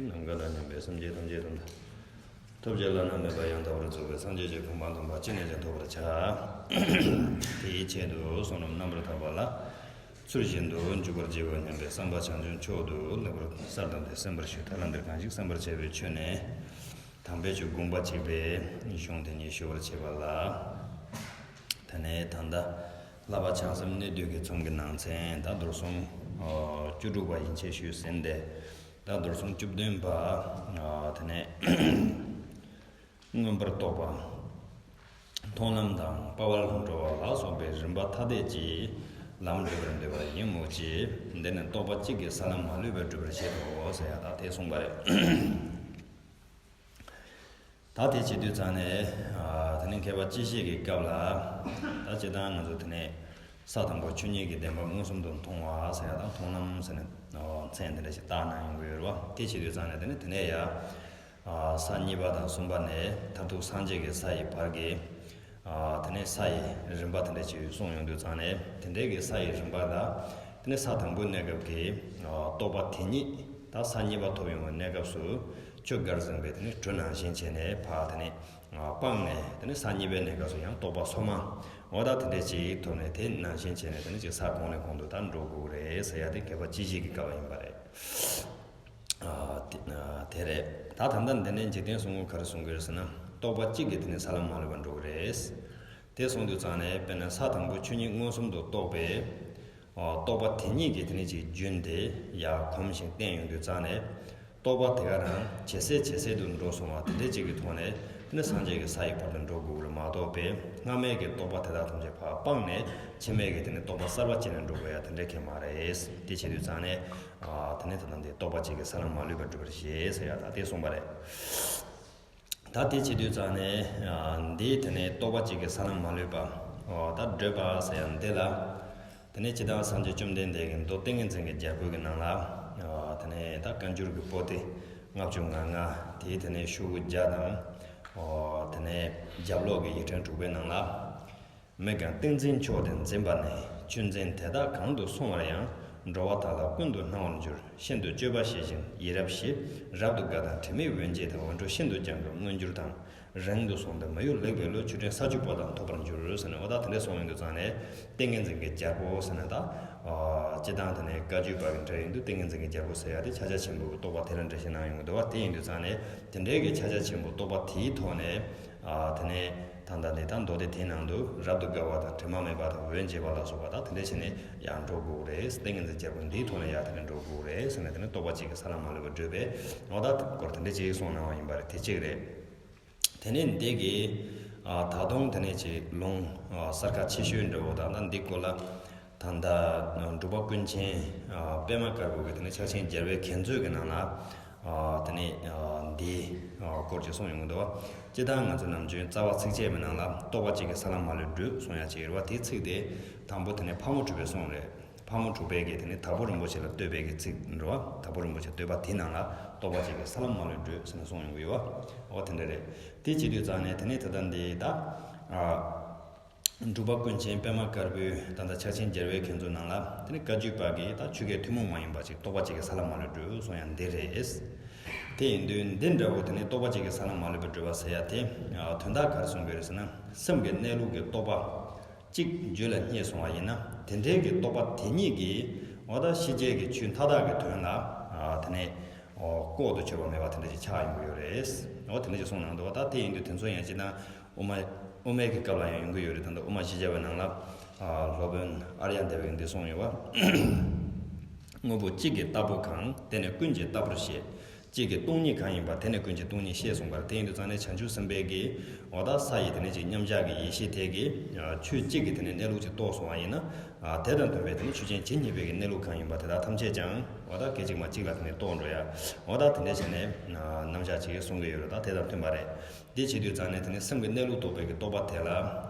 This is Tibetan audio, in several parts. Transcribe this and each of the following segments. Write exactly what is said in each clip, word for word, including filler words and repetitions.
ནམ་མཁའ་དང་མཉམ་པའི་སེམས་ཅན་ཐམས་ཅད་དང་། ཐོབ་བྱ་བླ་ན་མེད་པ་ཡང་དག་པར་རྫོགས་པའི་སངས་རྒྱས་ཀྱི་གོ་འཕང་དམ་པ་ཅི་ནས་ཀྱང་ཐོབ་པར་བྱ། དེའི་ཆེད་དུ་བསོད་ནམས་རྣམ་པར་དག་པ་ལ། ཚུལ་བཞིན་དུ་འཇུག་པར་བགྱིའོ་སྙམ་པའི་བསམ་པ་བྱང་ཆུབ་མཆོག་ཏུ་ལེགས་པར་གསལ་བཏབ་སྟེ་གསན་པར་ཞུ། ད་ལམ་འདིར་གང་ཞིག་གསན་པར་བྱ་བའི་ཆོས་ནི། དམ་པའི་ཆོས་དགོངས་པ་གཅིག་པའི་གཞུང་དེ་ཉིད་ཞུ་བར་བྱེད་པ་ལ། དེ་ནས་ད་ལྟ་བསླབ་པ་བྱང་སེམས་གནད་བསྡུས་ཀྱི་ཚོམས་ཀྱི་ནང་ཚན་ད་རྡོར་གསུམ་བཅུ་དྲུག་པ་ཡན་ཆད་ཞུས་ཟིན་ཏེ། ད་རྡོར་གསུམ་བཅུ་བདུན་པ། དེ་ནས་མངོན་པར་རྟོགས་པ། མཐོང་ལམ་དང་དཔའ་བར་འགྲོ་བ་ལ་སོགས་པའི་རིམ་པ་ཐ་དད་ཀྱི་ལམ་བགྲོད་པར་འདོད་པ་ཡིན་མོད་ཀྱི། འདི་ནི་རྟོགས་པ་གཅིག་གིས་ས་ལམ་མ་ལུས་པ་སྒྲུབ་པར་བྱེད་དོ་ཟེར་ཡ་ད་དེ་གསུངས་པ་རེད། ད་དེ་བྱེད་དུས་ཙང་ནས། དེ་ནས་མཁས་པ་སྤྱི་བཤད་ཀྱི་སྐབས་ལ། ད་སྤྱིར་བཏང་ང་ཚོ་དེ་ནས་ས་དང་པོ་ཆོས་ཉིད་ཀྱི་བདེན་པ་མངོན་སུམ་དུ་མཐོང་བ་ཟེར་ཡ་དང་མཐོང་ལམ་ཟེར་ནས་མཚན་དེ་འདྲ་ཞིག་བཏགས་གནང་ཡོང་གི་ཡོད་རེད་བ། དེ་བྱེད་དུས་ཙང་ནས་དེ་ནས་དེ་ནས་ཡ། ས་གཉིས་པ་དང་གསུམ་པ་ནས་མཐར་ཐུག་སངས་རྒྱས་ཀྱི་ས་ཡི་བར་གྱི། དེ་ནས་ས་ཡི་རིམ་པ་དེ་འདྲ་ཞིག་གསུངས་ཡོང་དུས་ཙང་ནས་དེ་འདྲའི་གི་ས་ཡི་རིམ་པ་ལ། དེ་ནས་ས་དང་པོའི་གནས་སྐབས་ཀྱི་རྟོགས་པ་དེ་ཉིད་ད་ས་གཉིས་པ་ཐོབ་ཡོང་བའི་གནས་སྐབས་སུ། ཆོས་དགར་ཟིན་པའི་དེ་ནས་གྲུ་ནང་བཞིན་བྱས་ནས་ཕར་དེ་ནས་སྤངས་ནས། དེ་ནས་ས་གཉིས་པའི་གནས་སྐབས་སུ་ཡང་རྟོགས་པ་སོ་མ། འོ་ད་དེ་འདྲ་ཅིག་ཐོབ་ནས་དེ་ནང་བཞིན་བྱས་ནས་དེ་ནས་ཅིག་ས་གོང་ནས་གོང་དུ་ད་འགྲོ་དགོས་རེད་ཟེར་ཡ་དེ་མཁས་པ་སྤྱི་བཤད་ཀྱི་སྐབས་ཡིན་པ་རེད། དེ་རེད། ད་ད་ལྟ་འདི་ནས་འཇིག་རྟེན་གསུམ་མགོན་ག་རེ་གསུང་གི་རེད་ཟེར་ན། རྟོགས་པ་གཅིག་གིས་དེ་ནས་ས་ལམ་མ་ལུས་པ་འགྲོ་གི་རེད། དེ་གསུངས་དུས་ཙང་ནས་དཔེར་ན་ས་དང་པོ་ཆོས་ཉིད་མངོན་སུམ་དུ་རྟོགས་པའི་རྟོགས་པ་དེ་ཉིད་ཀྱིས་དེ་ནས་ཅིག་རྒྱུན་དེ་ཡར་གོམས་ཤིང་བརྟན་ཡོང་དུས་ཙང་ནས། རྟོགས་པ་དེ་ག་རང་ཇེ་གསལ་ཇེ་གསལ་དུ་འགྲོ་སོང་བ་དེ་འདྲའི་ཅིག་གི་ཐོག་ནས་དེ་ནས་སངས་རྒྱས་ཀྱི་ས་ཡི་བར་དུ་འགྲོ་དགོས་རེད་མ་གཏོགས་པའི་སྔ་མའི་གི་རྟོགས་པ་དེ་དག་ཐམས་ཅད་ཕར་སྤངས་ནས་ཕྱི་མའི་གི་དེ་ནས་རྟོགས་པ་གསར་པ་སྐྱེས་ནས་འགྲོ་དགོས་ཡ་དེ་འདྲ་གང་ཡང་མ་རེད། དེ་བྱེད་དུས་ཙང་ནས། དེ་ནས་ད་ལྟ་འདི་རྟོགས་པ་གཅིག་གིས་ས་ལམ་མ་ལུས་པ་སྒྲུབ་པར་བྱེད་ཟེར་ཡ་ད་དེ་གསུངས་པ་རེད། ད་དེ་བྱེད་དུས་ཙང་ནས། འདིའི་དེ་ནས་རྟོགས་པ་གཅིག་གིས་ས་ལམ་མ་ལུས་པ། ད་བགྲོད་པ་ཟེར་ཡ་འདི་ལ། དེ་ནས་སྤྱིར་བཏང་སངས་རྒྱས་བཅོམ་ལྡན་འདས་ཀྱི་མདོ་ཏིང་ངེ་འཛིན་གྱི་རྒྱལ་པོ་གི་ནང་ལ། དེ་ནས་ད་བཀའ་འགྱུར་གྱི་པོ་ཏི་ལྔ་བཅུ་ང་ལྔ་དེའི་དེ་ནས་ཤོག་གུ་བརྒྱ་དང་། དེ་ནས་རྒྱབ་ལོགས་ཀྱི་ཡིག་ཕྲེང་དྲུག་པའི་ནང་ལ། མི་གང་ཏིང་འཛིན་མཆོག་དེ་འཛིན་པ་ནི། ཆོས་འཛིན་དེ་དག་གང་དུ་སོང་བར་ཡང་། འགྲོ་བ་དག་ལ་ཀུན་ཏུ་སྣང་བར་འགྱུར། ཤིན་ཏུ་སྤྱོད་པ་ཞི་ཞིང་ཡིད་རབ་ཞི། རབ་ཏུ་དགའ་དང་དྲི་མེད་འོན་བྱེད་དང་། འོད་འཕྲོ་ཤིན་ཏུ་རྒྱང་གི་མངོན་གྱུར་དང་། རིང་དུ་སོང་སྟེ་མི་གཡོ་ལེགས་པའི་བློས། ཆོས་འབྲིང་ས་བཅུ་པོ་དག་ཐོབ་པར་འགྱུར་ཟེར་ནས། འོ་ད་དེ་འདྲ་གསུངས་ཡོང་དུས་ཙང་ནས་ཏིང་ངེ་འཛིན་གྱི་རྒྱལ་པོ་ཟེར་ནས་ད། སྤྱིར་བཏང་དེ་ནས་བཀའ་བརྒྱུད་པ་གི་འགྲེལ་ཡོན་དུ་ཏིང་ངེ་འཛིན་གྱི་རྒྱལ་པོ་ཟེར་ཡ་དེ་ཕྱག་རྒྱ་ཆེན་པོའི་རྟོགས་པ་དེ་ལ་འགྲེལ་བཤད་གནང་ཡོང་གི་འདུག་བ། དེ་ཡིན་དུས་ཙང་ནས་དེ་འདྲའི་གི་ཕྱག་རྒྱ་ཆེན་པོའི་རྟོགས་པ་དེའི་ཐོག་ནས། དེ་ནས་ད་ལྟ་འདི་དང་མདོ་སྡེ་དེའི་ནང་དུ་རབ་ཏུ་དགའ་བ་དང་དྲི་མ་མེད་པ་དང་འོན་བྱེད་པ་ལ་སོགས་པ་དང་དེ་འདྲ་བྱས་ནས་ཡར་འགྲོ་དགོས་རེད། ཏིང་ངེ་འཛིན་རྒྱལ་པོ་འདིའི་ཐོག་ནས་ཡར་དེ་ནས་འགྲོ་དགོས་རེད་ཟེར་ནས། དེ་ནས་རྟོགས་པ་གཅིག་གིས་ས་ལམ་མ་ལུས་པ་བགྲོད་པས། འོ་ད་སྐོར་དེ་འདྲ་ཅིག་གསུངས་གནང་བ་ཡིན་པ་རེད། དེ་གཅིག་རེད། དེ་ནས་འདི་གི་ད་དུང་དེ་ནས་ཅིག་ལུང་གསར་ཁ་ཆེ་ཤོས་འདྲ་བོ་དང་། ད་འདི་སྐོར་ལ་ད་ལྟ་འབྲུག་པ་ཀུན་མཁྱེན་པད་མ་དཀར་པོ་གི་དེ་ནས་ཕྱག་ཆེན་རྒྱལ་བའི་གན་མཛོད་ཀྱི་ནང་ལ། དེ་ནས་འདིའི་སྐོར་ཅིག་གསུངས་ཡོང་གི་འདུག་བ། སྤྱིར་བཏང་ང་ཚོ་ནམ་རྒྱུན་རྩ་བ་ཚིགས་བཅད་པའི་ནང་ལ་རྟོགས་པ་གཅིག་གིས་ས་ལམ་མ་ལུས་སྒྲུབ་གསུང་ཡ་ཅིག་ཡོད་རེད་བ། དེའི་ཚིག་དེ་དང་པོ་དེ་ནས་ཕག་མོ་གྲུ་པས་གསུངས་རེད། ཕག་མོ་གྲུ་པས་ཀྱིས་དེ་ནས་དྭགས་པོ་རིན་པོ་ཆེ་ལ་བསྟོད་པའི་གི་ཚིག་འདྲ་བ། དྭགས་པོ་རིན་པོ་ཆེ་བསྟོད་པ་དེའི་ནང་ལ་རྟོགས་པ་གཅིག་གིས་ས་ལམ་མ་ལུས་སྒྲུབ་ཟེར་ནས་གསུངས་ཡོང་གི་ཡོད་བ། འོ་དེ་འདྲ་རེད། དེ་བྱེད་དུས་ཙང་ནས་དེ་ནས་ད་ལྟ་འདི་ད། འབྲུག་པ་ཀུན་མཁྱེན་པད་མ་དཀར་པོའི་ད་ལྟ་ཕྱག་ཆེན་རྒྱལ་བའི་གན་མཛོད་ནང་ལ་དེ་ནི་བཀའ་བརྒྱུད་པ་གི་ད་ཆོས་སྐད་ཐུན་མོང་མ་ཡིན་པ་ཅིག་རྟོགས་པ་གཅིག་གིས་ས་ལམ་མ་ལུས་སྒྲུབ་གསུང་ཡ་འདི་རེད། དེ་ཡིན་དུས་འདི་འདྲ་བོ་དེ་ནི་རྟོགས་པ་གཅིག་གིས་ས་ལམ་མ་ལུས་པ་སྒྲུབ་པ་ཟེར་ཡ་དེ་དོན་དག་ག་རེ་གསུང་གི་རེད་ཟེར་ན། སེམས་ཀྱི་གནས་ལུགས་ཀྱི་རྟོགས་པ་གཅིག་རྒྱུད་ལ་རྙེད་སོང་བ་ཡིན་ན། དེ་འདྲའི་གི་རྟོགས་པ་དེ་ཉིད་ཀྱིས་འོ་ད་ཕྱི་རྒྱལ་གྱི་ཆོས་མཐའ་དག་གི་དོན་ལ་དེ་ནི་ལྐོག་ཏུ་གྱུར་པ་མེད་པ་དེ་འདྲ་ཅིག་ཆགས་ཡོང་གི་ཡོད་རེད། འོ་དེ་འདྲ་ཅིག་གསུངས་གནང་འདུག་བ། ད་དེ་ཡིན་དུས་དེ་ཚོ་ཡང་སྤྱིར་བཏང་། དབུ་མ། དབུ་མའི་གི་སྐབས་ལ་ཡང་ཡོང་གི་ཡོད་རེད། ད་ལྟ་དབུ་མ་བཞི་བརྒྱ་པའི་ནང་ལ། ཨ། སློབ་དཔོན་ཨཱརྱ་དེ་བས་འདི་གསུངས་ཡོད་པ། དངོས་པོ་གཅིག་གི་རྟག་པོ་གང་། དེ་ནི་ཀུན་གྱི་རྟག་པར་བཤད། གཅིག་གི་སྟོང་ཉིད་གང་ཡིན་པ། དེ་ནི་ཀུན་གྱི་སྟོང་ཉིད་བཤད་གསུངས་པ་རེད། དེ་ཡིན་དུས་ཙང་ནས་བྱང་ཆུབ་སེམས་དཔའི་གི་འོ་ད་ས་ཡི་དེ་ནས་ཅིག་མཉམ་གཞག་གི་ཡེ་ཤེས་དེ་གིས་ཆོས་གཅིག་གི་དེ་ནས་གནས་ལུགས་ཅིག་རྟོགས་སོང་བ་ཡིན་ན། ཨ། དེ་དང་མཐུན་པའི་དེ་ནས་ཆོས་ཅན་ཇི་སྙེད་པའི་གི་གནས་ལུགས་གང་ཡིན་པ་དེ་དག་ཐམས་ཅད་ཀྱང་འོ་ད་སྐད་ཅིག་མ་གཅིག་ལ་དེ་ནས་རྟོགས་འགྲོ་ཡ། འོ་ད་དེ་འདྲ་བྱས་ནས་རྣམ་གཞག་ཅིག་གསུང་གི་ཡོད་རེད། ད་དེ་དང་མཐུན་པ་རེད། འདི་བྱེད་དུས་ཙང་ནས་དེ་ནི་སེམས་ཀྱི་གནས་ལུགས་རྟོགས་པའི་གི་རྟོགས་པ་དེ་ལ། ཨ།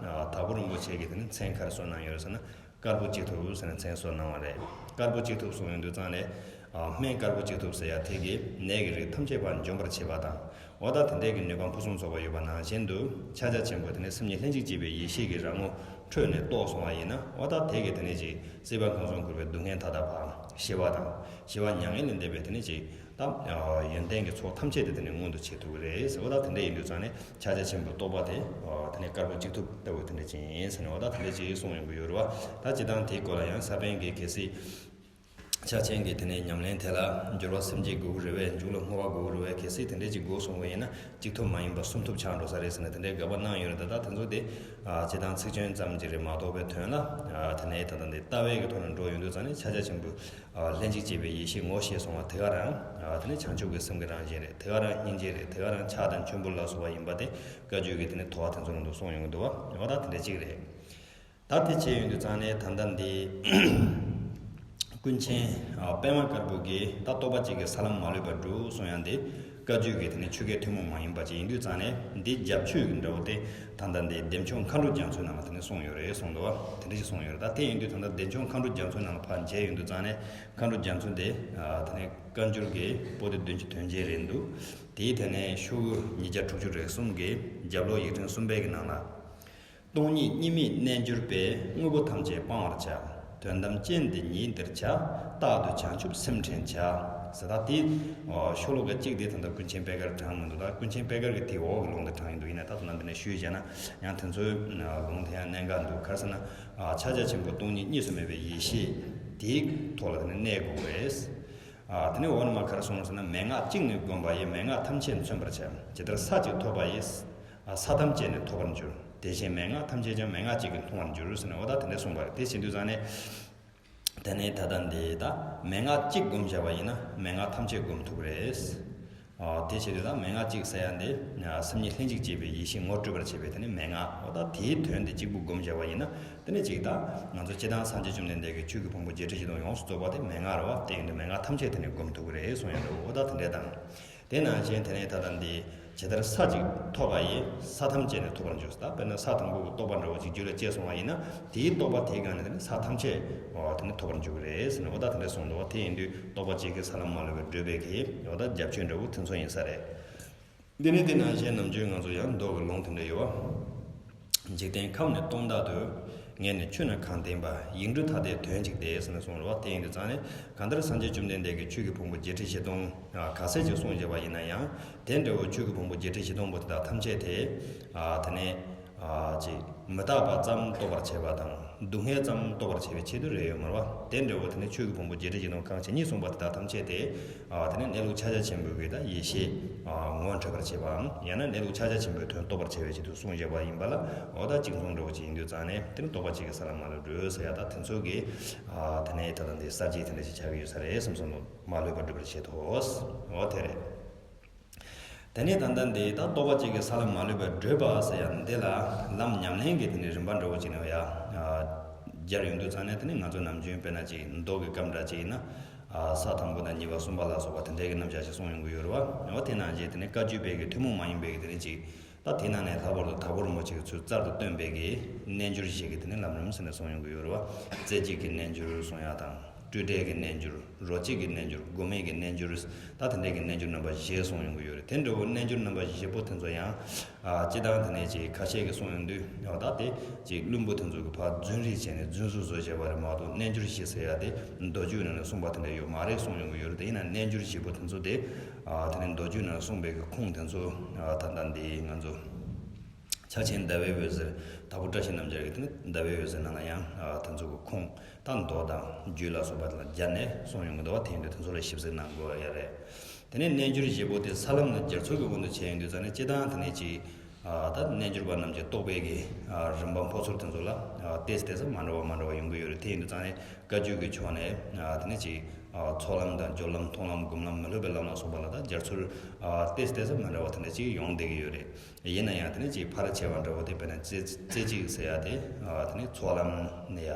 དྭགས་པོ་རིན་པོ་ཆེ་གིས་དེ་ནི་མཚན་ག་རེ་གསོལ་གནང་ཡོད་ཟེར་ན། དཀར་པོ་གཅིག་ཐུབ་ཟེར་ནས་མཚན་གསོལ་གནང་བ་རེད། དཀར་པོ་གཅིག་ཐུབ་གསུངས་ཡོང་དུས་ཙང་ནས། ཨ། སྨན་དཀར་པོ་གཅིག་ཐུབ་ཟེར་ཡ་དེ་གིས་ནད་ཀྱི་རིགས་ཐམས་ཅད་པ་འཇོམས་པར་བྱེད་པ་དང་། འོ་ད་དེ་འདྲའི་གི་ནུས་པ་ཕུན་སུམ་ཚོགས་པ་ཡོད་པ་ནང་བཞིན་དུ་ཕྱག་རྒྱ་ཆེན་པོ་དེ་ནི་སེམས་ཉིད་ལྷན་ཅིག་སྐྱེས་པའི་ཡེ་ཤེས་ཀྱི་རང་ངོ་ ཁྲོས་ནས་རྟོགས་སོང་བ་ཡིན་ན། འོ་ད་དེ་གིས་དེ་ནས་ཅིག་སྲིད་པ་གང་བྱུང་འཁོར་བའི་སྡུག་བསྔལ་མཐའ་དག་པའམ་ཞི་བ་དང་། ཞི་བ་མྱ་ངན་ལས་འདས་པའི་དེ་ནས་ཅིག་ད་ཡོན་ཏན་གྱི་ཚོགས་ཐམས་ཅད་དེ་དེ་ནས་མངོན་དུ་བྱེད་ཐུབ་ཀྱི་རེད་ཟེར། འོ་ད་དེ་འདྲ་ཡིན་དུས་ཙང་ནས་ཕྱག་རྒྱ་ཆེན་པོའི་རྟོགས་པ་དེ་དེ་ནས་དཀར་པོ་གཅིག་ཐུབ་ལྟ་བུ་དེ་འདྲ་ཅིག་ཡིན་ཟེར་ནས། འོ་ད་དེ་འདྲ་ཅིག་གསུངས་ཡོང་གི་ཡོད་རེད་བ། ད་སྤྱིར་བཏང་དེའི་སྐོར་ལ་ཡང་ས་པཎ་གྱིས་གལ་སྲིད་ཕྱག་ཆེན་གྱི་དེ་ནས་ཉམས་ལེན་དེ་ལ་འགྱུར་བ་སེམས་བསྐྱེད་དགོས་ཀྱི་རེད་བས། མཇུག་ལ་བསྔོ་བ་དགོས་ཀྱི་རེད་བས། གལ་སྲིད་དེ་འདྲས་ཅིག་དགོས་སོང་བ་ཡིན་ན། གཅིག་ཐུབ་མ་ཡིན་པ་གསུམ་ཐུབ་ཆགས་འགྲོ་ས་རེད་ཟེར་ནས་དེ་འདྲའི་དགག་པ་གནང་ཡོད་རེད། ད་ལྟ་དེ་ཚོ་དེ་ཨ་སྤྱིར་བཏང་ཚིག་སྐྱོན་ཙམ་ཅིག་རེད་མ་གཏོགས་པའི་དོན་ལ་ཨ་དེ་ནས་ད་ལྟ་འདི་ལྟ་བའི་གི་ཐོག་ནས་འགྲོ་ཡོང་དུས་ཙང་ནས་ཕྱག་རྒྱ་ཆེན་པོའི་ཨ་ལྷན་ཅིག་སྐྱེས་པའི་ཡེ་ཤེས་ངོ་ཤེས་སོང་བ་དེ་ག་རང་ཨ་དེ་ནས་བྱང་ཆུབ་ཀྱི་སེམས་ཀྱི་རང་བཞིན་རེད། དེ་ག་རང་སྙིང་རྗེ་རེད། དེ་ག་རང་ཕྱག་དང་མཆོད་འབུལ་ལ་སོགས་པ་ཡིན་པ་དེ་བཀའ་བརྒྱུད་ཀྱི་དེ་ནས་ཐོག་བ་དེ་ཚོ་ནང་དུ་གསུངས་ཡོང་གི་འདུག་བ། འོ་ད་དེ་འདྲ་ཅིག་རེད། ད་དེ་བྱས་ཡོང་དུས་ཙང་ནས་ད་ལྟ་འདི་ཀུན་མཁྱེན་ཨ་པདྨ་དཀར་པོ་གིས་ད་རྟོགས་པ་གཅིག་གིས་ས་ལམ་མ་ལུས་པར་སྒྲུབ་གསུངས་ཡང་འདི་བཀའ་བརྒྱུད་ཀྱི་དེ་ནས་ཆོས་སྐད་ཐུན་མོང་མ་ཡིན་པ་ཅིག་ཡིན་དུས་ཙང་ནས། འདི་རྒྱབ་ཆོས་ཀྱི་འདྲ་བོ་དེ་ད་ལྟ་འདི་བདེ་མཆོག་མཁའ་འགྲོ་རྒྱ་མཚོའི་ནང་ལ་དེ་ནས་གསུངས་ཡོད་རེད་གསུངས་འདུག་བ། དེ་འདྲ་ཞིག་གསུངས་ཡོད་རེད། ད་དེ་ཡིན་དུས་ད་ལྟ་བདེ་མཆོག་མཁའ་འགྲོ་རྒྱ་མཚོའི་ནང་ལ་ཕར་མཇལ་ཡོང་དུས་ཙང་ནས། མཁའ་འགྲོ་རྒྱ་མཚོ་དེ་ཨ་དེ་ནས་བཀའ་འགྱུར་གྱི་པོ་ཏི་བདུན་ཅུ་དོན་བརྒྱད་རེད་འདུག་དེའི་དེ་ནས་ཤོག་གུ་ཉིས་བརྒྱ་དྲུག་ཅུ་རེ་གསུམ་གྱི་རྒྱབ་ལོགས་ཡིག་ཕྲེང་གསུམ་པའི་གི་ནང་ལ། སྟོང་ཉིད་གཉིས་མེད་རྣལ་འབྱོར་པས། དངོས་པོ་ཐམས་ཅད་སྤང་བར་བྱ། དོན་དམ་རྐྱེན་འདི་ཉིད་འདིར་བྱ། རྟག་ཏུ་བྱང་ཆུབ་སེམས་དྲན་བྱ། ཟེར། ད་དེ་ཤོ་ལོ་ཀ་གཅིག་དེ་ད་ལྟ་ཀུན་མཁྱེན་པད་དཀར་དྲངས་མི་འདུག་ད་ཀུན་མཁྱེན་པད་དཀར་གྱི་དེའི་འོག་གི་ལུང་དེ་དྲངས་ཡིན་འདུག་ཡིན་ན་ད་དུང་ལ་འདི་ནས་ཞུས་བྱས་ན་ཡང་དེ་ཚོའི་ལུང་དེ་ཡང་གནད་འགག་འདུག་ག་རེ་ཟེར་ན། ཕྱག་རྒྱ་ཆེན་པོ་སྟོང་ཉིད་གཉིས་སུ་མེད་པའི་ཡེ་ཤེས་དེའི་ཐོག་ལ་དེ་ནས་གནས་དགོས་པ་རེད། ཨ་དེ་ནས་འོག་ནས་མར་ག་རེ་གསུངས་ཟེར་ན། མན་ངག་གཅིག་ནི་བསྒོམས་པ་ཡིས། མན་ངག་ཐམས་ཅད་མཚོན་པར་བྱ། ཇི་ལྟར་ས་གཅིག་ཐོབ་པ་ཡིས། ཨ་ས་ཐམས་ཅད་ནི་ཐོབ་པར་འགྱུར། དེ་བཞིན་མན་ངག་ཐམས་ཅད་ཀྱང་། མན་ངག་གཅིག་གིས་མཐོང་བར་འགྱུར་ཟེར་ནས། འོ་ད་དེ་འདྲ་གསུངས་པ་རེད། དེ་བྱེད་དུས་ཙང་ནས། དེ་ནས་ད་ལྟ་འདི་ད་མན་ངག་གཅིག་བསྒོམས་བཞག་པ་ཡིན་ན་མན་ངག་ཐམས་ཅད་བསྒོམས་ཐུབ་ཀྱི་རེད། ཨ་དེ་བྱེད་དུས་ད་མན་ངག་གཅིག་ཟེར་ཡ་འདི་སེམས་ཉིད་ལྷན་ཅིག་སྐྱེས་པའི་ཡེ་ཤེས་ངོ་སྤྲོད་པར་བྱེད་པའི་དེ་ནི་མན་ངག་འོ་ད་དེའི་དོན་དེ་གཅིག་པུ་བསྒོམས་བཞག་པ་ཡིན་ན། དེ་ནས་གཅིག་ད་ང་ཚོ་སྤྱིར་བཏང་སངས་རྒྱས་བཅོམ་ལྡན་འདས་ཀྱི་ཆོས་ཀྱི་ཕུང་པོ་བརྒྱད་ཁྲི་བཞི་སྟོང་ཡོངས་སུ་རྫོགས་པ་དེ་མན་ངག་རེད་བ། དེ་ཡིན་དུས་མན་ངག་ཐམས་ཅད་དེ་ནས་བསྒོམས་ཐུབ་ཀྱི་རེད་གསུངས་ཡོད་འདུག་འོ་ད་དེ་འདྲས་དང་། དེ་ནང་བཞིན་དེ་ནས་ད་ལྟ་འདི་ཇི་ལྟར་ས་གཅིག་ཐོབ་པ་ཡིས། ས་ཐམས་ཅད་ནི་ཐོབ་པར་འགྱུར། ད་དཔེར་ན་ས་དང་པོ་གི་རྟོགས་པ་འདྲ་བོ་ཅིག་རྒྱུད་ལ་སྐྱེས་སོང་བ་ཡིན་ན། དེའི་རྟོགས་པ་དེའི་སྒང་ནས་དེ་ནི་ས་ཐམས་ཅད་འོ་དེ་ནི་ཐོབ་པར་འགྱུར་གྱི་རེད་ཟེར་ནས། འོ་ད་དེ་འདྲས་གསུངས་འདུག་དེ་ཡིན་དུས་རྟོགས་པ་གཅིག་གིས་ས་ལམ་མ་ལུས་པར་སྒྲུབ་པའི་གི་འོ་ད་རྒྱབ་ཆོས་འདྲ་བོ་དེ་ཚོ་ཡིན་ས་རེད། འདི་ནི་དེ་ནང་བཞིན་ནམ་རྒྱུན་ང་ཚོ་ཡང་མདོ་གི་ལུང་དེ་འདྲ་ཡོད་བ། འཇིག་རྟེན་ཁམས་ནི་སྟོང་དག་ཏུ། ངས་ནི་ཆོས་ནི་གང་བསྟན་པ། ཡིག་འབྲུ་ཐ་དད་དོན་གཅིག་སྟེ་ཟེར་ནས་གསུངས་རེད་བ། དེ་ཡིན་དུས་ཙང་ནས་གང་ལྟར་སངས་རྒྱས་བཅོམ་ལྡན་འདས་ཀྱིས་ཆོས་ཀྱི་ཕུང་པོ་བརྒྱད་ཁྲི་བཞི་སྟོང་ག་ཚད་ཅིག་གསུངས་བཞག་པ་ཡིན་ན་ཡང་། དེ་འདྲ་བོ་ཆོས་ཀྱི་ཕུང་པོ་བརྒྱད་ཁྲི་བཞི་སྟོང་པོ་དེ་དག་ཐམས་ཅད་དེ་དེ་ནས། ཨ་ཅིག་མི་རྟག་པ་ཙམ་རྟོགས་པར་བྱེད་པ་དང་། སྡུག་བསྔལ་ཙམ་རྟོགས་པར་བྱེད་པའི་ཆེད་དུ་རེད་ཡོད་མ་རེད་བ། དེ་འདྲ་བོ་དེ་ནི་ཆོས་ཀྱི་ཕུང་པོ་བརྒྱད་ཁྲི་བཞི་སྟོང་གང་ཇི་སྙེད་གསུངས་པ་དེ་དག་ཐམས་ཅད་དེ། ཨ་དེ་ནི་གནས་ལུགས་ཕྱག་རྒྱ་ཆེན་པོའི་གི་ད་ཡེ་ཤེས་ཨ་ངོ་འཕྲོད་པར་བྱེད་པའམ། ཡང་ན་གནས་ལུགས་ཕྱག་རྒྱ་ཆེན་པོའི་དོན་རྟོགས་པར་བྱེད་པའི་ཆེད་དུ་གསུངས་བཞག་པ་ཡིན་པ་ལ། འོ་ད་གཅིག་མཚུངས་འདྲ་བོ་ཅིག་ཡིན་དུས་ཙང་ནས། དེ་ནི་རྟོགས་པ་གཅིག་གིས་ས་ལམ་མ་ལུས་སྒྲུབ་ཟེར་ཡ་ད་དེ་ཚོ་གི་ཨ་དེ་ནས་ད་ལྟ་འདི་གསར་བརྗེ་དེ་འདྲ་ཞིག་ཆགས་ཀྱི་ཡོད་ས་རེད་བསམ་སོང་། མ་ལུས་པ་སྒྲུབ་པར་བྱེད་དོ། འོ་དེ་རེད། དེ་ནས་ད་ལྟ་འདི་ད་རྟོགས་པ་གཅིག་གིས་ས་ལམ་མ་ལུས་པར་བགྲོད་པ་ཟེར་ཡ་འདི་ལ་ལམ་ཉམས་ལེན་གྱི་དེ་ནས་རིམ་པ་འདྲ་བོ་ཅིག་ནས་ཡ་སྦྱར་ཡོང་དུས་ཙང་ནས། དེ་ནས་ང་ཚོ་ནམ་རྒྱུན་དཔེར་ན་ཅིག་མདོ་གི་སྐབས་འདྲ་ཅིག་ཡིན་ན། ས་དང་པོ་དང་གཉིས་པ་གསུམ་པ་ལ་སོགས་པ་དེ་འདྲའི་གི་རྣམ་གཞག་ཅིག་གསུངས་ཡོང་གི་ཡོད་རེད་བ། འོ་དེ་ནང་བཞིན་དེ་ནས་བཀའ་བརྒྱུད་པའི་གི་ཐུན་མོང་མ་ཡིན་པའི་གི་དེ་ནས་ཅིག་ད་དེ་ནང་ནས་ལྷག་པར་དུ་དྭགས་པོ་རིན་པོ་ཆེ་གིས་ཚུར་རྩལ་དུ་བཏོན་པའི་གི་རྣལ་འབྱོར་བཞི་གི་དེ་ནས་ལམ་རིམ་ཟེར་ནས་གསུངས་ཡོང་གི་ཡོད་རེད་བ། རྩེ་གཅིག་གི་རྣལ་འབྱོར་གསུང་ཡ་དང་། སྤྲོས་བྲལ་གྱི་རྣལ་འབྱོར། རོ་གཅིག་གི་རྣལ་འབྱོར། སྒོམ་མེད་ཀྱི་རྣལ་འབྱོར། ད་དེ་འདྲའི་གི་རྣལ་འབྱོར་རྣམ་པ་བཞི་གསུངས་ཡོང་གི་ཡོད་རེད། དེ་འདྲ་བོ་རྣལ་འབྱོར་རྣམ་པ་བཞི་པོ་དེ་ཚོ་ཡང་ཨ་སྤྱིར་བཏང་དེ་ནས་ཅིག་ཁ་ཤས་ཀྱིས་གསུངས་ཡོང་དུས། འོ་ད་དེ་ཅིག་བླུན་པོ་དེ་ཚོ་གིས་ཕར་རྫུན་རིས་བྱས་ནས་རྫུན་བཟོ་བཟོས་བྱས་པ་རེད་མ་གཏོགས། རྣལ་འབྱོར་བཞི་ཟེར་ཡ་དེ་མདོ་རྒྱུད་ནང་ནས་གསུངས་པ་དེ་འདྲ་ཡོད་མ་རེད་གསུངས་ཡོང་གི་ཡོད་རེད། དེ་ཡིན་ན་རྣལ་འབྱོར་བཞི་པོ་དེ་ཚོ་དེ་ཨ་དེ་ནས་མདོ་རྒྱུད་ནང་གསུངས་པའི་གི་ཁུངས་དེ་ཚོ་ཨ་ད་ལྟ་འདི་ང་ཚོ་ཕྱག་ཆེན་ཟླ་བའི་འོད་ཟེར། དྭགས་པོ་བཀྲ་ཤིས་རྣམ་རྒྱལ་གྱི་དེ་ནི་ཟླ་བའི་འོད་ཟེར་ནང་ལ་ཡང་ཨ་དེ་ཚོ་གི་ཁུངས་དང་མདོ་དང་རྒྱུད་ལ་སོགས་པ་དེ་ལ་སྦྱར་ནས་གསུངས་ཡོང་གི་འདུག་བ། དེ་ཡིན་དུས་དེ་ཚོ་ལ་ཞིབ་གཟིགས་གནང་དགོས་ཡ་རེད། དེ་ནས་རྣལ་འབྱོར་བཞི་པོ་དེ་ས་ལམ་ནས་སྦྱར་ཚུལ་གྱི་དབང་དུ་བྱས་ཡོང་དུས་ཙང་ནས། སྤྱིར་བཏང་དེ་ནས་ཅིག་ཨ་ད་རྣལ་འབྱོར་པ་རྣམས་ཀྱི་རྟོགས་པའི་གི་ཨ་རིམ་པ་འཕོ་ཚུལ་དེ་ཚོ་ལ་ཨ་ཏོག་ཙམ་ཏོག་ཙམ་མ་འདྲ་བ་མ་འདྲ་བ་ཡོང་གི་ཡོད་རེད། དེ་ཡིན་དུས་ཙང་ནས་བཀའ་བརྒྱུད་ཀྱི་ཕྱོགས་ནས་ཨ་དེ་ནས་ཅིག་ཨ་ཚོགས་ལམ་དང་སྦྱོར་ལམ། མཐོང་ལམ། སྒོམ་ལམ། མི་སློབ་པའི་ལམ་ལ་སོགས་པ་ལ་ད་སྦྱར་ཚུལ་ཨ་ཏོག་ཙམ་ཏོག་ཙམ་མ་འདྲ་བ་དེ་འདྲ་ཅིག་ཡོང་བསྡད་ཀྱི་ཡོད་རེད། ཡིན་ན་ཡང་དེ་ནས་ཅིག་ཕར་ཕྱེ་བ་འདྲ་བོ་དེ། དཔེར་ན་རྩེ་རྩེ་གཅིག་ཟེར་ཡ་དེ་ཨ་དེ་ནས་ཚོགས་ལམ་ནས་ཡ།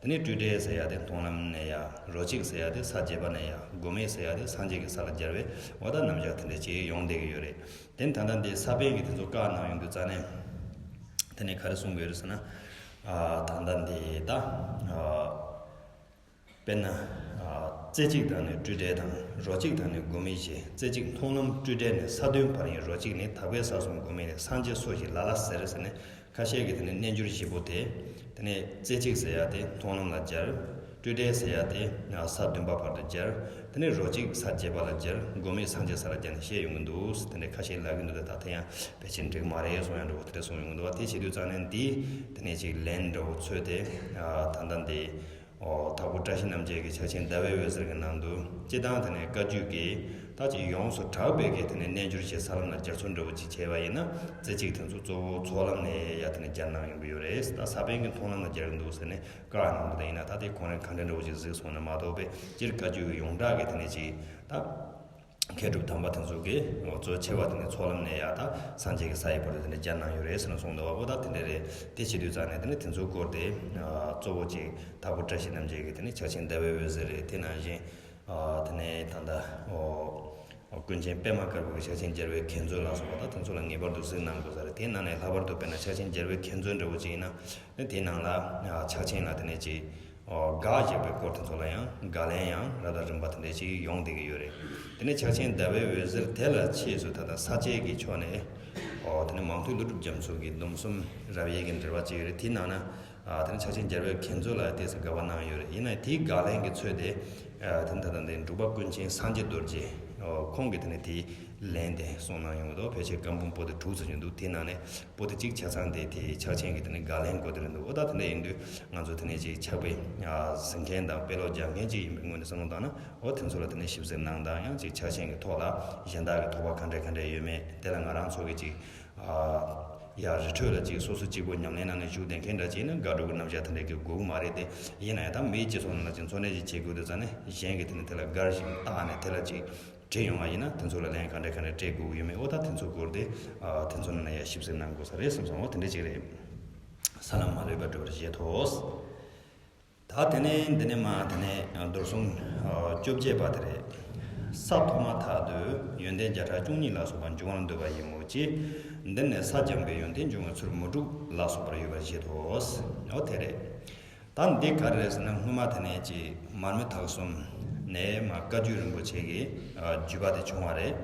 དེ་ནས་སྤྲོས་བྲལ་ཟེར་ཡ་དེ་མཐོང་ལམ་ནས་ཡ། རོ་གཅིག་ཟེར་ཡ་དེ་ས་བརྒྱད་པ་ནས་ཡ། སྒོམ་མེད་ཟེར་ཡ་དེ་སངས་རྒྱས་ཀྱི་ས་ལ་སྦྱར་བའི་འོ་ད་རྣམ་གཞག་དེ་འདྲ་ཅིག་ཡོང་བསྡད་ཀྱི་ཡོད་རེད། དེ་ནས་ད་ལྟ་འདི་ས་པཎ་གྱིས་དེ་ཚོ་བཀག་གནང་ཡོང་དུས་ཙང་ནས། དེ་ནས་ག་རེ་གསུང་གི་ཡོད་རེད་ཟེར་ན། ཨ་ད་ལྟ་འདི་ད་ཨ་དཔེར་ན། ཨ་རྩེ་གཅིག་དང་ནི་སྤྲོས་བྲལ་དང་། རོ་གཅིག་དང་ནི་སྒོམ་མེད་བཞི། རྩེ་གཅིག་མཐོང་ལམ་སྤྲོས་བྲལ་ནས། ས་བདུན་བར་ཡང་རོ་གཅིག་ནི། དག་པས་ས་གསུམ་སྒོམ་མེད་ནི། སངས་རྒྱས་སོ་བཞི་ལ་ལ་ཟེར་ཟེར་ནས་ ཁ་ཤས་ཀྱིས་དེ་ནས་རྣལ་འབྱོར་བཞི་པོ་དེ། དེ་ནས་རྩེ་གཅིག་ཟེར་ཡ་དེ་མཐོང་ལམ་ལ་སྦྱར། སྤྲོས་བྲལ་ཟེར་ཡ་དེ་ས་བདུན་པ་བར་དུ་སྦྱར། དེ་ནས་རོ་གཅིག་ས་བརྒྱད་པ་ལ་སྦྱར། མགོ་མེད་སངས་རྒྱས་ས་ལ་སྦྱར་ནས་བཤད་ཡོང་གི་འདུག་དེ་འདྲ་ཁ་ཤས་ལབ་ཀྱི་འདུག་ད་ལྟ་དེ་ཡང་ཕལ་ཆེར་འགྲིག་མ་རེད་གསུང་ཡ་འདྲ་བོ་དེ་འདྲ་གསུང་ཡོང་གི་འདུག་དེ་བྱེད་དུས་ཙང་ནས་འདི་དེ་ནས་ཅིག་ལན་འདྲ་བོ་འཚོལ་ཏེ། ད་ལྟ་འདི། ཨོ། དྭགས་པོ་བཀྲ་ཤིས་རྣམ་རྒྱལ་གྱི་ཕྱག་ཆེན་ཟླ་བའི་འོད་ཟེར་གྱི་ནང་དུ་སྤྱིར་བཏང་དེ་ནས་བཀའ་བརྒྱུད་ཀྱི་ད་ཅིག་ཡོངས་སུ་གྲགས་པའི་གི་དེ་ནས་རྣལ་འབྱོར་གྱི་ས་ལམ་ལ་སྦྱར་ཚུལ་འདྲ་བོ་ཅིག་བྱས་པ་ཡིན་ན། རྩེ་གཅིག་དེ་ཚོ་གཙོ་བོ་ཚོགས་ལམ་ནས་ཡ་དེ་ནས་སྦྱར་གནང་ཡོང་གི་ཡོད་རེད། ད་ས་པཎ་གྱི་མཐོང་ལམ་ལ་སྦྱར་གྱི་འདུག་ཟེར་ནས་བཀའ་གནང་འདུག་ད་ཡིན་ན་ད་དེ་ཁོང་རང་ག་འདྲ་འདྲ་བོ་ཅིག་གཟིགས་སོང་ན་མ་གཏོགས་པའི་སྤྱིར་བཀའ་བརྒྱུད་ཀྱི་ཡོངས་གྲགས་ཀྱི་དེ་ནས་ཅིག་ད། མཁས་གྲུབ་དམ་པ་དེ་ཚོ་གིས་གཙོ་ཆེ་བ་དེ་ནི་ཚོགས་ལམ་ནས་ཡར་ད་སངས་རྒྱས་ཀྱི་ས་ཡི་བར་དུ་དེ་འདྲ་སྦྱར་གནང་ཡོད་རེད་ཟེར་ནས་གསུངས་འདུག་འོ་ད་དེ་འདྲ་རེད། དེ་བྱེད་དུས་ཙང་ནས་དེ་ནི་དེ་ཚོའི་སྐོར་དེ་གཙོ་བོ་གཅིག་དྭགས་པོ་བཀྲ་ཤིས་རྣམ་རྒྱལ་གྱི་དེ་ནི་ཕྱག་ཆེན་ཟླ་བའི་འོད་ཟེར་རེད། དེ་ནང་བཞིན་དེ་ནས་ད་ལྟ་ཀུན་མཁྱེན་པད་མ་དཀར་པོ་གི་ཕྱག་ཆེན་རྒྱལ་བའི་མཁས་མཛོད་ལ་སོགས་པ་ད་དེ་ཚོ་ལ་ངེས་པར་དུ་གཟིགས་གནང་དགོས་ས་རེད། དེ་ནང་ནས་ལྷག་པར་དུ་དཔེར་ན་ཕྱག་ཆེན་རྒྱལ་བའི་མཁས་མཛོད་འདྲ་བོ་ཅིག་ཡིན་ན། དེ་ནང་ལ་ཕྱག་ཆེན་ལ་དེ་ནས་ཅིག་ཨོ། དགག་བཞག་པའི་སྐོར་དེ་ཚོ་ལ་ཡང་དགག་ལན་ཡང་རབ་དང་རིམ་པ་དེ་འདྲ་ཞིག་ཡོང་བསྡད་ཀྱི་ཡོད་རེད། དེ་ནས་ཕྱག་ཆེན་ཟླ་བའི་འོད་ཟེར་དེ་ལ་ཕྱིས་སུ་ད་ལྟ་ས་བཅད་ཀྱི་ཕྱོགས་ནས། ཨོ། དེ་ནས་མང་ཐོས་ཀླུ་སྒྲུབ་རྒྱ་མཚོ་གི་སྡོམ་གསུམ་རབ་དབྱེ་གི་འགྲེལ་པ་ཅིག་ཡོད་རེད། དེའི་ནང་ན། ཨ། དེ་ནས་ཕྱག་ཆེན་རྒྱལ་བའི་མཁས་མཛོད་ལ་དེ་ཚོ་དགག་པ་གནང་ཡོད་རེད། ཡིན་ན་དེའི་དགག་ལན་གྱི་ཚུལ་དེ། ཨ། དེ་ནས་ད་ལྟ་འདི་འབྲུག་པ་ཀུན་མཁྱེན་སངས་རྒྱས་རྡོ་རྗེ། ཨོ། ཁོང་གིས་དེ་ནས་དེའི་ལན་དེ་གསུངས་གནང་ཡོང་གི་འདུག་ཕལ་ཆེར་བཀའ་འབུམ་པོ་ཏི་དྲུག་ཙམ་ཅིག་འདུག་དེའི་ནང་ནས། པོ་ཏི་གཅིག་ཆ་ཚང་དེ་དེའི་ཕྱག་ཆེན་གྱི་དེ་ནས་དགག་ལན་དགོས་དེ་རེད་འདུག་འོ་ད་དེ་འདྲ་ཡིན་དུས་ང་ཚོ་དེ་ནས་ཅིག་ཕྱག་དཔེ་གཟིགས་མཁན་དང་དཔེ་ཀློག་རྒྱག་མཁན་ཅིག་ཡིན་པའི་ངོས་ནས་བསམ་བློ་བཏང་ན། འོ་དེ་ཚོ་ལ་དེ་ནས་ཞིབ་གཟིགས་གནང་དང་། ཡང་ཅིག་ཕྱག་ཆེན་གྱི་ཐོག་ལ་གཞན་དག་གི་དོགས་པ་ག་འདྲ་ག་འདྲ་ཡོད་མེད། དེ་ལ་ང་རང་ཚོ་གི་ཅིག་ཡ་རི་ཁྲོད་ལ་ཅིག་སོ་སོ་གཅིག་པོ་ཉམས་ལེན་གནང་ནས་བཞུགས་བསྡད་མཁན་འདྲ་ཅིག་ཡིན་ན་དགག་སྒྲུབ་ཀྱི་རྣམ་གཞག་དེ་འདྲ་གི་དགོས་ཀྱི་མ་རེད་དེ། ཡིན་ན་ཡང་ད་མིའི་སྤྱི་ཚོགས་ནང་ལ་ཅིག་འཚོ་གནས་ཅིག་བྱེད་དགོས་དུས་ཙང་ནས་གཞན་གྱིས་དེ་ནས་དེ་ལ་དགར་ཞིང་བཏགས་ནས་དེ་ལ་ཅིག་དྲིས་ཡོང་བ་ཡིན་ན་དེ་ཚོ་ལ་ལན་ག་འདྲ་ག་འདྲ་སྤྲད་དགོས་ཀྱི་ཡོད་མེད། འོ་ད་དེ་ཚོ་སྐོར་དེ་ཨ་དེ་ཚོ་ནང་ན་ཡ་ཞིབ་གཟིགས་གནང་དགོས་ས་རེད་བསམ་སོང་། འོ་དེ་འདྲ་ཅིག་རེད། ས་ལམ་མ་ལུས་པར་བགྲོད་པར་བཞེད་དོ། ད་དེ་ནས་འདི་ནས་མ་དེ་ནས་མདོར་གསུང་བཅོ་བརྒྱད་པ་དེ་རེད། ས་ཐོབ་མ་ཐག་ཏུ་ཡོན་ཏན་བརྒྱ་ཕྲག་བཅུ་གཉིས་ལ་སོགས་པ་འབྱུང་བར་འདོད་པ་ཡིན་མོད་ཀྱི། འདི་ནས་ས་སྦྱངས་པའི་ཡོན་ཏན་འབྱུང་བའི་ཚུལ་མུ་དྲུག་ལ་སོགས་པར་ཡོད་པར་བཞེད་དོ། འོ་དེ་རེད། ད་འདི་ག་རེ་རེད་ཟེར་ན་སྔོན་མ་དེ་ནས་ཅིག་མར་མི་དྭགས་གསུམ་ནས་མ་བཀའ་བརྒྱུད་རིན་པོ་ཆེ་གི་ཨ་བརྒྱུད་པ་དེ་བྱུང་བ་རེད།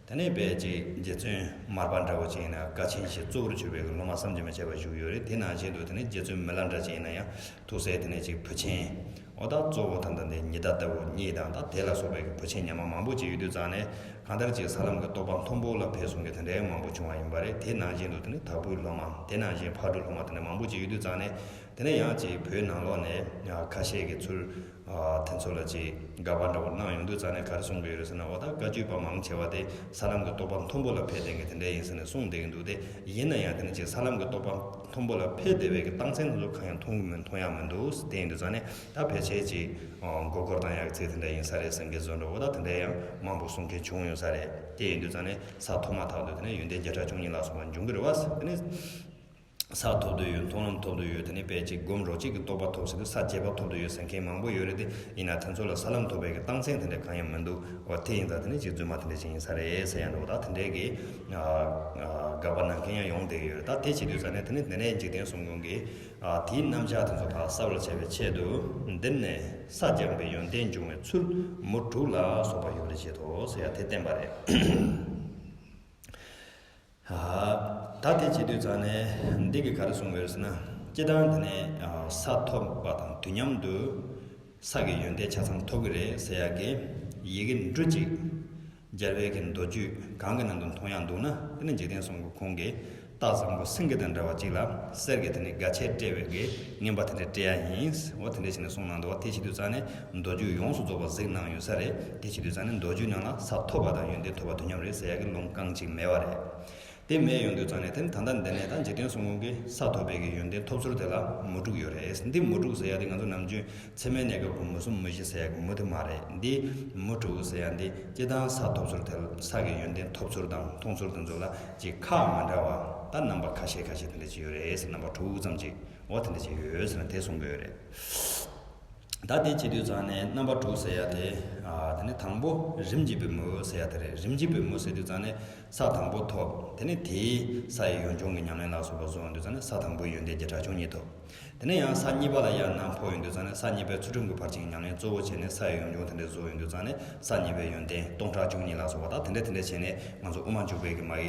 དེ་ནས་དཔེ་ཅིག་རྗེ་བཙུན་མར་པ་འདྲ་བོ་ཅིག་ཡིན་ན་དཀའ་ཆེན་ཞེས་གཙོ་བོར་གྱུར་པའི་སློབ་མ་བསམ་གྱིས་མི་ཁྱབ་པ་བཞུགས་ཡོད་རེད། དེ་ནང་བཞིན་དུ་དེ་ནས་རྗེ་བཙུན་མི་ལ་འདྲ་ཅིག་ཡིན་ན་ཡང་ཐུགས་སྲས་དེ་ནས་ཅིག་བུ་ཆེན། འོ་ད་གཙོ་བོ་ད་ལྟ་འདི་ཉི་ཟླ་ལྟ་བུ་གཉིས་དང་ད་དེ་ལ་སོགས་པའི་བུ་ཆེན་ཉག་མ་མང་པོ་ཅིག་ཡོད་དུས་ཙང་ནས། གང་ལྟར་ཅིག་ས་ལམ་གྱི་རྟོགས་པ་མཐོན་པོ་ལ་ཕེབས་གསུམ་གྱི་དེ་འདྲའི་མང་པོ་བྱུང་བ་ཡིན་པ་རེད། དེ་ནང་བཞིན་དུ་དེ་ནི་དྭགས་པོའི་སློབ་མ་དེ་ནང་བཞིན་ཕག་གྲུའི་སློབ་མ་དེ་འདྲ་མང་པོ་ཅིག་ཡོད་དུས་ཙང་ནས། དེ་ནས་ཡང་ཅིག་བོད་ནང་ལོགས་ནས་ཁ་ཤས་ཀྱི་ཚུལ་དེ་ཚོ་ལ་ཅིག་དགག་པ་འདྲ་བོ་གནང་ཡོང་དུས་ཙང་ནས་ག་རེ་གསུང་གི་ཡོད་རེད་ཟེར་ན། འོ་ད་བཀའ་བརྒྱུད་པ་མང་ཆེ་བ་དེ་ས་ལམ་གྱི་རྟོགས་པ་མཐོན་པོ་ལ་ཕེབས་བསྡད་མཁན་དེ་འདྲ་ཡིན་ཟེར་ནས་གསུངས་བསྡད་ཀྱི་འདུག་དེ་ཡིན་ན་ཡང་དེ་ནི་ཅིག་ས་ལམ་གྱི་རྟོགས་པ་མཐོན་པོ་ལ་ཕེབས་བསྡད་པའི་གི་རྟགས་མཚན་དེ་ཚོ་གང་ཡང་མཐོང་གི་མི་མཐོང་ཡག་མི་འདུག་དེ་ཡིན་དུས་ཙང་ནས་ད་ཕལ་ཆེར་ཅིག་མགོ་སྐོར་བཏང་ཡག་གི་ཚིག་དེ་འདྲ་ཡིན་ས་རེད་ཟེར་མཁན་བཟོ་འདྲ། འོ་ད་དེ་འདྲ་ཡང་མང་པོ་གསུང་མཁན་བྱུང་ཡོད་ས་རེད། དེ་ཡིན་དུས་ཙང་ནས་ས་ཐོབ་མ་ཐག་ཏུ་དེ་ནས་ཡོན་ཏན་བརྒྱ་ཕྲག་བཅུ་གཉིས་ལ་སོགས་པ་འབྱུང་གི་རེད་བ། དེ་ནས་ས་ཐོབ་ཏུ་ཡོད། མཐོང་ལམ་ཐོབ་ཏུ་ཡོད། དེ་ནས་དཔེ་ཅིག་སྒོམ་རོ་གཅིག་གི་རྟོགས་པ་ཐོབ་ཟེར་དུས་ས་བརྒྱད་པ་ཐོབ་ཏུ་ཡོད་ཟེར་མཁན་མང་པོ་ཡོད་རེད་དེ། ཡིན་ན་དེ་ཚོ་ལ་ས་ལམ་ཐོབ་པའི་གི་རྟགས་མཚན་དེ་འདྲ་གང་ཡང་མི་འདུག་འོ་དེ་ཡིན་ཙང་དེ་ནས་ཅིག་རྫུན་མ་དེ་འདྲ་ཅིག་ཡིན་ས་རེད་ཟེར་ཡ་འདྲ་བོ། ད་དེ་འདྲའི་གི་དགག་པ་གནང་མཁན་ཡང་ཡོང་བསྡད་ཀྱི་ཡོད་རེད། ད་དེ་བྱེད་དུས་ཙང་ནས་དེ་ནས་དེ་ནས་འཇིག་རྟེན་གསུམ་མགོན་གྱི་དེའི་རྣམ་གཞག་དེ་ཚོ་ཕར་གསལ་བར་བྱ་བའི་ཆེད་དུ། འདིར་ནི་ས་སྦྱངས་པའི་ཡོན་ཏན་འབྱུང་བའི་ཚུལ་མུ་དྲུག་ལ་སོགས་པ་ཡོད་པར་བཞེད་དོ་ཟེར་ཡ་དེ་བསྟན་པ་རེད། ད་དེ་བྱེད་དུས་ཙང་ནས་འདི་གི་ག་རེ་གསུངས་ཡོད་ཟེར་ན། སྤྱིར་བཏང་དེ་ནས་ས་ཐོབ་པ་དང་དུས་མཉམ་དུ་ས་གི་ཡོན་ཏན་ཆ་ཚང་ཐོབ་ཀྱི་རེད་ཟེར་ཡ་གི་ཡི་གེ་འབྲུ་གཅིག་རྒྱལ་བའི་གི་མདོ་རྒྱུད་གང་གི་ནང་དུ་མཐོང་ཡག་འདུག་ན། དེ་ནི་འཇིག་རྟེན་གསུམ་གྱི་ཁོང་གིས་རྟ་བཟང་པོ་སེང་གེ་དང་འདྲ་བ་གཅིག་ལ་གསེར་གྱི་དེ་ནི་སྒ་ཆས་སྤྲས་པའི་གི་རྔན་པ་དེ་འདྲ་སྤྲད་ཡག་ཡིན། འོ་དེ་འདྲ་བྱས་ནས་གསུངས་གནང་འདུག་བ། དེ་བྱེད་དུས་ཙང་ནས་མདོ་རྒྱུད་ཡོངས་སུ་རྫོགས་པ་གཟིགས་གནང་ཡོད་ས་རེད། དེ་བྱེད་དུས་ཙང་ནས་མདོ་རྒྱུད་ནང་ལ་ས་ཐོབ་པ་དང་ཡོན་ཏན་ཐོབ་པ་དུས་མཉམ་རེད་ཟེར་ཡག་གི་ལུང་རྐང་གཅིག་མེད་པ་རེད། དེ་མེད་ཡོང་དུས་ཙང་ནས་དེ་ནི་ད་ལྟ་འདི་ནས་ད་འཇིག་རྟེན་གསུམ་མགོན་གྱིས་ས་ཐོབ་པའི་གི་ཡོན་ཏན་ཐོབ་ཚུལ་དེ་ལ་མུ་དྲུག་ཡོད་རེད། འདི་མུ་དྲུག་ཟེར་ཡ་དེ་ང་ཚོ་ནམ་རྒྱུན་མཚན་མོའི་གནས་སྐབས་ཀྱི་མུ་གསུམ་མུ་བཞི་ཟེར་ཡ་གི་མུ་དེ་མ་རེད། འདི་མུ་དྲུག་ཟེར་ཡ་འདི་སྤྱིར་བཏང་ས་ཐོབ་ཚུལ་དེ་ས་གི་ཡོན་ཏན་ཐོབ་ཚུལ་དང་མཐོང་ཚུལ་དེ་ཚོ་ལ་ཅིག་ཁག་མ་འདྲ་བ་ད་རྣམ་པ་ཁ་ཤས་ཁ་ཤས་དེ་འདྲ་ཅིག་ཡོད་རེད་ཟེར། རྣམ་པ་དྲུག་ཙམ་ཅིག་འོ་དེ་འདྲ་ཅིག་ཡོད་ཟེར་ན་དེ་གསུང་གི་ཡོད་རེད། ད་དེ་བྱེད་དུས་ཙང་ནས་རྣམ་པ་དྲུག་ཟེར་ཡ་དེ། ཨ། དེ་ནི་དང་པོ་རིམ་གྱིས་པའི་མུ་ཟེར་ཡ་དེ་རེད། རིམ་གྱིས་པའི་མུ་ཟེར་དུས་ཙང་ནས་ས་དང་པོ་ཐོབ། དེ་ནི་དེའི་ས་ཡི་ཡོན་སྦྱོང་གི་ཉམས་ལེན་ལ་སོགས་པ་བཟོ་ཡོང་དུས་ཙང་ནས་ས་དང་པོའི་ཡོན་ཏན་བརྒྱ་ཕྲག་བཅུ་གཉིས་ཐོབ། དེ་ནས་ཡང་ས་གཉིས་པ་ལ་ཡང་ནམ་ཕོག་ཡོང་དུས་ཙང་ནས། ས་གཉིས་པའི་ཚུལ་ཁྲིམས་ཀྱི་ཕར་ཕྱིན་ཉམས་ལེན་གཙོ་བོ་བྱས་ནས་ས་ཡི་ཡོན་སྦྱོང་དེ་འདྲ་བཟོ་ཡོང་དུས་ཙང་ནས། ས་གཉིས་པའི་ཡོན་ཏན་སྟོང་ཕྲག་བཅུ་གཉིས་ལ་སོགས་པ་དང་། དེ་འདྲ་དེ་འདྲ་བྱས་ནས་ང་ཚོ་དབུ་མ་འཇུག་པའི་གི་མ་ཡི་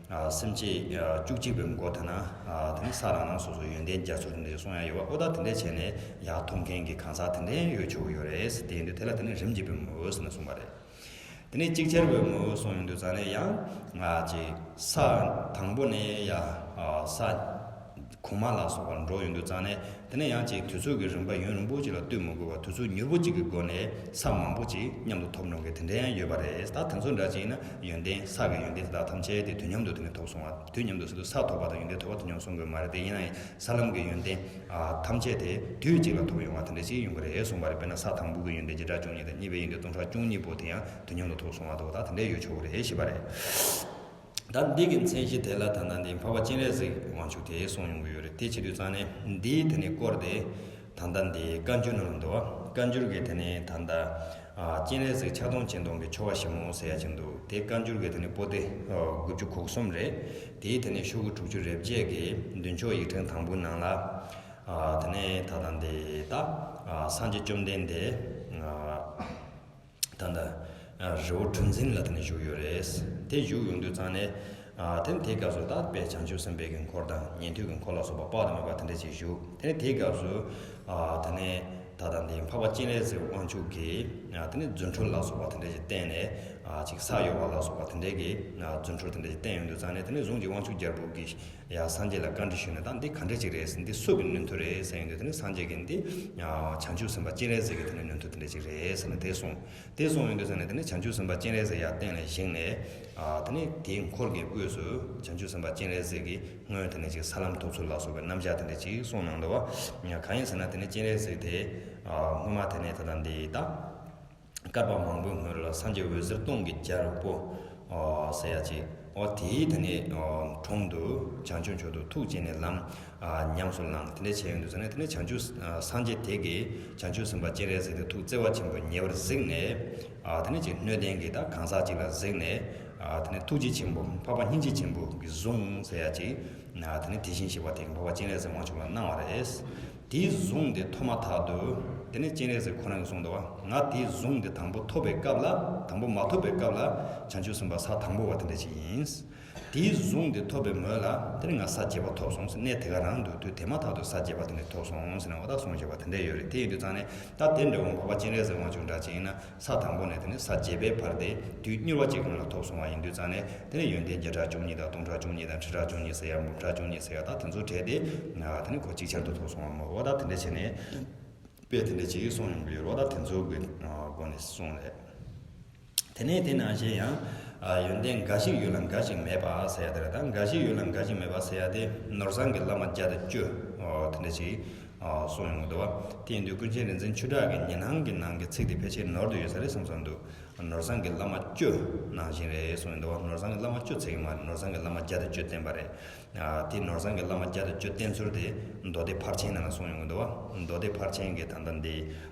ཨ་སེམས་བསྐྱེད་ཨ་བཅུ་གཅིག་པའི་མགོ་དེ་ན། ཨ་དེ་ནི་ས་རང་རང་སོ་སོའི་ཡོན་ཏན་རྒྱ་མཚོ་དེ་འདྲ་གསུང་ཡ་ཡོད་པ། ཨོ་ད་དེ་འདྲ་བྱས་ནས་ཡར་ཐོན་མཁན་གྱི་གང་ཟག་དེ་འདྲ་ཡོད་ཆོག་གི་ཡོད་རེད། དེ་ཡིན་དུས་དེ་ལ་དེ་ནི་རིམ་གྱིས་པའི་མུ་ཟེར་ནས་གསུངས་པ་རེད། དེ་ནས་ཅིག་ཆར་བའི་མུ་གསུངས་ཡོང་དུས་ཙང་ནས། ཡང་ང་ཅིག་ས་དང་པོ་ནས་ཡ་ཨ་ས་གོང་མ་ལ་སོགས་པར་འགྲོ་ཡོང་དུས་ཙང་ནས། དེ་ནས་ཡང་ཅིག་དུས་ཚོད་ཀྱི་རིམ་པ་ཡུན་རིང་པོ་ཅིག་ལ་ལྟོས་མི་དགོས་པར། དུས་ཚོད་མྱུར་པོ་ཅིག་གི་སྒོ་ནས་ས་མང་པོ་ཅིག་མཉམ་དུ་ཐོབ་འགྲོ་མཁན་དེ་འདྲ་ཡང་ཡོད་པ་རེད། ད་དེ་ཚོ་འདྲ་ཅིག་ཡིན་ན། ཡོན་ཏན་ས་གི་ཡོན་ཏན་དེ་དག་ཐམས་ཅད་དེ་དུས་མཉམ་དུ་དེ་ནས་ཐོབ་སོང་བ། དུས་མཉམ་དུ་ཟེར་དུས་ས་ཐོབ་པ་དང་ཡོན་ཏན་ཐོབ་པ་དེ་མཉམ་གསུང་དགོས་མ་རེད། དེ་ཡིན་ན་ཡང་ས་ལམ་གྱི་ཡོན་ཏན་ཨ་ཐམས་ཅད་དེ་དུས་གཅིག་ལ་ཐོབ་ཡོང་བ་དེ་འདྲ་ཞིག་ཡོང་གི་རེད་གསུངས་པ་རེད། དཔེར་ན་ས་དང་པོ་གི་ཡོན་ཏན་བརྒྱ་ཕྲག་བཅུ་གཉིས་དང་། གཉིས་པའི་ཡོན་ཏན་སྟོང་ཕྲག་བཅུ་གཉིས་པོ་དེ་ཡང་དུས་མཉམ་དུ་ཐོབ་སོང་བ་དང་། ད་དེ་འདྲ་ཡོད་ཆོག་གི་རེད་ཞེས་པ་རེད། ད་འདི་གི་མཚན་གཞི་དེ་ལ་ད་ལྟ་འདི་འཕགས་པ་སྤྱན་རས་གཟིགས་དབང་ཕྱུག་དེ་གསུངས་ཡོང་གི་ཡོད་རེད། དེ་བྱེད་དུས་ཙང་ནས་འདིའི་དེ་ནས་སྐོར་དེ་ད་ལྟ་འདི་བཀའ་འགྱུར་ནང་ལ་འདུག་བ། བཀའ་འགྱུར་གྱི་དེ་ནས་ད་ལྟ་ཨ་སྤྱན་རས་གཟིགས་ཕྱག་སྟོང་སྤྱན་སྟོང་གི་ཆོ་ག་ཞིབ་མོ་ཟེར་ཡ་ཅིག་འདུག། དེ་བཀའ་འགྱུར་གྱི་དེ་ནས་པོ་ཏི་ཨ་དགུ་བཅུ་གོ་གསུམ་རེད། དེའི་དེ་ནས་ཤོག་གུ་དྲུག་ཅུ་རེ་བརྒྱད་ཀྱི་མདུན་ཅོག་ཡིག་ཕྲེང་དང་པོའི་ནང་ལ། ཨ་དེ་ནས་ད་ལྟ་འདི་ད་ཨ་སངས་རྒྱས་བཅོམ་ལྡན་འདས་ཨ་ད་ལྟ་ཨ་རི་བོ་གྲུ་འཛིན་ལ་དེ་ནས་བཞུགས་ཡོད་རེད། དེ་བཞུགས་ཡོང་དུས་ཙང་ནས། ཨ་དེ་ནས་དེའི་སྐབས་སུ་ད་དཔལ་བྱང་ཆུབ་སེམས་དཔའི་གི་འཁོར་དང་ཉན་ཐོས་ཀྱི་འཁོར་ལ་སོགས་པ་དཔག་ཏུ་མེད་པ་དེ་འདྲ་ཅིག་བཞུགས། དེ་ནས་དེའི་སྐབས་སུ་ཨ་དེ་ནས་ད་ལྟ་འདི་འཕགས་པ་སྤྱན་རས་གཟིགས་དབང་ཕྱུག་གིས་ཨ་དེ་ནས་རྫུ་འཕྲུལ་ལ་སོགས་པ་དེ་འདྲ་ཅིག་བསྟན་ནས། ཨ་ཅིག་ས་གཡོ་བ་ལ་སོགས་པ་དེ་འདྲ་གི་ཨ་རྫུ་འཕྲུལ་དེ་འདྲ་ཅིག་བསྟན་ཡོང་དུས་ཙང་ནས། དེ་ནས་གཟུངས་ཀྱི་དབང་ཕྱུག་རྒྱལ་པོ་གིས་ཡ་སངས་རྒྱས་ལ་བཀའ་འདྲི་ཞུས་ནས། ད་འདི་ག་འདྲ་ཅིག་རེད། འདི་སུ་གི་ནུས་མཐུ་རེད་ཟེར་ཡོང་དུས། དེ་ནས་སངས་རྒྱས་ཀྱིས་འདི་ཨ་བྱང་ཆུབ་སེམས་དཔའ་སྤྱན་རས་གཟིགས་ཀྱི་དེ་ནས་ནུས་མཐུ་དེ་འདྲ་ཅིག་རེད་ཟེར་ནས་དེ་གསུངས། དེ་གསུངས་ཡོང་དུས་ཙང་ནས། དེ་ནས་བྱང་ཆུབ་སེམས་དཔའ་སྤྱན་རས་གཟིགས་ཡར་སྟེང་ལ་བཞེངས་ནས། ཨ་དེ་ནས་དེའི་འཁོར་གྱི་དབུས་སུ་བྱང་ཆུབ་སེམས་དཔའ་སྤྱན་རས་གཟིགས་ཀྱིས་སྔོན་དེ་ནས་ཅིག་ས་ལམ་ཐོབ་ཚུལ་ལ་སོགས་པའི་རྣམ་གཞག་དེ་འདྲ་ཅིག་གསུངས་གནང་འདུག་བ། གང་ཡིན་ཟེར་ན། དེ་ནས་སྤྱན་རས་གཟིགས་དེ་ཨ་སྔོན་མ་དེ་ནས་ད་ལྟ་འདི་ད་བསྐལ་པ་མང་པོའི་སྔོན་ལ་སངས་རྒྱས་འོད་ཟེར་སྟོང་གི་རྒྱལ་པོ་ཨ་ཟེར་ཡ་ཅིག། ཨོ་དེའི་དེ་ནས་ཨ་དྲུང་དུ་བྱང་ཆུབ་མཆོག་ཏུ་ཐུགས་བསྐྱེད་ནས་ལམ་ཨ་ཉམས་སུ་བླངས། དེ་འདྲ་བྱས་ཡོང་དུས་ཙང་ནས། དེ་ནས་བྱང་ཆུབ་ཨ་སངས་རྒྱས་དེ་གིས་བྱང་ཆུབ་སེམས་དཔའ་སྤྱན་རས་གཟིགས་དེ་ཐུགས་བརྩེ་བ་ཆེན་པོས་ཉེ་བར་གཟིགས་ནས། ཨ་དེ་ནས་ཅིག་སྣོད་ལྡན་གྱི་ད་གང་ཟག་ཅིག་ལ་གཟིགས་ནས། ཨ་དེ་ནས་ཐུགས་རྗེ་ཆེན་པོ་འཕགས་པ་སྙིང་རྗེ་ཆེན་པོ་གི་གཟུངས་ཟེར་ཡ་ཅིག། ཨ་དེ་ནས་དེ་བཞིན་གཤེགས་པ་དེ་གིས་འཕགས་པ་སྤྱན་རས་གཟིགས་དབང་ཕྱུག་ལ་གནང་བ་རེད། དེའི་གཟུངས་དེ་ཐོབ་མ་ཐག་ཏུ། དེ་ནས་སྤྱན་རས་གཟིགས་ཁོ་རང་གིས་གསུངས་འདུག་བ། ང་དེའི་གཟུངས་དེ་དང་པོ་ཐོབ་པའི་སྐབས་ལ། དང་པོ་མ་ཐོབ་པའི་སྐབས་ལ་བྱང་ཆུབ་སེམས་དཔའ་ས་དང་པོ་བ་དེ་འདྲ་ཅིག་ཡིན། དེའི་གཟུངས་དེ་ཐོབ་པའི་མོད་ལ་དེ་ནས་ང་ས་བརྒྱད་པ་ཐོབ་སོང་ཟེར། གནས་དེ་ག་རང་དུ་དུས་དེ་མ་ཐག་ཏུ་ས་བརྒྱད་པ་དེ་ནས་ཐོབ་སོང་ཟེར་ནས། འོ་ད་གསུངས་བཞག་པ་དེ་འདྲ་ཡོད་རེད། དེ་ཡིན་དུས་ཙང་ནས། ད་དེ་འདྲ་བོ་འཕགས་པ་སྤྱན་རས་གཟིགས་དབང་ཕྱུག་འདྲ་ཅིག་ཡིན་ན། ས་དང་པོ་ནས་དེ་ནས་ས་བརྒྱད་པའི་བར་དེ་དུས་མྱུར་བ་གཅིག་གི་ནང་ལ་ཐོབ་སོང་བ་ཡིན་དུས་ཙང་ནས། དེ་ནས་ཡོན་ཏན་བརྒྱ་ཕྲག་བཅུ་གཉིས་དང་། སྟོང་ཕྲག་བཅུ་གཉིས་དང་། ཁྲི་ཕྲག་བཅུ་གཉིས་ཟེར་ཡ། འབུམ་ཕྲག་བཅུ་གཉིས་ཟེར་ཡ། ད་དེ་ཚོ་བྲལ་ཏེ། ཨ་དེ་ནས་ཁོ་ཅིག་ཆར་དུ་ཐོབ་སོང་བ་མོ། འོ་ད་དེ་འདྲ་བྱས་ནས་དཔེ་དེ་འདྲ་ཅིག་གསུངས་ཡོང་གི་ཡོད་རེད། འོ་ད་དེ་ཚོ་གི་ཨ་སྒོ་ནས་གསུངས་རེད། དེ་ནས་དེ་ནང་བཞིན་ཡང་ཨ་ཡོན་ཏན་འགའ་ཞིག་ཡོད་ལ་འགའ་ཞིག་མེད་པ་ཟེར་ཡ་དེ་རེད། ད་འགའ་ཞིག་ཡོད་ལ་འགའ་ཞིག་མེད་པ་ཟེར་ཡ་དེ་ནོར་བཟང་གི་བླ་མ་བརྒྱ་དང་བཅུ། ཨོ་དེ་འདྲ་ཞིག་ཨ་གསུངས་ཡོང་གི་འདུག་བ། དེ་ཡིན་དུས་ཀུན་མཁྱེན་རིག་འཛིན་ཆོས་གྲགས་ཀྱི་ཉི་སྣང་གི་ནང་གི་ཚིག་དེ་ཕལ་ཆེར་ནོར་དུ་ཡོད་ས་རེད་བསམ་བསམ་འདུག། ནོར་བཟང་གི་བླ་མ་བཅུ་ནང་བཞིན་རེད་གསུངས་ཡོང་འདུག་བ། ནོར་བཟང་གི་བླ་མ་བཅུ་ཟེར་གི་མ་རེད། ནོར་བཟང་གི་བླ་མ་བརྒྱ་དང་བཅུ་བསྟན་པ་རེད། ཨ་དེ་ནོར་བཟང་གི་བླ་མ་བརྒྱ་དང་བཅུ་བསྟན་ཚུལ་དེ་མདོ་སྡེ་ཕར་ཕྱིན་ནང་ལ་གསུངས་ཡོང་གི་འདུག་བ། མདོ་སྡེ་ཕར་ཕྱིན་གྱི་ད་ལྟ་འདི་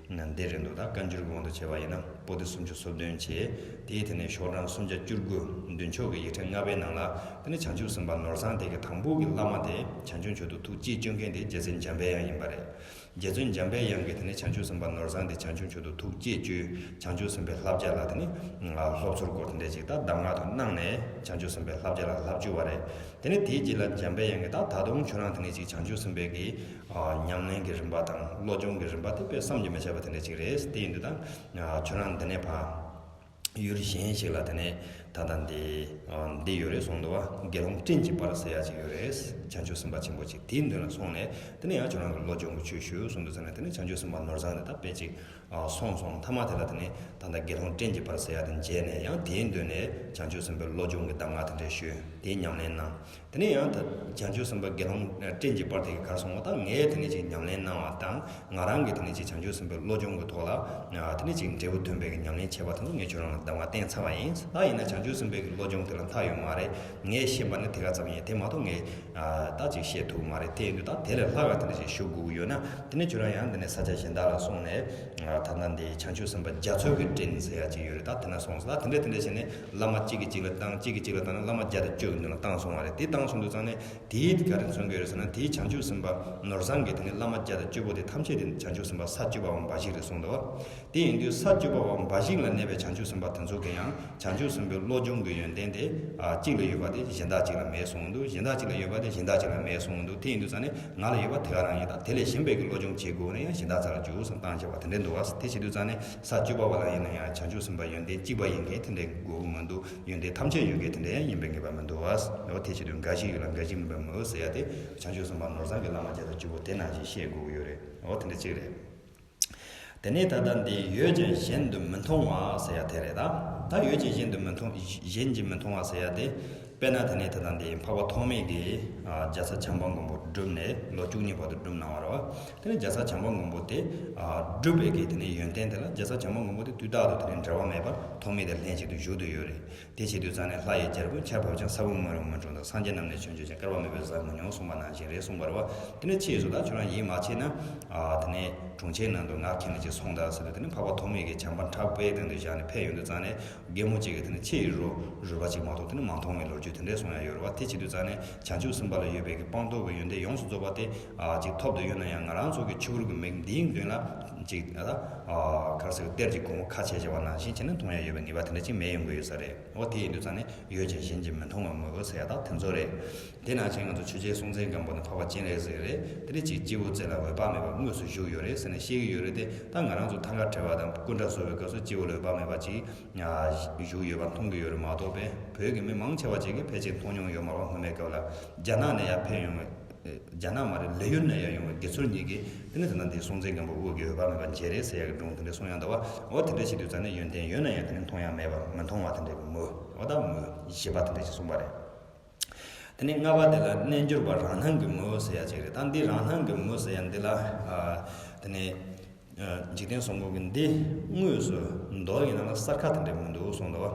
འདི་རེད་འདུག། ད་བཀའ་འགྱུར་གྱི་དབང་དུ་བྱས་པ་ཡིན་ན། པོ་ཏི་སུམ་ཅུ་སོ་བདུན་བྱས། དེའི་དེ་ནས་ཤོག་གྲངས་སུམ་བརྒྱ་བཅུ་དགུ། མདུན་ཕྱོགས་ཀྱི་ཡིག་ཕྲེང་ལྔ་པའི་ནང་ལ། དེ་ནས་བྱང་ཆུབ་སེམས་དཔའ་ནོར་བཟང་དེ་གི་དང་པོ་གི་བླ་མ་དེ་བྱང་ཆུབ་མཆོག་ཏུ་ཐུགས་བསྐྱེད་བཅུག་མཁན་དེ་རྗེ་བཙུན་འཇམ་པའི་དབྱངས་ཡིན་པ་རེད། རྗེ་བཙུན་འཇམ་པའི་དབྱངས་ཀྱིས་དེ་ནས་བྱང་ཆུབ་སེམས་དཔའ་ནོར་བཟང་དེ་བྱང་ཆུབ་མཆོག་ཏུ་ཐུགས་བསྐྱེད་བཅུག། བྱང་ཆུབ་སེམས་དཔའི་བསླབ་བྱ་ལ་དེ་ནས་སློབ་ཚོར་སྐོར་དེ་འདྲ་ཅིག་ད་གདམས་ངག་དང་གནང་ནས། བྱང་ཆུབ་སེམས་དཔའི་བསླབ་བྱ་ལ་བསླབ་བཅུག་པ་རེད། དེ་ནས་དེའི་རྗེས་ལ་འཇམ་པའི་དབྱངས་ཀྱིས། ད་ད་དུང་ཁྱོད་རང་དེ་ནས་ཅིག་བྱང་ཆུབ་སེམས་དཔའི་གི་ཨ་ཉམས་ལེན་གྱི་རིམ་པ་དང་བློ་སྦྱོང་གི་རིམ་པ་དེ་དཔེ་བསམ་གྱིས་མི་ཁྱབ་པ་དེ་འདྲ་ཅིག་རེད། དེ་ཡིན་དུས་ད་ཨ་ཁྱོད་རང་འདི་ནས་ཕར་ཡུལ་གཞན་ཞིག་ལ་དེ་ནས་ད་ལྟ་འདི་ཨ་འདི་ཡོད་རེད་གསུངས་འདུག་བ། དགེ་སློང་སྤྲིན་གྱི་པར་ཟེར་ཡ་ཅིག་ཡོད་རེད། བྱང་ཆུབ་སེམས་དཔའ་ཆེན་པོ་ཅིག་དེའི་མདུན་ལ་སོང་ནས། དེ་ནས་ཡང་ཁྱོད་རང་གི་བློ་སྦྱོང་གི་ཆོས་ཞུ་གསུངས་དུས་ཙང་ནས། དེ་ནས་བྱང་ཆུབ་སེམས་དཔའ་ནོར་བཟང་དེ་ད་དཔེ་ཅིག་ཨ་སོང་སོང་། མཐའ་མ་དེ་ལ་དེ་ནས་ད་ལྟ་དགེ་སློང་སྤྲིན་གྱི་པར་ཟེར་ཡ་དེ་མཇལ་ནས། ཡང་དེའི་མདུན་ནས་བྱང་ཆུབ་སེམས་དཔའི་བློ་སྦྱོང་གི་གདམས་ངག་དེ་འདྲ་ཞུས། དེའི་ཉམས་ལེན་གནང་། དེ་ནས་ཡང་ད་བྱང་ཆུབ་སེམས་དཔའ་དགེ་སློང་སྤྲིན་གྱི་པར་དེ་གིས་ག་རེ་གསུངས་པ། ད་ངས་དེ་ནས་ཅིག་ཉམས་ལེན་གནང་བ་དང་། ང་རང་གིས་དེ་ནས་ཅིག་བྱང་ཆུབ་སེམས་དཔའི་བློ་སྦྱོང་གི་ཐོག་ལ་ཨ་དེ་ནས་ཅིག་འབྲས་བུ་ཐོན་པའི་གི་ཉམས་ལེན་བྱས་པ་དེ་ཚོ་ངས་ཁྱོད་རང་ལ་གདམས་ངག་བསྟན་ཚར་བ་ཡིན། ད་ཡིན་ན་བྱང་ཆུབ་ ཆུབ་སེམས་དཔའི་གི་བློ་སྦྱོང་དེ་ལ་མཐའ་ཡོད་མ་རེད། ངས་ཤེས་པ་ནི་དེ་ག་ཙམ་ཡིན། དེ་མ་གཏོགས་ངས་ད་ཅིག་ཤེས་ཐུབ་མ་རེད། དེ་ཡིན་དུས་ད་དེ་ལས་ལྷག་ག་དེ་འདྲ་ཞིག་ཞུ་དགོས་ཀྱི་ཡོད་ན། དེ་ནས་ཁྱོད་རང་ཡང་འདི་ནས་ས་ཆ་གཞན་དག་ལ་སོང་ནས། ད་ལྟ་འདི་བྱང་ཆུབ་སེམས་དཔའ་རྒྱ་མཚོའི་གི་སྤྲིན་ཟེར་ཡ་ཅིག་ཡོད་རེད། ད་དེ་ན་སོང་ཙང་ད་དེ་འདྲ་དེ་འདྲ་བྱས་ནས་བླ་མ་གཅིག་གིས་གཅིག་ལ་བཏང་། གཅིག་གིས་གཅིག་ལ་བཏང་ན་བླ་མ་བརྒྱ་དང་བཅུ་གི་མདུན་ལ་བཏང་སོང་བ་རེད། དེ་བཏང་སོང་དུས་ཙང་ནས་དེའི་ག་རེ་མཚོན་གྱི་ཡོད་རེད་ཟེར་ན། དེའི་བྱང་ཆུབ་སེམས་དཔའ་ནོར་བཟང་གིས་དེ་ནི་བླ་མ་བརྒྱ་དང་བཅུ་པོ་དེ་ཐམས་ཅད་དེ་བྱང་ཆུབ་སེམས་དཔའ་ས་བཅུ་པ་བ་འབའ་ཞིག་རེད་གསུངས་འདུག་བ། དེ་ཡིན་དུས་ས་བཅུ་པ་བ་འབའ་ཞིག་ལ་གནས་པའི་བྱང་ཆུབ་སེམས་དཔའ་དེ་ཚོ་གིས་ཡང་བྱང་ཆུབ་སེམས་དཔའི་བློ་སྦྱོང་གི་ཡོན་ཏན་དེ་གཅིག་ལ་ཡོད་པ་དེ་གཞན་དག་གཅིག་ལ་མེད་གསུངས་འདུག་གཞན་དག་གཅིག་ལ་ཡོད་པ་དེ་གཞན་དག་གཅིག་ལ་མེད་གསུངས་འདུག་དེ་ཡིན་དུས་ཙང་ནས་ང་ལ་ཡོད་པ་དེ་ག་རང་ཡིན། ད་དེ་ལས་གཞན་པའི་གི་བློ་སྦྱོང་བྱེད་དགོས་ན་ཡང་གཞན་དག་རྩ་ལ་འཇུག་བསམ་བཏང་བྱས་པ་དེ་འདྲ་འདུག་བ། དེ་བྱེད་དུས་ཙང་ནས་ས་བཅུ་པ་བ་ལ་ཡིན་ན་ཡང་བྱང་ཆུབ་སེམས་དཔའ་ཡོན་ཏན་གཅིག་པ་ཡིན་མཁན་དེ་འདྲ་དགོས་ཀྱི་མི་འདུག་ཡོན་ཏན་ཐམས་ཅད་ཡོད་མཁན་དེ་འདྲ་ཡང་ཡིན་པའི་ངེས་པ་མི་འདུག་བ། འོ་དེ་བྱེད་དུས་འགའ་ཞིག་ཡོད་ལ་འགའ་ཞིག་མེད་པ་མོ་ཟེར་ཡ་དེ་བྱང་ཆུབ་སེམས་དཔའ་ནོར་བཟང་གི་བླ་མ་བརྒྱ་དང་བཅུ་པོ་དེ་ནང་བཞིན་ཤེས་དགོས་ཀྱི་ཡོད་རེད། འོ་དེ་འདྲ་གཅིག་རེད། དེ་ནས་ད་ལྟ་འདི་ཡོད་ཀྱང་གཞན་དུ་མི་མཐོང་བ་ཟེར་ཡ་དེ་རེད། ད་ད་ཡོད་ཀྱང་གཞན་དུ་མི་མཐོང་། གཞན་གྱིས་མི་མཐོང་བ་ཟེར་ཡ་དེ། དཔེར་ན་དེ་ནས་ད་ལྟ་འདི་འཕགས་པ་ཐོགས་མེད་ཀྱིས་ཨ་རྒྱལ་ཚབ་བྱམས་པ་མགོན་པོ་བསྒྲུབས་ནས་ལོ་བཅུ་གཉིས་བར་དུ་བསྒྲུབས་གནང་བ་རེད་བ། དེ་ནས་རྒྱལ་ཚབ་བྱམས་པ་མགོན་པོ་དེ་ཨ་བསྒྲུབས་པའི་གི་དེ་ནས་ཡོན་ཏན་དེ་ལ་རྒྱལ་ཚབ་བྱམས་པ་མགོན་པོ་དེ་དུས་རྟག་ཏུ་དེ་ནས་འབྲལ་བ་མེད་པར་ཐོགས་མེད་དེ་ལྷན་ཅིག་ཏུ་བཞུགས་ཏུ་ཡོད་རེད། དེ་བྱེད་དུས་ཙང་ནས་ལྷ་ཡི་རྒྱལ་པོས་ཆར་བབས་ཀྱང་ས་བོན་མུན་རུབ་མི་འཁྲུགས་དང་། སངས་རྒྱས་རྣམས་ནི་ཆོས་འབྱུང་ཅན། བསྐལ་པ་མེད་པའི་གཟའ་མི་ཉམས་གསུངས་པ་ནང་བཞིན་རེད་གསུངས་པ་རེད་བ། དེ་ནས་ཕྱིས་སུ་ད་ཁྱོད་རང་ཡིད་མ་ཆེས་ན། ཨ་དེ་ནས་དྲུང་ཆེན་ནང་དུ་ང་ཁྱེད་ནས་ཅིག་སོང་དང་ཟེར་དུས། དེ་ནས་འཕགས་པ་ཐོགས་མེད་ཀྱིས་བྱམས་པ་ཕྲག་པའི་སྟེང་དུ་བཞག་ནས་ཕེབས་ཡོང་དུས་ཙང་ནས་རྒན་མོ་གཅིག་གིས་དེ་ནས་ཕྱི་ཡི་རོ་རུས་པ་གཅིག་མ་གཏོགས་དེ་ནས་མ་མཐོང་བའི་ལོ་རྒྱུས་དེ་འདྲས་གསུངས་ཡ་ཡོད་རེད་བ། དེ་བྱེད་དུས་ཙང་ནས་བྱང་ཆུབ་སེམས་དཔའ་ལ་ཡོད་པའི་གི་སྤངས་རྟོགས་ཀྱི་ཡོན་ཏན་ཡོངས་སུ་རྫོགས་པ་དེ་ཨ་ཅིག་ཐོབ་ཏུ་ཡོད་ན་ཡང་། ང་རང་ཚོ་གི་ཆོས་སྐུ་གི་མིག་འདིའི་མདུན་ལ་ཅིག་ཨ་ཨ་ག་རེ་ཟེར། གཏེར་གྱི་སྒོ་མོ་ཁ་ཕྱེ་བྱས་པ་ནང་བཞིན་བྱས་ནས་མཐོང་ཡ་ཡོད་པའི་ངེས་པ་དེ་འདྲ་ཅིག་མེད་ཡོང་གི་ཡོད་ས་རེད། འོ་དེ་ཡིན་དུས་ཙང་ནས་ཡོད་ཀྱང་གཞན་གྱིས་མི་མཐོང་བ་མོས་ཟེར་ཡ་ད་དེ་ཚོ་རེད། དེ་ནང་བཞིན་ང་ཚོ་ཆོས་རྒྱལ་སྲོང་བཙན་སྒམ་པོ་ནི་འཕགས་པ་སྤྱན་རས་གཟིགས་རེད། དེ་ནས་ཅིག་སྤྱི་བོ་རྩེ་ལ་འོད་དཔག་མེད་པ་དངོས་སུ་བཞུགས་ཡོད་རེད་ཟེར་ནས་བཤད་ཀྱི་ཡོད་རེད་དེ། ད་ང་རང་ཚོ་ཐང་ག་བྲལ་བ་དང་སྐུ་འདྲ་བཟོ་བའི་སྐབས་སུ་སྤྱི་བོ་ལ་འོད་དཔག་མེད་པ་ཅིག་བཞུགས་ཡོད་པ་མཐོང་གི་ཡོད་རེད་མ་གཏོགས། པས་བོད་ཀྱི་མི་མང་ཆེ་བ་ཅིག་གིས་ཕལ་ཆེར་མཐོང་མྱོང་ཡོད་མ་རེད་བ། སྔོན་མའི་སྐབས་ལ་རྒྱ་ནག་ནས་ཡར་ཕེབས་ཡོང་བའི། རྒྱ་ནག་མ་རེད། ལི་ཡུལ་ནས་ཡར་ཡོང་བའི་དགེ་ཚུལ་གཉིས་ཀྱིས་དེ་ནས་ད་ལྟ་འདི་སྲོང་བཙན་སྒམ་པོ་དབུ་གི་འོད་དཔག་མེད་པ་མཇལ་རེད་ཟེར་ཡག་གི་སྒྲུང་དེ་འདྲ་གསུང་ཡག་འདུག་བ། འོ་དེ་འདྲ་བྱེད་དུས་ཙང་ནས་ཡོན་ཏན་ཡོད་ན་ཡང་དེ་ནས་མཐོང་ཡག་མེད་པ། མི་མཐོང་བ་དེ་འདྲ་གི་མོ། འོ་ད་མོ་བཞི་པ་དེ་འདྲ་ཞིག་གསུངས་པ་རེད། དེ་ནས་ལྔ་པ་དེ་ལ་རྣལ་འབྱོར་པ་རང་སྣང་གི་མོ་ཟེར་ཡག་ཅིག་རེད། ད་འདི་རང་སྣང་གི་མོ་ཟེར་ཡག་འདི་ལ་ཨ་དེ་ནས། འཇིག་རྟེན་གསུམ་མགོན་གྱི་འདི་དངོས་སུ་མདོ་ཡི་ནང་ལ་གསལ་ཁ་དེ་འདྲ་མི་འདུག་གསུངས་འདུག་བ།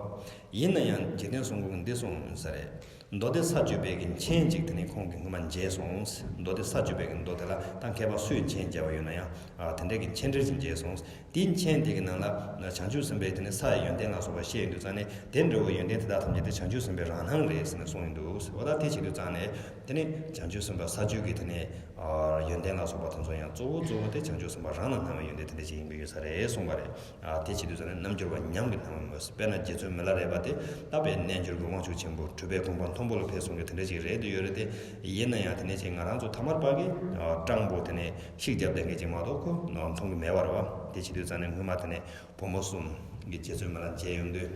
ཡིན་ན་ཡང་འཇིག་རྟེན་གསུམ་མགོན་གྱིས་འདི་གསུངས་ས་རེད། མདོ་སྡེ་ས་བཅུ་པའི་གི་མཆན་ཅིག་དེ་ནས་ཁོང་གིས་སྔོན་མ་མཇལ་སོང་། མདོ་སྡེ་ས་བཅུ་པའི་གི་མདོ་དེ་ལ་ད་མཁས་པ་སུས་མཆན་མཇལ་བ་ཡོད་ན་ཡང་། ཨ་དེ་འདྲའི་གི་མཆན་འགྲེལ་ཅིག་མཇལ་སོང་། དེའི་མཆན་དེ་གི་ནང་ལ་བྱང་ཆུབ་སེམས་དཔའི་དེ་ནས་ས་ཡི་ཡོན་ཏན་ལ་སོགས་པ་བཤད་ཡོང་དུས་ཙང་ནས། དེ་འདྲ་བོ་ཡོན་ཏན་དེ་དག་ཐམས་ཅད་དེ་བྱང་ཆུབ་སེམས་དཔའི་རང་སྣང་རེད་ཟེར་ནས་གསུངས་ཡོང་འདུག་ཟེར་བ། ད་དེ་བྱེད་དུས་ཙང་ནས། དེ་ནས་བྱང་ཆུབ་སེམས་དཔའ་ས་བཅུ་གི་དེ་ནས་ཨ་ཡོན་ཏན་ལ་སོགས་པ་དེ་ཚོ་ཡང་གཙོ་བོ་གཙོ་བོ་དེ་བྱང་ཆུབ་སེམས་དཔའ་རང་ལ་སྣང་བའི་ཡོན་ཏན་དེ་འདྲ་ཅིག་ཡིན་གྱི་ཡོད་ས་རེད་གསུངས་པ་རེད། ཨ་དེ་བྱེད་དུས་ཙང་ནས་རྣལ་འབྱོར་པ་ཉམས་ཀྱིས་སྣང་བའི་མོད། དཔེར་ན་རྗེ་བཙུན་མི་ལ་རས་པ་དེ་ད་དཔེ་རྣལ་འབྱོར་གྱི་དབང་ཕྱུག་ཆེན་པོ་གྲུབ་པའི་གོ་འཕང་མཐོན་པོ་ལ་ཕེབས་སོང་གི་དེ་འདྲ་ཅིག་རེད་དུ་ཡོད་རེད་དེ། ཡིན་ན་ཡང་དེ་ནས་ཅིག་ང་རང་ཚོ་ཐ་མལ་པ་གི་ཨ་སྤྲང་པོ་དེ་ནས་ཤིག་རྒྱབ་བསྡད་མཁན་ཅིག་མ་གཏོགས་ཁོ་མཐོང་གི་མེད་པ་རེད་བ། དེ་བྱེད་དུས་ཙང་ནས་སྔོན་མ་དེ་ནས་བུ་མོ་གསུམ་གྱིས་རྗེ་བཙུན་མི་ལ་མཇལ་ཡོང་དུས།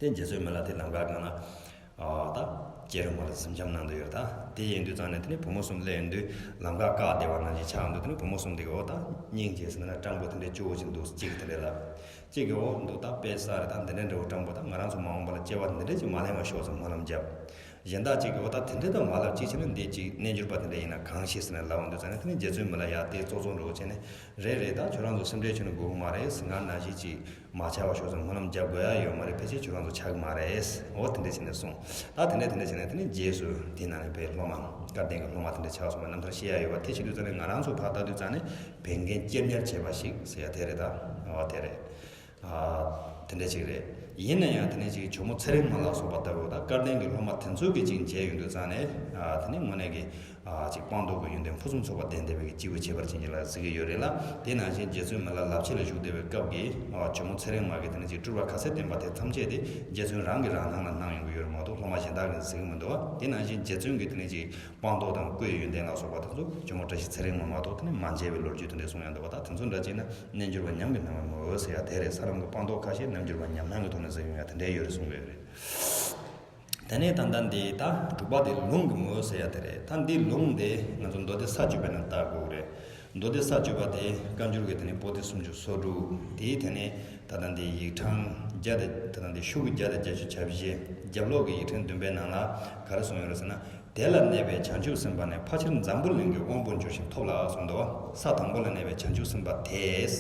དེ་རྗེ་བཙུན་མི་ལ་དེ་ལམ་ཁ་སྒང་ལ། ཨ་ད་སྐྱེས་རུ་མ་ལ་གཟིམ་འཇམ་གནང་དུ་ཡོད་ད། དེ་ཡིན་དུས་ཙང་ནས་དེ་ནས་བུ་མོ་གསུམ་སླེབས་ཡོང་དུས་ལམ་ཁ་བཀག་བསྡད་པ་ནང་བཞིན་ཆགས་ཡོང་དུས། དེ་ནས་བུ་མོ་གསུམ་དེ་གི་འོ་ད་སྙིང་རྗེ་ཟེར་ན་སྤྲང་པོ་དེ་འདྲའི་སྐྱོ་བོ་ཅིག་འདུག་གཅིག་གི་དེ་འདྲ་ལ། གཅིག་གི་འོ་འདུག་ད་དཔེ་ས་རེད། ད་འདི་འདྲ་འདྲ་བོ་སྤྲང་པོ་ད་ང་རང་ཚོ་མ་འོངས་པ་ལ་སྐྱེ་བ་འདི་འདྲ་ཅིག་མ་ལེན་པ་ཤོག་ཟེར་སྨོན་ལམ་བརྒྱབ། གཞན་དག་ཅིག་གིས་འོ་ད་དེ་འདྲ་ད་མ་ལབ། ཅིག་བྱས་ན་འདི་ཅིག་རྣལ་འབྱོར་པ་དེ་འདྲ་ཡིན་ན་གང་ཤེས་ཟེར་ནས་ལབ་ཡོང་དུས་ཙང་ནས། དེ་ནས་རྗེ་བཙུན་མི་ལ་ཡ་དེ་ཙོག་ཙོག་འདྲ་བོ་བྱས་ནས། རེད་རེད། ད་ཁྱོད་རང་ཚོ་སེམས་ཁྲལ་ཁྱོན་ནས་དགོས་ཀྱི་མ་རེད། ང་ནང་བཞིན་ཅིག་མ་ཆགས་པ་ཤོག་ཟེར་སྨོན་ལམ་རྒྱག་དགོས་ཡ་ཡོད་མ་རེད། ཕལ་ཆེར་ཁྱོད་རང་ཚོ་ཆགས་ཀྱི་མ་རེད། འོ་དེ་འདྲ་བྱས་ནས་གསུངས། ད་དེ་འདྲ་དེ་འདྲ་བྱས་ནས་དེ་ནས་རྗེས་སུ་དེ་ནང་ནས་པའི་སློབ་མ་སྐལ་ལྡན་གྱི་སློབ་མ་དེ་འདྲ་ཆགས་སོང་བའི་རྣམ་ཐར་བཤད་ཡ་ཡོད་པ་དེ་བྱེད་དུས་ཙང་ནས། ང་རང་ཚོ་ཕར་ལྟ་དུས་ཙང་ནས་བན་རྒན་སྐྱེ་དམྱལ་བྱེད་པ་ཞིག་ཟེར་ཡ་དེ་རེད་ད། འོ་དེ་རེད། ཨ་དེ་འདྲ་ཅིག་རེད། ཡིན་ན་ཡང་དེ་ནས་ཅིག་ཇོ་མོ་ཚེ་རིང་མ་ལ་སོགས་པ་ལྟ་བུ་དང་སྐལ་ལྡན་གྱི་སློབ་མ་དེ་ཚོ་གིས་ཅིག་མཇལ་ཡོང་དུས་ཙང་ནས། ཨ་དེ་ནས་དངོས་གནས་ཀྱི་ཨ་ཅིག་སྤངས་རྟོགས་ཀྱི་ཡོན་ཏན་ཕུན་སུམ་ཚོགས་པ་ལྡན་བསྡད་པའི་གི་སྐྱེས་བུ་ཁྱད་པར་ཅན་ཅིག་ལ་གཟིགས་ཀྱི་ཡོད་རེད་ལ། དེ་ནང་བཞིན་རྗེ་བཙུན་མི་ལ་ལབ་ཆེན་ལ་བཞུགས་བསྡད་པའི་སྐབས་ཀྱི་ཨ་ཇོ་མོ་ཚེ་རིང་མ་གི་དེ་ནས་ཅིག་སྤྲུལ་པ་ཁ་གསལ་བསྟན་པ་དེ་ཐམས་ཅད་དེ་རྗེ་བཙུན་རང་གི་རང་སྣང་ལ་སྣང་ཡོང་གི་ཡོད་རེད་མ་གཏོགས། སློབ་མ་གཞན་དག་གིས་གཟིགས་ཀྱི་མི་འདུག་བ། དེ་ནང་བཞིན་རྗེ་བཙུན་གྱིས་དེ་ནས་ཅིག་སྤངས་རྟོགས་དང་སྐུའི་ཡོན་ཏན་ལ་སོགས་པ་དེ་ཚོ་ཇོ་མོ་བཀྲ་ཤིས་ཚེ་རིང་མ་མ་གཏོགས་དེ་ནས་མ་མཇལ་བའི་ལོ་རྒྱུས་དེ་འདྲ་གསུང་ཡ་འདུག་བ། ད་དེ་ཚོ་འདྲ་བྱས་ན་རྣལ་འབྱོར་པ་ཉམས་ཀྱིས་སྣང་བའི་མོས་ཟེར་ཡ་དེ་རེད། ས་ལམ་གྱི་སྤངས་རྟོགས་ཁ་ཤས་རྣལ་འབྱོར་པ་ཉམས་སྣང་གི་ཐོག་ནས་གཟིགས་ཡོང་ཡ་དེ་འདྲ་ཡོད་རེད་གསུང་གི་ཡོད་རེད། དེ་ནས་ད་ལྟ་འདི་ད་དྲུག་པ་དེ་ལུང་གི་མོས་ཟེར་ཡ་དེ་རེད། ད་འདི་ལུང་དེ་ང་ཚོ་མདོ་སྡེ་ས་བཅུ་པའི་ནང་ལྟ་དགོས་ཀྱི་རེད། མདོ་སྡེ་ས་བཅུ་པ་དེ་བཀའ་འགྱུར་གྱི་དེ་ནས་པོ་ཏི་སུམ་ཅུ་སོ་དྲུག་དེའི་དེ་ནས་ད་ལྟ་འདི་ཡིག་ཕྲེང་བརྒྱ་དང་། ད་ལྟ་འདི་ཤོག་གུ་བརྒྱ་དང་བརྒྱད་ཅུ་གྱ་བཞི། རྒྱབ་ལོགས་ཀྱི་ཡིག་ཕྲེང་བདུན་པའི་ནང་ལ་ག་རེ་གསུངས་ཡོད་རེད་ཟེར་ན། དེ་ལ་གནས་པའི་བྱང་ཆུབ་སེམས་དཔའ་ནི་ཕལ་ཆེར་འཛམ་བུ་གླིང་གི་དབང་པོར་འགྱུར་ཞིང་ཐོབ་ལ་གསུངས་འདུག་བ། ས་དང་པོ་ལ་གནས་པའི་བྱང་ཆུབ་སེམས་དཔའ་དེས།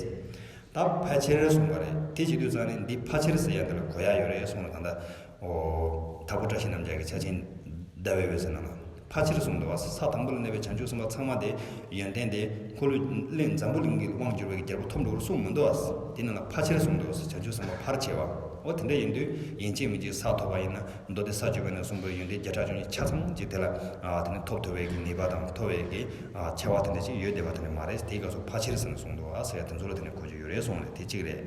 ད་ཕལ་ཆེར་གསུངས་པ་རེད། དེ་བྱེད་དུས་ཙང་ནས་འདི་ཕལ་ཆེར་ཟེར་ཡ་འདི་ལ་གོ་ཡ་ཡོད་རེད་གསུངས་ན། ད་ལྟ་ ཨོ། དྭགས་པོ་བཀྲ་ཤིས་རྣམ་རྒྱལ་གྱི་ཕྱག་ཆེན་ཟླ་བའི་འོད་ཟེར་ནང་ལ་ཕལ་ཆེར་གསུངས་འདུག་བ། ས་དང་པོ་ལ་གནས་པའི་བྱང་ཆུབ་སེམས་དཔའ་ཚང་མ་དེ་ཡོན་ཏན་དེ་འཁོར་ལོས་གླེང་འཛམ་བུ་གླིང་གི་དབང་བསྒྱུར་བའི་རྒྱལ་པོ་ཐོབ་འགྲོ་བར་གསུངས་མི་འདུག་བ། དེ་ནང་ལ་ཕལ་ཆེར་གསུངས་འདུག་བ། བྱང་ཆུབ་སེམས་དཔའ་ཕལ་ཆེ་བ། འོ་དེ་འདྲ་ཡིན་དུས་ཡིན་གཅིག་མིན་གཅིག་ས་ཐོབ་པ་ཡིན་ན་མདོ་སྡེ་ས་བཅུ་པ་ནས་གསུངས་པའི་ཡོན་ཏན་བརྒྱ་ཕྲག་བཅུ་གཉིས་ཆ་ཚང་གཅིག་དེ་ལ་ཨ་དེ་ནས་ཐོབ་ཐུབ་པའི་གི་ནུས་པ་དང་ཐོབ་པའི་གི་ཨ་ཆེ་བ་དེ་འདྲ་ཅིག་ཡོད་བསྡད་པ་དེ་འདྲ་མ་རེད། དེའི་སྐབས་སུ་ཕལ་ཆེར་ཟེར་ནས་གསུངས་འདུག་བ་ཟེར་ཡ་དེ་ཚོ་ལ་དེ་ནས་གོ་རྒྱུ་ཡོད་རེད་གསུངས་རེད། དེ་གཅིག་རེད།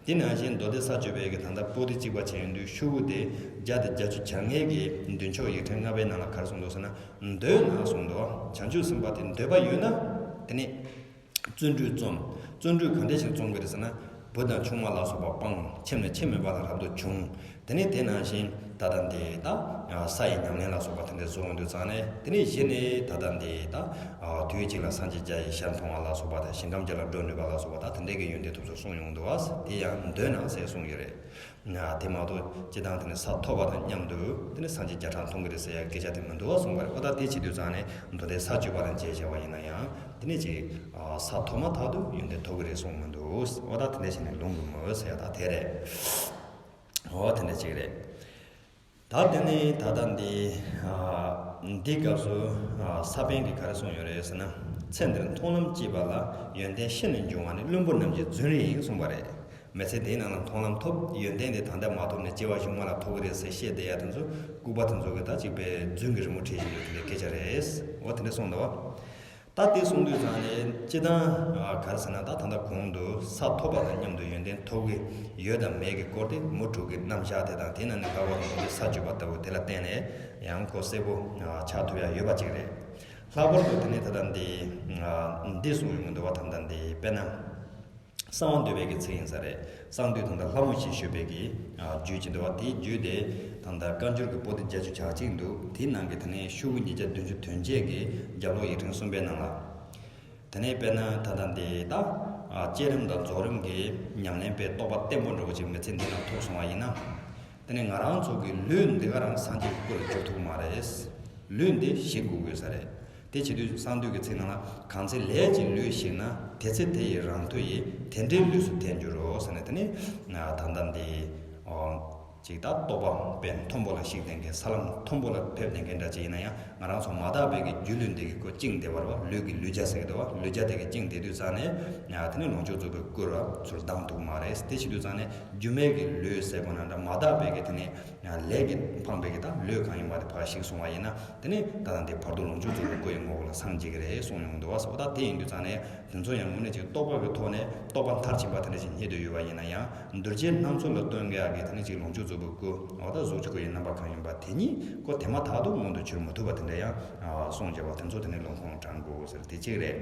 དེ་ནང་བཞིན་མདོ་སྡེ་ས་བཅུ་པའི་གི་ད་ལྟ་པོ་ཏི་གཅིག་པ་བྱས་ཡོང་དུས་ཤོག་གུ་དེ་བརྒྱ་དང་བརྒྱད་ཅུ་གྱ་ལྔའི་གི་མདུན་ཕྱོགས་ཡིག་ཕྲེང་ལྔ་པའི་ནང་ལ་ག་རེ་གསུངས་འདུག་ཟེར་ན། འདོད་ན་གསུངས་འདུག་བྱང་ཆུབ་སེམས་དཔའ་དེ་འདོད་པ་ཡོད་ན། དེ་ནི་བརྩོན་འགྲུས་རྩོམ། བརྩོན་འགྲུས་ག་འདྲ་ཞིག་རྩོམ་དགོས་རེད་ཟེར་ན། བུ་དང་ཆུང་མ་ལ་སོགས་པ་སྤངས། ཁྱིམ་ནས་ཁྱིམ་མེད་པ་ལ་རབ་ཏུ་བྱུང་། དེ་ནས་དེ་ནང་བཞིན་ད་ལྟ་འདི་ད་ས་ཡི་ཉམས་ལེན་ལ་སོགས་པ་དེ་འདྲ་བཟོ་འོང་དུས་ཙང་ནས། དེ་ནས་གཞི་ནས་ད་ལྟ་འདི་ད་དུས་གཅིག་ལ་སངས་རྒྱས་བརྒྱ་ཡི་ཞལ་མཐོང་བ་ལ་སོགས་པ་དང་ཞིང་ཁམས་བརྒྱད་ལ་འགྲོ་ནུས་པ་ལ་སོགས་པ་ད་དེ་འདྲའི་གི་ཡོན་ཏན་ཐོབ་ཚུལ་གསུངས་ཡོང་འདུག་བ། དེ་ཡང་འདོད་ན་ཟེར་གསུངས་ཡོད་རེད། དེ་མ་གཏོགས་སྤྱི་བཏང་དེ་ནས་ས་ཐོབ་པ་དང་མཉམ་དུ་དེ་ནས་སངས་རྒྱས་བརྒྱ་ཕྲག་མཐོང་གི་རེད་ཟེར་ཡ་སྐད་ཆ་དེ་མི་འདུག་བ་གསུངས་པ་རེད། ཨོ་ད་དེ་བྱེད་དུས་ཙང་ནས་མདོ་སྡེ་ས་བཅུ་པ་ལ་མཇལ་བྱ་བ་ཡིན་ན་ཡང་དེ་ནས་ཅིག་ས་ཐོབ་མ་ཐག་ཏུ་ཡོན་ཏན་ཐོབ་གི་རེད་གསུངས་མི་འདུག་ཨོ་ད་དེ་འདྲ་བྱས་ནས་ལུང་གི་མོད་ཟེར་ཡ་ད་དེ་རེད། ཨོ་དེ་འདྲ་ཅིག་རེད། ད་དེ་ནས་ད་ལྟ་འདི་ཨ་འདི་སྐབས་སུ་ཨ་ས་པཎ་གྱིས་ག་རེ་གསུངས་ཡོད་རེད་ཟེར་ན། ཚེ་འདིར་མཐོང་ལམ་སྐྱེས་པ་ལ། ཡོན་ཏན་ཤི་ནས་འབྱུང་བ་ནི། བླུན་པོ་རྣམས་ཀྱི་རྫུན་རེ་ཡིན་གསུངས་པ་རེད། མི་ཚེ་འདིའི་ནང་ལ་མཐོང་ལམ་ཐོབ། ཡོན་ཏན་དེ་ད་ལྟ་མ་ཐོབ་ནས་སྐྱེ་བ་གཞུག་མ་ལ་ཐོབ་ཀྱི་རེད་ཟེར་བཤད་བསྡད་ཡ་དེ་ཚོ་ལྐུགས་པ་དེ་ཚོ་གི་ད་ཅིག་པའི་རྫུན་གྱི་རི་མོ་བྲིས་བཞིན་ཡོད་དེ་འདྲའི་སྐད་ཆ་རེད། འོ་དེ་འདྲ་གསུངས་འདུག་བ། ད་དེ་གསུངས་དུས་ཙང་ནས་སྤྱི་བཏང་ཨ་ག་རེ་ཟེར་ན། ད་ད་ལྟ་གོང་དུ་ས་ཐོབ་པ་དང་མཉམ་དུ་ཡོན་ཏན་ཐོབ་ཀྱི་ཡོད་དམ་མེད་ཀྱི་སྐོར་དེ་མུ་དྲུག་གི་རྣམ་གཞག་དེ་དང་། དེ་ནང་ནས་ལྷག་པར་དུ་ས་བཅུ་པ་ལྟ་བུ་དེ་ལ་བརྟེན་ནས་ཡང་ཁོ་གསལ་པོ་ཨ་ཆགས་ཐུབ་ཡ་ཡོད་པ་ཅིག་རེད། ལྷག་པར་དུ་དེ་ནས་ད་ལྟ་འདི་ཨ་འདི་གསུངས་ཡོང་གི་འདུག་བ། ད་ལྟ་འདི་དཔེར་ན། གསང་བ་འདུས་པའི་གི་ཚིག་ཡིན་ས་རེད། གསང་འདུས་དང་ད་ལྷ་མོ་ཞེས་ཞུས་པའི་གི་ཨ་རྒྱུད་ཀྱི་འདུལ་བ་དེའི་རྒྱུད་དེ་ད་ལྟ་བཀའ་འགྱུར་གྱི་པོ་ཏི་བརྒྱད་ཅུ་གྱ་གཅིག་འདུག་དེའི་ནང་གི་དེ་ནས་ཤོག་གུ་ཉིས་བརྒྱ་བདུན་ཅུ་དོན་བརྒྱད་ཀྱི་རྒྱབ་ལོགས་ཡིག་ཕྲེང་གསུམ་པའི་ནང་ལ། དེ་ནས་དཔེར་ན་ད་ལྟ་འདི་ད་ཨ་བསྐྱེད་རིམ་དང་རྫོགས་རིམ་གྱི་ཉམས་ལེན་པའི་རྟོགས་པ་བརྟན་པོ་འདྲ་བོ་ཅིག་མི་ཚེ་འདི་ནང་ཐོབ་སོང་བ་ཡིན་ན། དེ་ནས་ང་རང་ཚོ་གི་ལུས་འདི་ག་རང་སངས་རྒྱས་ཀྱི་སྐུ་ལ་འགྱུར་ཐུབ་ཀྱི་མ་རེད། ལུས་འདི་ཞིག་དགོས་དགོས་ས་རེད། དེ་བྱེད་དུས་གསང་འདུས་ཀྱི་ཚིག་ནང་ལ། གང་ཚེ་ལས་ཀྱི་ལུས་ཞིག་ན། དེ་ཚེ་དེ་ཡི་རང་མཐུ་ཡིས། དེ་འདྲའི་ལུས་སུ་དེ་འགྱུར་རོ་ཟེར་ནས། དེ་ནི་ད་ལྟ་འདི་ཨོ་ཅིག་ད་རྟོགས་པ་དཔེ་མཐོན་པོ་ལ་གཤེགས་བསྡད་མཁན། ས་ལམ་མཐོན་པོ་ལ་ཕེབས་བསྡད་མཁན་འདྲ་ཅིག་ཡིན་ན་ཡང་། ང་རང་ཚོ་མ་དག་པའི་གི་སྒྱུ་ལུས་འདི་གི་ཁོ་བཅིངས་བསྡད་པ་རེད་བ། ལུས་ཀྱི་ལུས་རྒྱ་ཟེར་གི་འདུག་བ། ལུས་རྒྱ་དེ་གི་བཅིངས་བསྡད་དུས་ཙང་ནས། དེ་ནི་ལོངས་སྤྱོད་རྫོགས་པའི་སྐུ་རུ་ཚུར་ལྡང་ཐུབ་མ་རེད། དེ་བྱེད་དུས་ཙང་ནས་སྒྱུ་མའི་གི་ལུས་ཟེར་དགོས་ན་འདྲ། མ་དག་པའི་གི་དེ་ནི་ལས་ཀྱིས་འཕངས་པའི་གི་ད་ལུས་གང་ཡིན་པ་དེ་ཕར་ཞིག་སོང་བ་ཡིན་ན། དེ་ནི་ད་ལྟ་འདི་བར་དོ་ལོངས་སྤྱོད་རྫོགས་པའི་སྐུ་ཡི་ངོ་བོ་ལ་སངས་རྒྱས་ཀྱི་རེད་གསུངས་ཡོང་འདུག་བ། འོ་ད་དེ་ཡིན་དུས་ཙང་ནས་དེ་ཚོ་ཡང་དངོས་གནས་ཅིག་རྟོགས་པ་གི་ཐོག་ནས་རྟོགས་པ་མཐར་ཕྱིན་པ་དེ་འདྲ་ཞིག་རྙེད་འདོད་ཡོད་པ་ཡིན་ན་ཡང་། འདུལ་བྱེད་སྣ་ཚོགས་ལ་སྟོན་དགོས་ཡག་གི་དེ་ནི་ཅིག་ལོངས་སྤྱོད་རྫོགས་པའི་སྐུ། འོ་ད་གཟུགས་ཀྱི་སྐུ་ཡི་རྣམ་པ་གང་ཡིན་པ་དེ་ཉིད་ཁོ་དེ་མ་ཐག་ཏུ་མངོན་དུ་གྱུར་མི་ཐུབ་པ་དེ་འདྲ་ཡང་གསུངས་བྱས་པ་དེ་ཚོ་དེ་ནི་ལུང་ཁུངས་དྲངས་དགོས་ཟེར་དེ་གཅིག་རེད།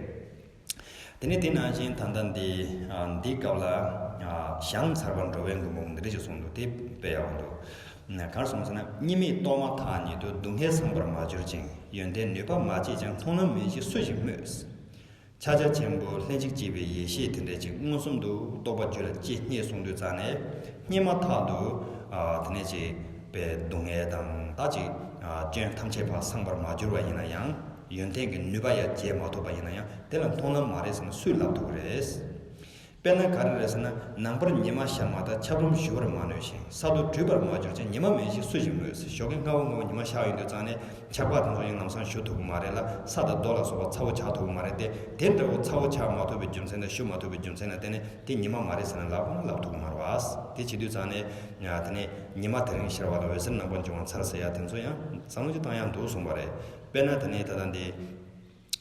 དེ་ནས་དེ་ནང་བཞིན་ད་ལྟ་འདི་ཨ་འདིའི་སྐབས་ལ་ཨ་ཞང་ཚར་པ་འགྲོ་བའི་མགོན་པོ་འདི་འདྲ་ཞིག་གསུངས་འདུག་དེ་དཔེ་ཡག་པོ་འདུག་ག་རེ་གསུངས་ཟེར་ན། གཉིས་མེད་རྟོགས་མ་ཐག་ཉིད་དུ། སྡུག་བསྔལ་སངས་པར་མ་གྱུར་ཅིང་། ཡོན་ཏན་ནུས་པ་མ་སྐྱེས་ཀྱང་། མཐོང་ལམ་མེད་ཞེས་སུ་ཞིག་སྨོས། ཕྱག་རྒྱ་ཆེན་པོ་ལྷན་ཅིག་སྐྱེས་པའི་ཡེ་ཤེས་དེ་འདྲ་ཅིག་མངོན་སུམ་དུ་རྟོགས་པ་རྒྱུད་ལ་སྐྱེས་རྙེད་སོང་དུས་ཙང་ནས། རྙེད་མ་ཐག་ཏུ་ཨ་དེ་ནས་ཅིག་པའི་སྡུག་བསྔལ་དང་ད་ཅིག་ཨ་སྐྱོན་ཐམས་ཅད་ཕར་སངས་པར་མ་གྱུར་བ་ཡིན་ན་ཡང་། ཡོན་ཏན་གྱི་ནུས་པ་ཡང་རྒྱས་མ་ཐུབ་པ་ཡིན་ན་ཡང་། དེ་ལ་མཐོང་ལམ་མ་རེད་ཟེར་ན་སུས་ལབ་ཐུབ་ཀྱི་རེད། དཔེར་ན་ག་རེ་རེད་ཟེར་ན། ནངས་པར་ཉི་མ་ཤར་མ་ཐག། ཆབ་རོམ་ཞུ་བར་མ་ནུས་ཤིང་། ས་རྡོ་བྲུས་པར་མ་གྱུར་ཅིང་། ཉི་མ་མེད་ཞེས་སུ་ཞིག་སྨོས། ཞོགས་ཀས་སྔ་བོ་སྔ་བོ་ཉི་མ་ཤར་ཡོང་དུས་ཙང་ནས་ཆར་པ་དེ་ཚོ་ཡང་ལམ་སང་ཞུ་ཐུབ་ཀྱི་མ་རེད་ལ། ས་དང་རྡོ་ལ་སོགས་པ་ཚ་བོ་ཆགས་ཐུབ་ཀྱི་མ་རེད་དེ། དེ་འདྲ་བོ་ཚ་བོ་ཆགས་མ་ཐུབ་པའི་རྒྱུ་མཚན་དང་ཞུ་མ་ཐུབ་པའི་རྒྱུ་མཚན་ལ་བརྟེན་ནས་དེ་ཉི་མ་མ་རེད་ཟེར་ན་ལབ་ན་ལབ་ཐུབ་ཀྱི་མ་རེད་བ། དེ་བྱེད་དུས་ཙང་ནས་དེ་ནས་ཉི་མ་དེ་རིང་ཤར་བ་ལ་འོད་ཟེར་རྣམ་པར་འབྱུང་བ་མཚར་ཟེར་ཡ་དེ་ཚོ་ཡང་བསམ་བློ་ཅིག་བཏང་ཡ་འདུག་གསུངས་པ་རེད། དཔེར་ན་དེ་ནས་ད་ལྟ་འདི།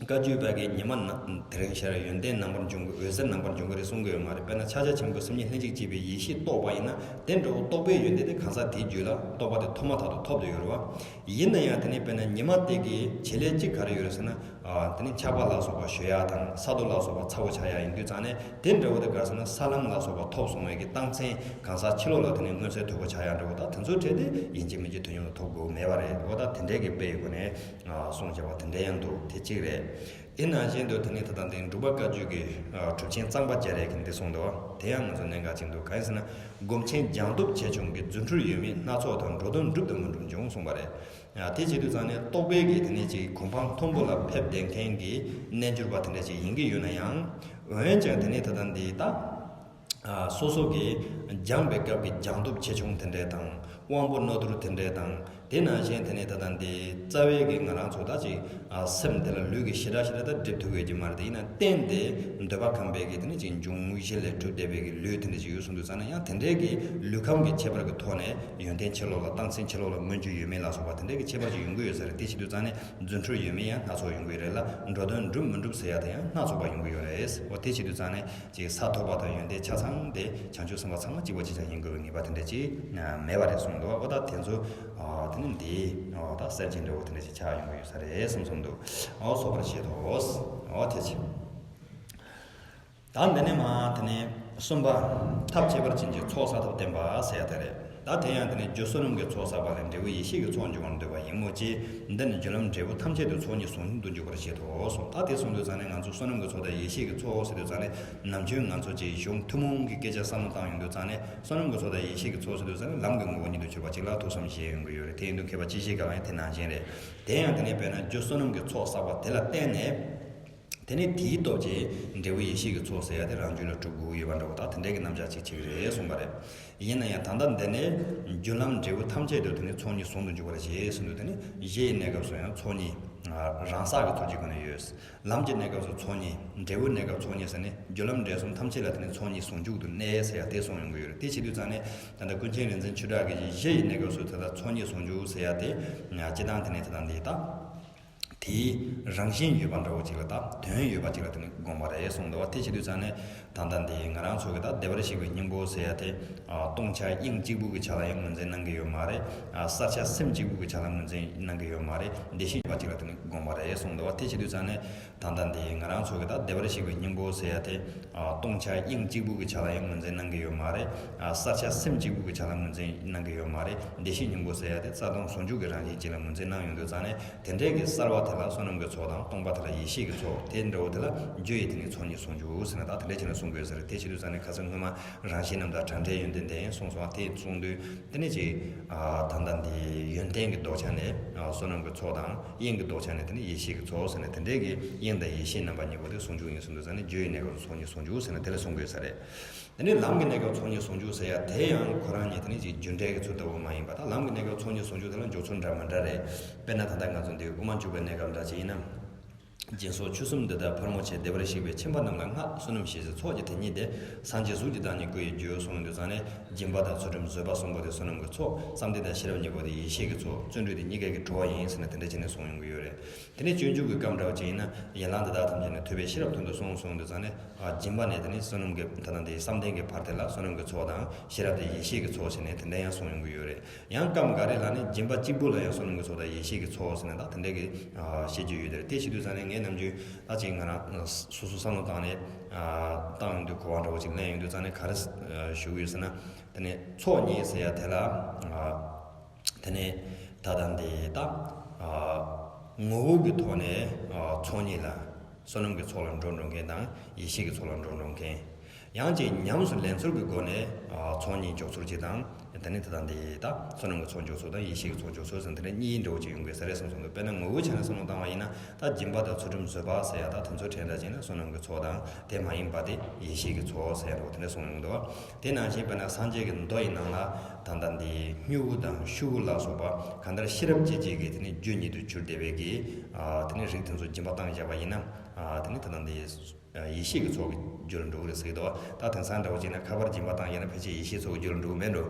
བཀའ་བརྒྱུད་པ་གིས་ཉི་མ་ན་དེ་རིང་ཤར། ཡོན་ཏན་རྣམ་པར་འབྱུང་གི། འོད་ཟེར་རྣམ་པར་འབྱུང་གི་རེད་གསུང་གི་ཡོད་མ་རེད། དཔེར་ན་ཕྱག་རྒྱ་ཆེན་པོའི་སེམས་ཉིད་ལྷན་ཅིག་སྐྱེས་པའི་ཡེ་ཤེས་རྟོགས་པ་ཡིན་ན། དེ་འདྲ་བོ་རྟོགས་པའི་ཡོན་ཏན་དེ་གང་ཟག་དེའི་རྒྱུད་ལ་རྟོགས་པ་དེ་ཐོག་མ་ཐག་ཏུ་ཐོབ་བསྡད་ཡོད་རེད་བ། ཡིན་ན་ཡང་དེ་ནས་དཔེར་ན་ཉི་མ་དེ་གི་བྱེད་ལས་གཅིག་ག་རེ་ཡོད་རེད་ཟེར་ན། ཨ་དེ་ནས་ཆར་པ་ལ་སོགས་པ་ཞུ་ཡ་དང་། ས་རྡོ་ལ་སོགས་པ་ཚ་བོ་ཆགས་ཡ་ཡིན་དུས་ཙང་ནས། དེ་འདྲ་བོ་དེ་ག་རེ་ཟེར་ན། ས་ལམ་ལ་སོགས་པ་ཐོབ་སོང་བའི་གི་རྟགས་མཚན་གང་ཟག་ཕྱི་ལོགས་ལ་དེ་ནས་མངོན་གསལ་དོད་པོ་ཆགས་ཡ་འདྲ་བོ་དང་། དེ་ཚོའི་གྲས་དེ་ཡིན་གཅིག་མིན་གཅིག་དོན་སྙིང་ལ་ཐོབ་དགོས་མེད་པ་རེད། འོ་ད་དེ་འདྲའི་གི་དཔེ་ཡི་སྒོ་ནས། ཨ་གསུངས་བྱ་བ་དེ་འདྲ་ཡང་འདུག་དེ་གཅིག་རེད། དེ་ནང་བཞིན་དུ་དེ་ནི་ད་ལྟ་འདི་འབྲུག་པ་བཀའ་བརྒྱུད་ཀྱི་ཨ་གྲུབ་ཆེན་གཙང་པ་རྒྱ་རས་ཀྱིས་འདི་གསུངས་འདུག་དེ་ཡང་ང་ཚོ་གནད་འགག་ཅིག་འདུག་གང་ཡིན་ཟེར་ན། སྒོམ་ཆེན་སྦྱངས་སྟོབས་ཆེ་ཆུང་གི། རྫུ་འཕྲུལ་ཡོད་མེད་སྣ་ཚོགས་དང་། འགྲོ་དོན་འགྲུབ་དང་མི་འགྲུབ་འབྱུང་གསུངས་པ་རེད། ཨ་དེ་བྱེད་དུས་ཙང་ནས་རྟོགས་པའི་གི་དེ་ནི་ཅིག་གོ་འཕང་མཐོན་པོ་ལ་ཕེབས་བསྡད་མཁན་གྱི་རྣལ་འབྱོར་པ་དེ་འདྲ་ཅིག་ཡིན་གྱི་ཡོད་ན་ཡང་། འོན་ཀྱང་དེ་ནི་ད་ལྟ་འདི་ད། ཨ་སོ་སོ་གིས་སྦྱངས་པའི་སྐབས་ཀྱི་སྦྱངས་སྟོབས་ཆེ་ཆུང་དེ་འདྲ་དང་ དབང་པོ་རྣོ་རྟུལ་དེ་འདྲས་དང་། དེ་ནང་བཞིན་དེ་ནས་ད་ལྟ་འདི་རྩ་བའི་གི་ང་རང་ཚོ་ད་ཅིག་ཨ་སེམས་དེ་ལ་ལུས་ཀྱི་ཞེ་དྲག་ཞེ་དྲག་ད་སྒྲིབ་ཐུབ་ཡོད་ཀྱི་མ་རེད། དེ་ཡིན་ན་རྟེན་དེ་འདོད་པ་ཁམས་པའི་གི་དེ་ནས་ཅིག་འབྱུང་བཞི་ལས་གྲུབ་བསྡད་པའི་གི་ལུས་དེ་འདྲ་ཅིག་ཡོད་གསུངས་དུས་ཙང་ནས། ཡང་དེ་འདྲའི་གི་ལུས་ཁམས་ཀྱི་ཁྱད་པར་གྱི་ཐོག་ནས་ཡོན་ཏན་ཕྱིར་ལོག་ལ་རྟགས་མཚན་ཕྱིར་ལོག་ལ་མངོན་གྱུར་ཡོད་མེད་ལ་སོགས་པ་དེ་འདྲའི་གི་ཁྱད་པར་ཅིག་ཡོང་གི་ཡོད་ས་རེད། དེ་བྱེད་དུས་ཙང་ནས་རྫུ་འཕྲུལ་ཡོད་མེད་ཡང་སྣ་ཚོགས་ཡོང་གི་ཡོད་རེད་ལ། འགྲོ་དོན་འགྲུབ་མི་འགྲུབ་ཟེར་ཡ་དེ་ཡང་སྣ་ཚོགས་པ་ཡོང་གི་ཡོད་རེད། འོ་དེ་བྱེད་དུས་ཙང་ནས་ཅིག་ས་ཐོབ་པ་དང་ཡོན་ཏན་ཆ་ཚང་དེ་བྱང་ཆུབ་སེམས་དཔའ་ཚང་མ་གཅིག་པ་གཅིག་རྐྱང་ཡིན་དགོས་པའི་ངེས་པ་དེ་འདྲ་ཅིག་མེད་པ་རེད་གསུངས་འདུག་འོ་ད་དེ་ཚོ་ཨ་དེ་ནི་འདི་འོ་ད་གསེར་གྱི་འདྲ་བོ་དེ་འདྲ་ཅིག་ཆགས་ཡོང་གི་ཡོད་ས་རེད་གསུངས་གསུངས་འདུག་འོ་སོགས་པར་བྱེད་དོ། འོ་དེ་བྱེད། ད་འདི་ནས་མ་དེ་ནས་གསུམ་པ། ཐབས་ཁྱད་པར་ཅན་གྱི་ཚོགས་བསགས་ཐབས་བསྟན་པ་ཟེར་ཡ་དེ་རེད། ད་དེ་ཡང་དེ་ནས་རྒྱུ་བསོད་ནམས་ཀྱི་ཚོགས་བསགས་པ་ལས་འབྲས་བུ་ཡེ་ཤེས་ཀྱི་ཚོགས་འབྱུང་བར་འདོད་པ་ཡིན་མོད་ཀྱི། འདི་ནི་རྒྱུ་ལམ་འབྲས་བུ་ཐམས་ཅད་དུ་ཚོགས་གཉིས་ཟུང་འཇུག་ཏུ་འཇུག་པར་བྱེད་དོ་གསུངས། ད་དེ་གསུངས་དུས་ཙང་ནས་ང་ཚོ་བསོད་ནམས་ཀྱི་ཚོགས་དང་ཡེ་ཤེས་ཀྱི་ཚོགས་ཟེར་དུས་ཙང་ནས། ནམ་རྒྱུན་ང་ཚོ་ཀྱི་གཞུང་ཐུན་མོང་གི་སྐད་ཆ་བསམ་བློ་བཏང་ཡོང་དུས་ཙང་ནས། བསོད་ནམས་ཀྱི་ཚོགས་དང་ཡེ་ཤེས་ཀྱི་ཚོགས་ཟེར་དུས་ཙང་ནས་ལམ་གྱི་ངོ་བོ་ཉིད་དུ་གྱུར་པ་གཅིག་ལ་ཐུགས་བསམ་བཞེས་ཡོང་གི་ཡོད་རེད། དེ་ཡིན་དུས་མཁས་པ་སྤྱི་བཤད་ཀྱི་ལ་ཡང་དེ་ནང་བཞིན་རེད། དེ་ཡང་དེ་ནས་དཔེར་ན་རྒྱུ་བསོད་ནམས་ཀྱི་ཚོགས་བསགས་པ་དེ་ལ་བརྟེན་ནས། དེ་ནས་དེའི་སྟོབས་ཀྱིས་འབྲས་བུ་ཡེ་ཤེས་ཀྱི་ཚོགས་ཟེར་ཡ་དེ་རང་རྒྱུད་ལ་གྲུབ་དགོས་ཡོད་པ་འདྲ་བོ་དང་། དེ་འདྲའི་གི་རྣམ་གཞག་ཅིག་བྱེད་ཀྱི་རེད་གསུངས་པ་རེད། ཡིན་ན་ཡང་ད་ལྟ་འདི་ནས་རྒྱུ་ལམ་འབྲས་བུ་ཐམས་ཅད་དུ་དེ་ནས་ཚོགས་གཉིས་ཟུང་དུ་འཇུག་པར་བྱེད་གསུངས་དུས། དེ་ནས་གཞི་ཡི་གནས་སྐབས་སུ་ཡང་ཚོགས་གཉིས་རང་བསགས་ཀྱི་ཚོགས་ཀྱི་སྒོ་ནས་ཡོད། ལམ་གྱི་གནས་སྐབས་སུ་ཚོགས་གཉིས། འབྲས་བུའི་གནས་སྐབས་ཚོགས་གཉིས་ཟེར་ནས། རྒྱུ་ལམ་འབྲས་གསུམ་ཐམས་ཅད་ལ་དེ་ནས་ཚོགས་གཉིས་ཟུང་འཇུག་ཏུ་གནས་ཟེར་ཡ་དེ་གསུངས་ཡོང་གི་ཡོད་རེད། དེ་བྱེད་དུས་ཙང་ནས་ད་ལྟ་ཀུན་མཁྱེན་རིག་འཛིན་ཆོས་གྲགས་ཀྱིས་གཞི་ཡི་གནས་སྐབས་སུ་དེ་ལ་ཚོགས་གཉིས་ཟུང་འཇུག་ཟེར་ཡ་དེ། སྤྱི་བཏང་དེ་ནས་དེ་དང་དེ་ལྟ། དེའི་རང་བཞིན་ཡོད་པ་འདྲ་བོ་ཅིག་ལ་ད་དོན་ཡོད་པ་ཅིག་ལ་དེ་ནི་དགོངས་པ་རེད་གསུངས་འདུག་བ། དེ་བྱེད་དུས་ཙང་ནས་ད་ལྟ་འདི་ང་རང་ཚོ་གི་ད་བདེ་བར་གཤེགས་པའི་སྙིང་པོ་ཟེར་ཡ་དེ། ཨ། སྟོང་ཆ་དབྱིངས་གཅིག་པུ་གི་ཆ་ལ་ཡང་ངོས་འཛིན་གནང་གི་ཡོད་མ་རེད། ཨ། བསལ་བྱ་སེམས་གཅིག་པུ་གི་ཆ་ལ་ངོས་འཛིན་གནང་གི་ཡོད་མ་རེད། བདེ་གཤེགས་ཡོད་པ་ཅིག་ལ་དེ་ནི་དགོངས་པ་རེད་གསུངས་འདུག་བ། དེ་བྱེད་དུས་ཙང་ནས་ད་ལྟ་འདི་ང་རང་ཚོ་གི་ད་བདེ་བར་གཤེགས་པའི་སྙིང་པོ་ཟེར་ཡ་དེ། ཨ། སྟོང་ཆ་དབྱིངས་གཅིག་པུ་གི་ཆ་ལ་ཡང་ངོས་འཛིན་གནང་གི་ཡོད་མ་རེད། ཨ། བསལ་བྱ་སེམས་གཅིག་པུ་གི་ཆ་ལ་ངོས་འཛིན་གནང་གི་ཡོད་མ་རེད། བདེ་གཤེགས་སྙིང་པོ་ཟེར་ཡ་དེ་རྩ་ལྟུང་ཟུང་འཇུག་གི་རང་བཞིན་ཅིག་ལ་ངོས་འཛིན་གནང་ཡོང་དུས་ཙང་ནས། དེ་འདྲའི་གི་གསལ་བ་དེ་ལ་བསོད་ནམས་ཀྱི་ཚོགས་དང་། སྟོང་པ་དེ་ལ་ཡེ་ཤེས་ཀྱི་ཚོགས། དེ་འདྲ་བོ་དེ་ལ་རྒྱུ་ཡི་དེ་ནི་ཚོགས་གཉིས་ཟུང་འཇུག་ཟེར་ནས། ད་དེ་འདྲ་བྱས་ནས་གསུང་དགོས་ས་རེད། དེ་བྱེད་དུས་ཙང་ནས་ཁ་སང་སྔོན་མ་རང་བཞིན་རྣམ་དག་དྲང་འབྲེལ་ཡོན་ཏན་ལྡན་གསུངས་སོང་། དེ་གསུང་དུས་དེ་ནི་ཅིག་ཨ། ད་ལྟ་འདི་ཡོན་ཏན་གྱི་ལྡོག་ཆ་ནས། ཨ། བསོད་ནམས་ཀྱི་ཚོགས་དང་། དབྱིངས་ཀྱི་ལྡོག་ཆ་ནས་དེ་ནི་ཡེ་ཤེས་ཀྱི་ཚོགས་ཟེར་ནས། དེ་འདྲའི་གི་དབྱིངས་དང་ཡེ་ཤེས་རྣམ་པ་གཉིས་པོ་དེ་ཟུང་འཇུག་ཡིན་གསུང་དུས་ཙང་ནས། རྒྱུ་ཡི་གནས་སྐབས་སུ་ཚོགས་གཉིས་ཟུང་འཇུག་ཟེར་ནས་དེ་ལ་གསུང་དགོས་ས་རེད། དེ་ནས་ལམ་གྱི་གནས་སྐབས་ཚོགས་གཉིས་ཟུང་འཇུག་ཟེར་ཡ་དེ་ཡང་ཁོ་རང་ཉིད་དེ་ནི་ཅིག་རྒྱུ་འབྲས་ཀྱི་ཚུལ་ལྟ་བུ་མ་ཡིན་པ་དང་། ལམ་གྱི་གནས་སྐབས་ཚོགས་གཉིས་ཟུང་འཇུག་དེ་ལ་འཇོག་ཚུལ་འདྲ་མི་འདྲ་རེད། དཔེར་ན་ད་ལྟ་ང་ཚོ་འདི་དབུ་མ་འཇུག་པའི་གནས་སྐབས་འདྲ་ཅིག་ཡིན་ན། སྦྱིན་སོགས་ཆོས་གསུམ་འདི་དག་ཕར་མོ་ཆེ། བདེ་བར་གཤེགས་པའི་ཁྱིམ་པ་རྣམས་ལ་བསྔགས། བསོད་ནམས་ཞེས་བྱའི་ཚོགས་ཀྱི་དེ་ཉིད་དེ། སངས་རྒྱས་གཟུགས་ཀྱི་བདག་ཉིད་སྐུ་ཡི་རྒྱུ་གསུངས་ཡོང་དུས་ཙང་ནས། སྦྱིན་པ་དང་ཚུལ་ཁྲིམས་བཟོད་པ་གསུམ་པོ་དེ་བསོད་ནམས་ཀྱི་ཚོགས། བསམ་གཏན་དང་ཤེས་རབ་གཉིས་པོ་དེ་ཡེ་ཤེས་ཀྱི་ཚོགས། བརྩོན་འགྲུས་དེ་གཉིས་ཀ་གི་གྲོགས་ཡིན་ཟེར་ནས་དེ་འདྲ་བྱས་ནས་གསུངས་ཡོང་གི་ཡོད་རེད། དེ་ནས་སྤྱོད་འཇུག་གི་སྐབས་འདྲ་བ་ཅིག་ཡིན་ན། ཡན་ལག་འདི་དག་ཐམས་ཅད་ནི། ཐོས་པས་ཤེས་རབ་དོན་དུ་གསུངས་གསུངས་དུས་ཙང་ནས། ཨ། སྦྱིན་པ་ནས་དེ་ནི་བསོད་ནམས་ཀྱི་ད་ལྟ་འདི་བསམ་གཏན་གྱི་བར་དེ་ལ་བསོད་ནམས་ཀྱི་ཚོགས་དང་། ཤེས་རབ་དེ་ཡེ་ཤེས་ཀྱི་ཚོགས་བྱས་ནས་དེ་འདྲ་ཡང་གསུངས་ཡོང་གི་ཡོད་རེད། ཡང་སྐབས་འགའ་རེ་ལ་ནི་སྦྱིན་པ་གཅིག་པུ་ལ་ཡང་བསོད་ནམས་ཀྱི་ཚོགས་དང་ཡེ་ཤེས་ཀྱི་ཚོགས་ཟེར་ནས་ད་དེ་འདྲ་གི་ཨ། བཤད་རྒྱུ་ཡོད་རེད། དེ་བྱེད་དུས་ཙང་ནས་ངས་ནམ་རྒྱུན་ད་ཅིག་ང་རང་སོ་སོ་བསམ་བློ་བཏང་ནས། ཨ། བཏང་ཡོང་དུས་གོ་བ་འདྲ་བོ་ཅིག་ལེན་ཡོང་དུས་ཙང་ནས་ག་རེ་ཞུ་གི་ཡོད་ཟེར་ན། དེ་ནས་ཚོགས་གཉིས་ཟེར་ཡ་དེ་ལ། ཨ། དེ་ནས་ད་ལྟ་འདི་ད། ཨ། ངོ་བོ་གི་ཐོག་ནས། ཨ། ཚོགས་གཉིས་ལ། བསོད་ནམས་ཀྱི་ཚོགས་ལ་འགྲོ་འགྲོ་མཁན་དང་། ཡེ་ཤེས་ཀྱི་ཚོགས་ལ་འགྲོ་འགྲོ་མཁན། ཡང་ཅིག་ཉམས་སུ་ལེན་ཚུལ་གྱི་སྒོ་ནས། ཨ། ཚོགས་གཉིས་འཇོག་ཚུལ་གཅིག་དང་། དེ་ནས་དེ་དང་དེ་ད་བསོད་ནམས་ཀྱི་ཚོགས་འཇོག་ཚུལ་དང་། ཡེ་ཤེས་ཀྱི་ཚོགས་འཇོག་ཚུལ་ཟེར་དེ་འདྲ་གཉིས་འདྲ་བོ་ཅིག་ཡོང་གི་ས་རེད་གསུངས་སོང་འདུག་དཔེར་ན་ངོ་བོའི་ཆ་ནས་བསམ་བློ་བཏང་བ་ཡིན་ན། ད་སྦྱིན་པ་དང་ཚུལ་ཁྲིམས་བཟོད་པ་ཟེར་ཡ་ད་དེ་ཚོ་གྲས་འདྲ་ཅིག་ན་བསོད་ནམས་ཀྱི་ཚོགས་དང་། དེ་མ་ཡིན་པ་དེ་ཡེ་ཤེས་ཀྱི་ཚོགས་ཟེར་ཡ་འདྲ་བོ་དེ་འདྲ་གསུངས་ཡོང་འདུག་དེ་ནང་བཞིན་དཔེར་ན་སངས་རྒྱས་ཀྱི་མདོ་ཡི་ནང་ལ། ད་ལྟ་འདི་སྨྱུ་གུ་དང་ཤུ་གུ་ལ་སོགས་པ་གང་ལྟར་ཤེས་རབ་ཅན་གཅིག་གི་དེ་ནི་རྒྱུ་ཉིད་དུ་གྱུར་བསྡད་པའི་གི། ཨ། དེ་ནི་རིགས་དེ་ཚོ་སྦྱིན་པ་བཏང་བཞག་པ་ཡིན་ན། ཨ། དེ་ནི་ད་ལྟ་འདི། ཡེ་ཤེས་ཀྱི་ཚོགས་ཀྱི་རྒྱུ་ལ་འགྲོ་གི་རེད་ཟེར་གྱི་འདུག་ད་དེང་སང་འདྲ་བོ་བྱས་ན་ཁ་པར་སྦྱིན་པ་བཏང་ཡིན་ན་ཕལ་ཆེར་ཡེ་ཤེས་ཚོགས་ཀྱི་རྒྱུ་ལ་འགྲོ་གི་མེད་འགྲོ།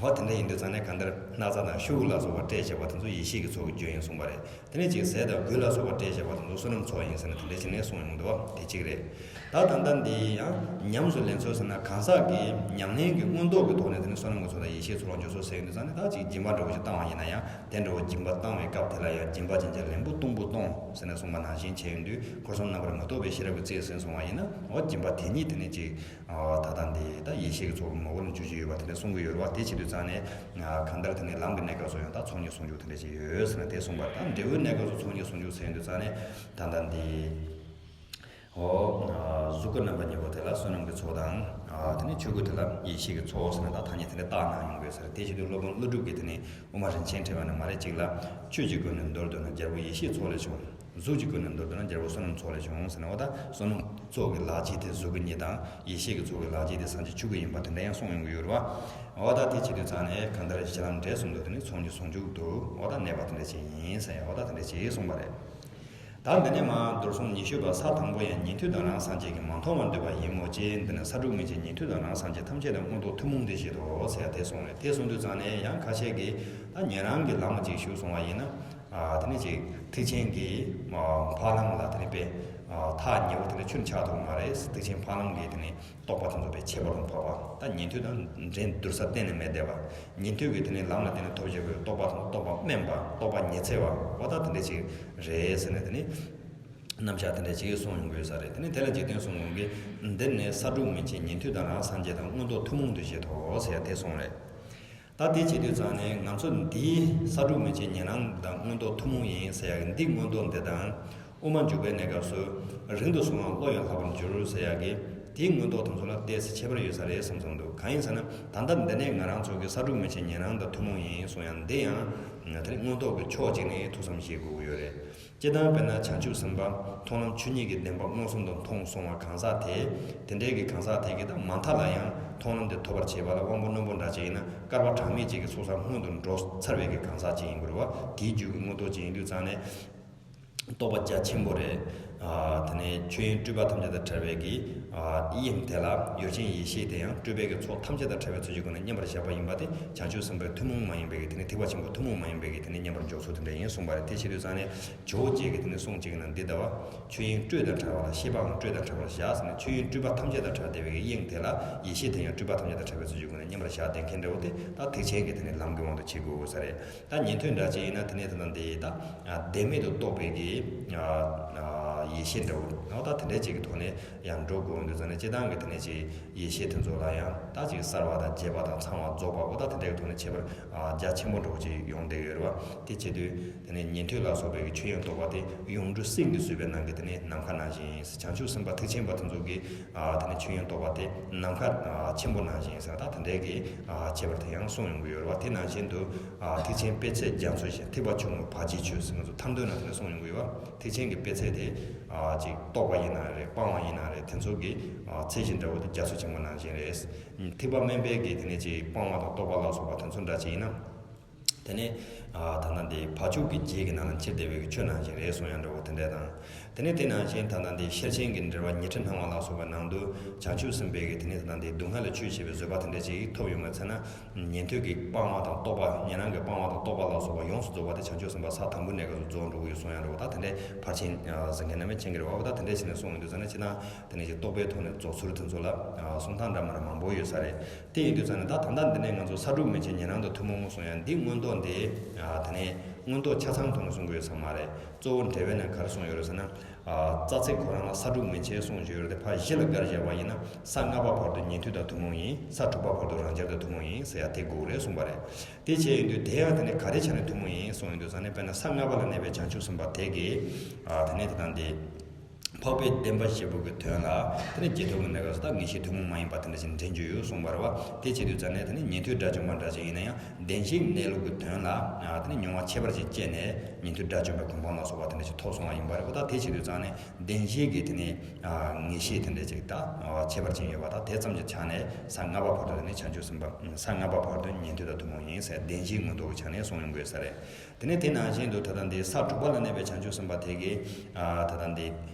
འོ་དེ་འདྲ་ཡིན་དུས་ཙང་ནས་གང་ལྟར་སྣག་ཚ་དང་ཤུ་གུ་ལ་སོགས་པ་སྤྲད་བྱས་པ་དེ་ཚོ་ཡེ་ཤེས་ཀྱི་ཚོགས་ཀྱི་རྒྱུ་ཡིན་གསུངས་པ་རེད། དེ་ནས་ཅིག་ཟས་དང་གོས་ལ་སོགས་པ་སྤྲད་བྱས་པ་དེ་ཚོ་བསོད་ནམས་ཚོགས་ཡིན་ཟེར་ནས་དེ་འདྲ་བྱས་ནས་གསུངས་ཡོང་འདུག་དེ་གཅིག་རེད། ད་ད་ལྟ་འདི་ཡང་ཉམས་སུ་ལེན་ཚུལ་ཟེར་ན། གང་ཟག་གི་ཉམས་ལེན་གྱི་མངོན་རྟོགས་ཀྱི་ཐོག་ནས་དེ་ནི་བསོད་ནམས་ཀྱི་ཚོགས་དང་ཡེ་ཤེས་ཚོགས་ལ་འཇུག་ཚུལ་ཟེར་ཡོང་དུས་ཙང་ནས། ད་ཅིག་སྦྱིན་པ་འདྲ་བོ་ཞིག་བཏང་བ་ཡིན་ན་ཡང་། དེ་འདྲ་བོ་སྦྱིན་པ་བཏང་བའི་སྐབས་དེ་ལ་ཡང་སྦྱིན་པ་ཅན་གྱི་ལན་བུ་སྟོང་པོ་སྟོང་ཟེར་ནས་གསུངས་པ་ནང་བཞིན་བྱས་ཡོང་དུས། འཁོར་གསུམ་རྣམ་པར་མི་རྟོག་པའི་ཤེས་རབ་ཀྱི་རྩལ་ཟིན་སོང་བ་ཡིན་ན། འོ་སྦྱིན་པ་དེ་ཉིད་དེ་ནི་ཅིག་ཨ། ད་ལྟ་འདི་ད་ཡེ་ཤེས་ཀྱི་ཚོགས་ཀྱི་ངོ་བོ་ལ་འཇུག་རྒྱུ་ཡོད་པ་དེ་འདྲ་གསུང་གི་ཡོད་རེད་བ། དེ་བྱེད་དུས་ཙང་ནས། ཨ། གང་ལྟར་དེ་ནི་ལམ་གྱི་གནས་སྐབས་སུ་ཡང་ད་ཚོགས་གཉིས་ཟུང་འཇུག་དེ་འདྲ་ཞིག་ཡོད་ཟེར་ན་དེ་གསུངས་པ་རེད། ད་འབྲས་བུའི་གནས་སྐབས་སུ་ཚོགས་གཉིས་ཟུང་འཇུག་ཟེར་ཡོང་དུས་ཙང་ནས། ད་ལྟ་འདི། འོ། ཨ། གཟུགས་སྐུ་རྣམ་པ་གཉིས་པོ་དེ་ལ་བསོད་ནམས་ཀྱི་ཚོགས་དང་། ཨ། དེ་ནས་ཆོས་སྐུ་དེ་ལ་ཡེ་ཤེས་ཀྱི་ཚོགས་ཟེར་ནས་ད་ཐ་སྙད་དེ་འདྲ་བཏགས་གནང་ཡོང་གི་ཡོད་ས་རེད། དེ་བྱེད་དུས་སློབ་དཔོན་ཀླུ་སྒྲུབ་ཀྱིས་དེ་ནས་དབུ་མ་རིན་ཆེན་ཕྲེང་བ་ནས་མ་རེད་ཅིག་ལ། ཆོས་ཀྱི་སྐུ་ནི་མདོར་བསྡུ་ན་རྒྱལ་པོ་ཡེ་ཤེས་ཚོགས་ལས་བྱུང་། གཟུགས་ཀྱི་སྐུ་ནི་མདོར་བསྡུ་ན་རྒྱལ་པོ་བསོད་ནམས་ཚོགས་ལས་བྱུང་ཟེར་ནས། འོ་ད་བསོད་ནམས་ཚོགས་ཀྱི་ལག་རྗེས་དེ་གཟུགས་སྐུ་ཉིད་དང་། ཡེ་ཤེས་ཀྱི་ཚོགས་ཀྱི་ལག་རྗེས་དེ་སངས་རྒྱས་ཆོས་སྐུ་ཡིན་པ་དེ་འདྲ་ཡང་གསུངས་ཡོང་གི་ཡོད་རེད་བ། འོ་ད་དེ་བྱེད་དུས་ཙང་ནས་གང་ལྟར་གཞི་ལམ་འབྲས་གསུམ་དུ་དེ་ནི་ཚོགས་གཉིས་ཟུང་འཇུག་ཏུ་འོ་ད་གནས་པ་དེ་འདྲ་ཅིག་ཡིན་ཟེར་ཡ། འོ་ད་དེ་འདྲ་ཅིག་གསུངས་པ་རེད། ད་འདི་ནས་མར་མདོར་གསུངས་ཉི་ཤུ་པ། ས་དང་པོ་ཡང་ཉན་ཐོས་དང་རང་སངས་རྒྱས་ཀྱིས་མ་མཐོང་བར་འདོད་པ་ཡིན་མོད་ཀྱི། འདི་ནི་ས་དྲུག་མན་ཆད་ཉན་ཐོས་དང་རང་སངས་རྒྱས་ཐམས་ཅད་དང་མངོན་རྟོགས་ཐུན་མོང་དུ་བཞེད་དོ་ཟེར་ཡ་དེ་གསུངས་རེད། དེ་གསུངས་དུས་ཙང་ནས་ཡང་ཁ་ཤས་ཀྱིས་ད་ཉན་རང་གི་ལམ་ཅིག་ཞུགས་སོང་བ་ཡིན་ན། ཨ་དེ་ནས་ཅིག་ཐེག་ཆེན་གྱི་འཕགས་ལམ་ལ་དེ་ནས་དཔེ་ཐག་ཉེ་བོ་དེ་འདྲ་ཁྱོན་ཆགས་ཐུབ་མ་རེད། ཐེག་ཆེན་འཕགས་ལམ་གྱི་དེ་ནས་རྟོགས་པ་དེ་ཚོ་དཔེ་ཁྱད་པར་དུ་འཕགས་པ། ད་ཉན་ཐོས་དང་འགྲན་བསྡུར་ས་གཏན་ནས་མེད་བསྡད་པ། ཉན་ཐོས་ཀྱི་དེ་ནས་ལམ་ལ་བརྟེན་ནས་ཐོབ་བྱ་བའི་རྟོགས་པ་དང་། རྟོགས་པ་དམན་པ། རྟོགས་པ་ཉི་ཚེ་བ། འོ་ད་དེ་འདྲ་ཅིག་རེད་ཟེར་ནས་དེ་ནས་རྣམ་གཞག་དེ་འདྲ་ཅིག་གསུངས་ཡོང་གི་ཡོད་ས་རེད། དེ་ནས་དེ་ལ་འཇིག་རྟེན་གསུམ་མགོན་གྱིས། འདིར་ནི་ས་དྲུག་མན་ཆད་ཉན་ཐོས་དང་རང་སངས་རྒྱས་དང་མངོན་རྟོགས་ཐུན་མོང་དུ་བཞེད་དོ་ཟེར་ཡ་དེ་གསུངས་རེད། ད་དེ་བྱེད་དུས་ཙང་ནས་ང་ཚོ་འདིའི་ས་དྲུག་མན་ཆད་ཉན་རང་དང་མངོན་རྟོགས་ཐུན་མོང་ཡིན་ཟེར་ཡ་གི་འདི་མངོན་རྟོགས་འདི་དང་། དབུ་མ་འཇུག་པའི་གནས་སྐབས་སུ་རིང་དུ་སོང་བ་བློ་ཡང་ལྷག་པར་འགྱུར་ཟེར་ཡ་གི་དེའི་མངོན་རྟོགས་དེ་ཚོ་ལ་ཏོག་ཙམ་ཁྱད་པར་ཡོད་ས་རེད་བསམ་བསམ་འདུག་གང་ཡིན་ཟེར་ན། ད་ལྟ་འདི་ནས་ང་རང་ཚོ་གི་ས་དྲུག་མན་ཆད་ཉན་རང་དང་ཐུན་མོང་ཡིན་གསུང་ཡ་འདི་ཡང་དེ་ནི་མངོན་རྟོགས་ཀྱི་ཕྱོགས་གཅིག་ནས་ཐུགས་བསམ་བཞེས་དགོས་ཀྱི་ཡོད་རེད། སྤྱིར་བཏང་དཔེར་ན་བྱང་ཆུབ་སེམས་དཔའ་མཐོང་ལམ་ཆོས་ཉིད་ཀྱི་བདེན་པ་མངོན་སུམ་དུ་མཐོང་སོང་བ་གང་ཟག་དེ། དེ་འདྲའི་གི་གང་ཟག་དེ་གི་ད་མ་མཐའ་ལ་ཡང་མཐོང་ལམ་དེ་ཐོབ་པར་བྱེད་པ་ལ་དབང་པོ་རྣོན་པོ་འདྲ་ཅིག་ཡིན་ན་སྐལ་པ་གྲངས་མེད་ཅིག་གི་ཚོགས་བསགས་སྔོན་དུ་འགྲོ་ཚར་བའི་གི་གང་ཟག་ཅིག་ཡིན་དགོས་རེད་བ། དེའི་རྒྱུད་ཀྱི་མངོན་རྟོགས་ཅིག་ཡིན་དུས་ཙང་ནས། རྟོགས་པ་རྒྱ་ཆེན་པོ་རེད། ཨ་དེ་ནས་ཆོས་དབྱིངས་སྤྲོས་པ་ཐམས་ཅད་དང་བྲལ་བའི་གི་ཨ་དབྱིངས་དེ་ལ་ཡུལ་ཅན་ཡེ་ཤེས་དེ་ཡང་སྤྲོས་པའི་གི་ཚོགས་ཐམས་ཅད་དང་བྲལ་བའི་ཚུལ་གྱི་སྒོ་ནས་མཉམ་པར་བཞག་པ་ཡིན་པ་དེ་བྱང་ཆུབ་སེམས་དཔའི་ཐུན་མོང་མ་ཡིན་པའི་གི་དེ་ནས་ཐེག་པ་ཆེན་པོའི་ཐུན་མོང་མ་ཡིན་པའི་གི་དེ་ནས་མཉམ་པར་འཇོག་ཚུལ་དེ་འདྲ་ཡིན་གསུངས་པ་རེད། དེ་བྱེད་དུས་ཙང་ནས་ཇོ་བོ་རྗེ་གི་དེ་ནས་གསུང་གཅིག་ནང་འདི་ལྟ་བ། ཆོས་དབྱིངས་སྤྲོས་དང་བྲལ་བ་ལ། ཤེས་པའང་སྤྲོས་དང་བྲལ་བར་བཞག་ཟེར་ནས། ཆོས་དབྱིངས་སྤྲོས་པ་ཐམས་ཅད་དང་བྲལ་བསྡད་པའི་གི་དབྱིངས་དེ་ལ་ཡེ་ཤེས་དེ་ཡང་སྤྲོས་པ་ཐམས་ཅད་དང་བྲལ་བའི་ཚུལ་གྱི་སྒོ་ནས་མཉམ་པར་བཞག་བསྡད་མཁན་འདྲ་བོ་དེ་ད་ཐེག་ཆེན་གྱི་དེ་ནས་ལམ་གྱི་དབང་དུ་བྱེད་དགོས་ས་རེད། ད་ཉན་ཐོས་འདྲ་ཅིག་ཡིན་ན་དེ་ནས་ད་ལྟ་འདི་ད་བདེན་མེད་དུ་རྟོགས་པའི་གི་ཡེ་ཤེས་འདྲ་བོ་ད་དེ་འདྲ་ཅིག་གི་ཐོག་ནས་ཡང་འགྲོ་དགོས་འདུག་ཟེར་ནས། སྤྱིར་བཏང་གི་དེ་ནས་ཅིག་ཡེ་ཤེས་དེ་ཚོ་ལ་ཡང་ད་ཅིག་གསར་བ་དང་རྒྱས་པ་དང་ཚང་བ་རྫོགས་པ་འོ་ད་དེ་འདྲ་གི་ཐོག་ནས་ཁྱད་པར་རྒྱ་ཆེན་པོ་འདྲ་བོ་ཅིག་ཡོང་བསྡད་ཡོད་རེད་བ། དེ་བྱེད་དུས་དེ་ནས་ཉན་ཐོས་ལ་སོགས་པའི་གི་ཆོས་དབྱིངས་རྟོགས་པ་དེ་གཡུང་དྲུང་སེང་གེས་བཟོས་པའི་ནང་གི་དེ་ནས་ནམ་མཁའ་ནང་བཞིན། བྱང་ཆུབ་སེམས་དཔའ་ཐེག་ཆེན་པ་དེ་ཚོ་གི་ཨ་དེ་ནས་ཆོས་དབྱིངས་རྟོགས་པ་དེ་ནམ་མཁའ་ཨ་ཆེན་པོ་ནང་བཞིན་ཟེར་ད་དེ་འདྲའི་གི་ཨ་ཁྱད་པར་དེ་ཡང་གསུངས་ཡོང་གི་ཡོད་རེད་བ། དེ་ནང་བཞིན་དུ་ཨ་ཐེག་ཆེན་དཔེ་ཚད་རྒྱ་མཚོ་བཞིན། ཐེག་པ་ཆུང་ངུ་བར་ཆད་ཆོད་ཟེར་ང་ཚོ་ཐར་འདོན་ནང་དེ་འདྲ་གསུངས་ཡོང་གི་ཡོད་བ། ཐེག་ཆེན་གྱི་དཔེ་ཚད་དེ་ཨ་ཅིག་རྟོགས་པ་ཡིན་ན་རེད། སྤང་བ་ཡིན་ན་རེད། དེ་ཚོ་གི་ཨ་ཚད་གཞི་འདྲ་བོ་དེ་རྒྱ་མཚོ་ཆེན་པོ་ནང་བཞིན་རེད། ཐེག་པ་དམན་པའི་གི་དེ་ནས་ཅིག་སྤང་བ་དང་རྟོགས་པ་ལ་སོགས་པ་དེ་ཚོ་འདྲ་ཅིག་ཡིན་ན། དེ་ནས་ཨ་ད་ལྟ་འདི་བག་ཆགས་ཀྱི་རྒྱུད་ཀྱི་ནང་ལ་འཁྱེར་བསྡད་པའི་གི་ཆོས་ནང་བཞིན་རེད་གསུང་ཡ་འདྲ་བོ་དེ་འདྲ་དང་། དེ་ནས་དེ་ནང་བཞིན་ད་ལྟ་འདི་ཤེར་ཕྱིན་གྱི་འགྲེལ་པ་ཉི་ཁྲི་སྣང་བ་ལ་སོགས་པའི་ནང་དུ་བྱང་ཆུབ་སེམས་དཔའི་གི་དེ་ནས་ད་ལྟ་འདི་སྡུག་བསྔལ་ལ་ཆོས་བྱེད་པའི་བཟོད་པ་དེ་འདྲ་ཅིག་ཐོབ་ཡོང་བའི་ཚེ་ན། ཉན་ཐོས་ཀྱི་སྤང་བ་དང་རྟོགས་པ། ཉན་རང་གི་སྤང་བ་དང་རྟོགས་པ་ལ་སོགས་པ་ཡོངས་སུ་རྫོགས་པ་དེ་བྱང་ཆུབ་སེམས་དཔའ་ས་དང་པོའི་གནས་སྐབས་སུ་རྫོགས་འགྲོ་གི་ཡོད་གསུང་ཡ་འདྲ་བོ། ད་དེ་འདྲའི་ཕར་ཕྱིན་ཟེར་མཁན་རྣམ་པས་མཁྱེན་གྱི་རེད་བ། ད་དེ་འདྲ་བྱས་ནས་གསུངས་ཡོང་དུས་ཙང་ནས་སྤྱིར་བཏང་དེ་ནས་ཀྱི་རྟོགས་པའི་ཐོག་ནས་རྫོགས་ཚུལ་དེ་ཚོ་ལ་གསུང་སྟངས་འདྲ་མི་འདྲ་མང་པོ་ཡོད་ས་རེད། དེ་ཡིན་དུས་ཙང་ནས་ད་ད་ལྟ་འདི་ནས་ང་ཚོ་ས་དྲུག་མན་ཆད་ཉན་རང་དང་ཐུན་མོང་གསུང་ཡ་འདི་མངོན་རྟོགས་འདི་དེ་ནས་མངོན་རྟོགས་ཆ་ཚང་ཐོག་ནས་གསུང་གི་ཡོད་ས་མ་རེད། གཙོ་བོ་འགྲེལ་པའི་ནང་ག་རེ་གསུངས་ཡོད་རེད་ཟེར་ན། རྩ་ཚིག་ཁོ་རང་ལ་ས་དྲུག་མན་ཆད་གསུངས་བཞག་ཡོད་རེད་དེ། ཕར་གཞི་ལ་བཀར་བཞག་པ་ཡིན་ན་ས་ལྔ་པ་བར་དུ་ཉན་ཐོས་དང་ཐུན་མོང་ཡིན། ས་དྲུག་པ་བར་དུ་རང་རྒྱལ་དང་ཐུན་མོང་ཡིན་ཟེར་ཡ་དེ་དགོས་རེད་གསུངས་པ་རེད། དེ་བྱས་ཡོང་དུས་དེ་ཡང་དེ་ནས་ག་རེ་ཆ་ནས་ཐུན་མོང་ཡིན་གསུངས་ཡོང་དུས་ཙང་ནས། དཔེར་ན་ས་ལྔ་པ་ལ་གནས་པའི་བྱང་ཆུབ་སེམས་དཔའ་དེ་གིས་ཨ་དེ་ནས་དེ་དང་དེ་འཕགས་པའི་བདེན་པ་བཞི་པོ་གི་དོན་ལ་དེ་ནས་རྗེས་ཐོབ་ཀྱི་གནས་སྐབས་སུ་ད་ངེས་ཤེས་ཐུན་མོང་མ་ཡིན་པ་དེ་འདྲ་ཞིག་འདྲེན་རྒྱུ་ཡོད་གསུངས་པ་རེད་བ། དེ་བྱེད་དུས་ཙང་ནས་དེ་ནས་ཉན་ཐོས་དགྲ་བཅོམ་པ་འདྲ་ཞིག་ཡིན་ན་ཡང་། བདེན་བཞིའི་གནས་ལུགས་ཀྱི་དོན་ལ་ཨ་དེ་ནས་མྱོང་བ་ཁྱད་པར་ཅན་སྐྱེས་ནས་ཉན་ཐོས་དགྲ་བཅོམ་པའི་གོ་འཕང་ལ་སོགས་པ་དེ་འདྲ་ཞིག་ཐོབ་སོང་བ་ཡིན་པ་རེད། འོ་ད་དེ་བྱེད་དུས་ཙང་ནས་བདེན་བཞི་གི་དེ་ནས་ཨ་ངེས་ཤེས་དེ་འདྲ་ཅིག་ད་ཨ་ཁྱད་པར་ཅན་ཡོད་པ། ད་དེ་ཙམ་གྱི་ཆ་ནས་ས་ལྔ་པ་བར་དུ་དེ་ནས་བྱང་ཆུབ་སེམས་དཔའ། ས་ལྔ་པ་བར་དུ་ཉན་ཐོས་དང་ཐུན་མོང་ཡིན་ཟེར་བདེན་བཞིའི་མངོན་རྟོགས་ཀྱི་ཆ་ནས་གསུངས་ཡོང་དགོས་ས་རེད། དེ་ནས་དེ་ནང་བཞིན་དུ་ད་ལྟ་འདི་ས་དྲུག་པ་ལ་གནས་པའི་བྱང་ཆུབ་སེམས་དཔའ་དེ་གིས་ཨ་ད་ལྟ་འདི།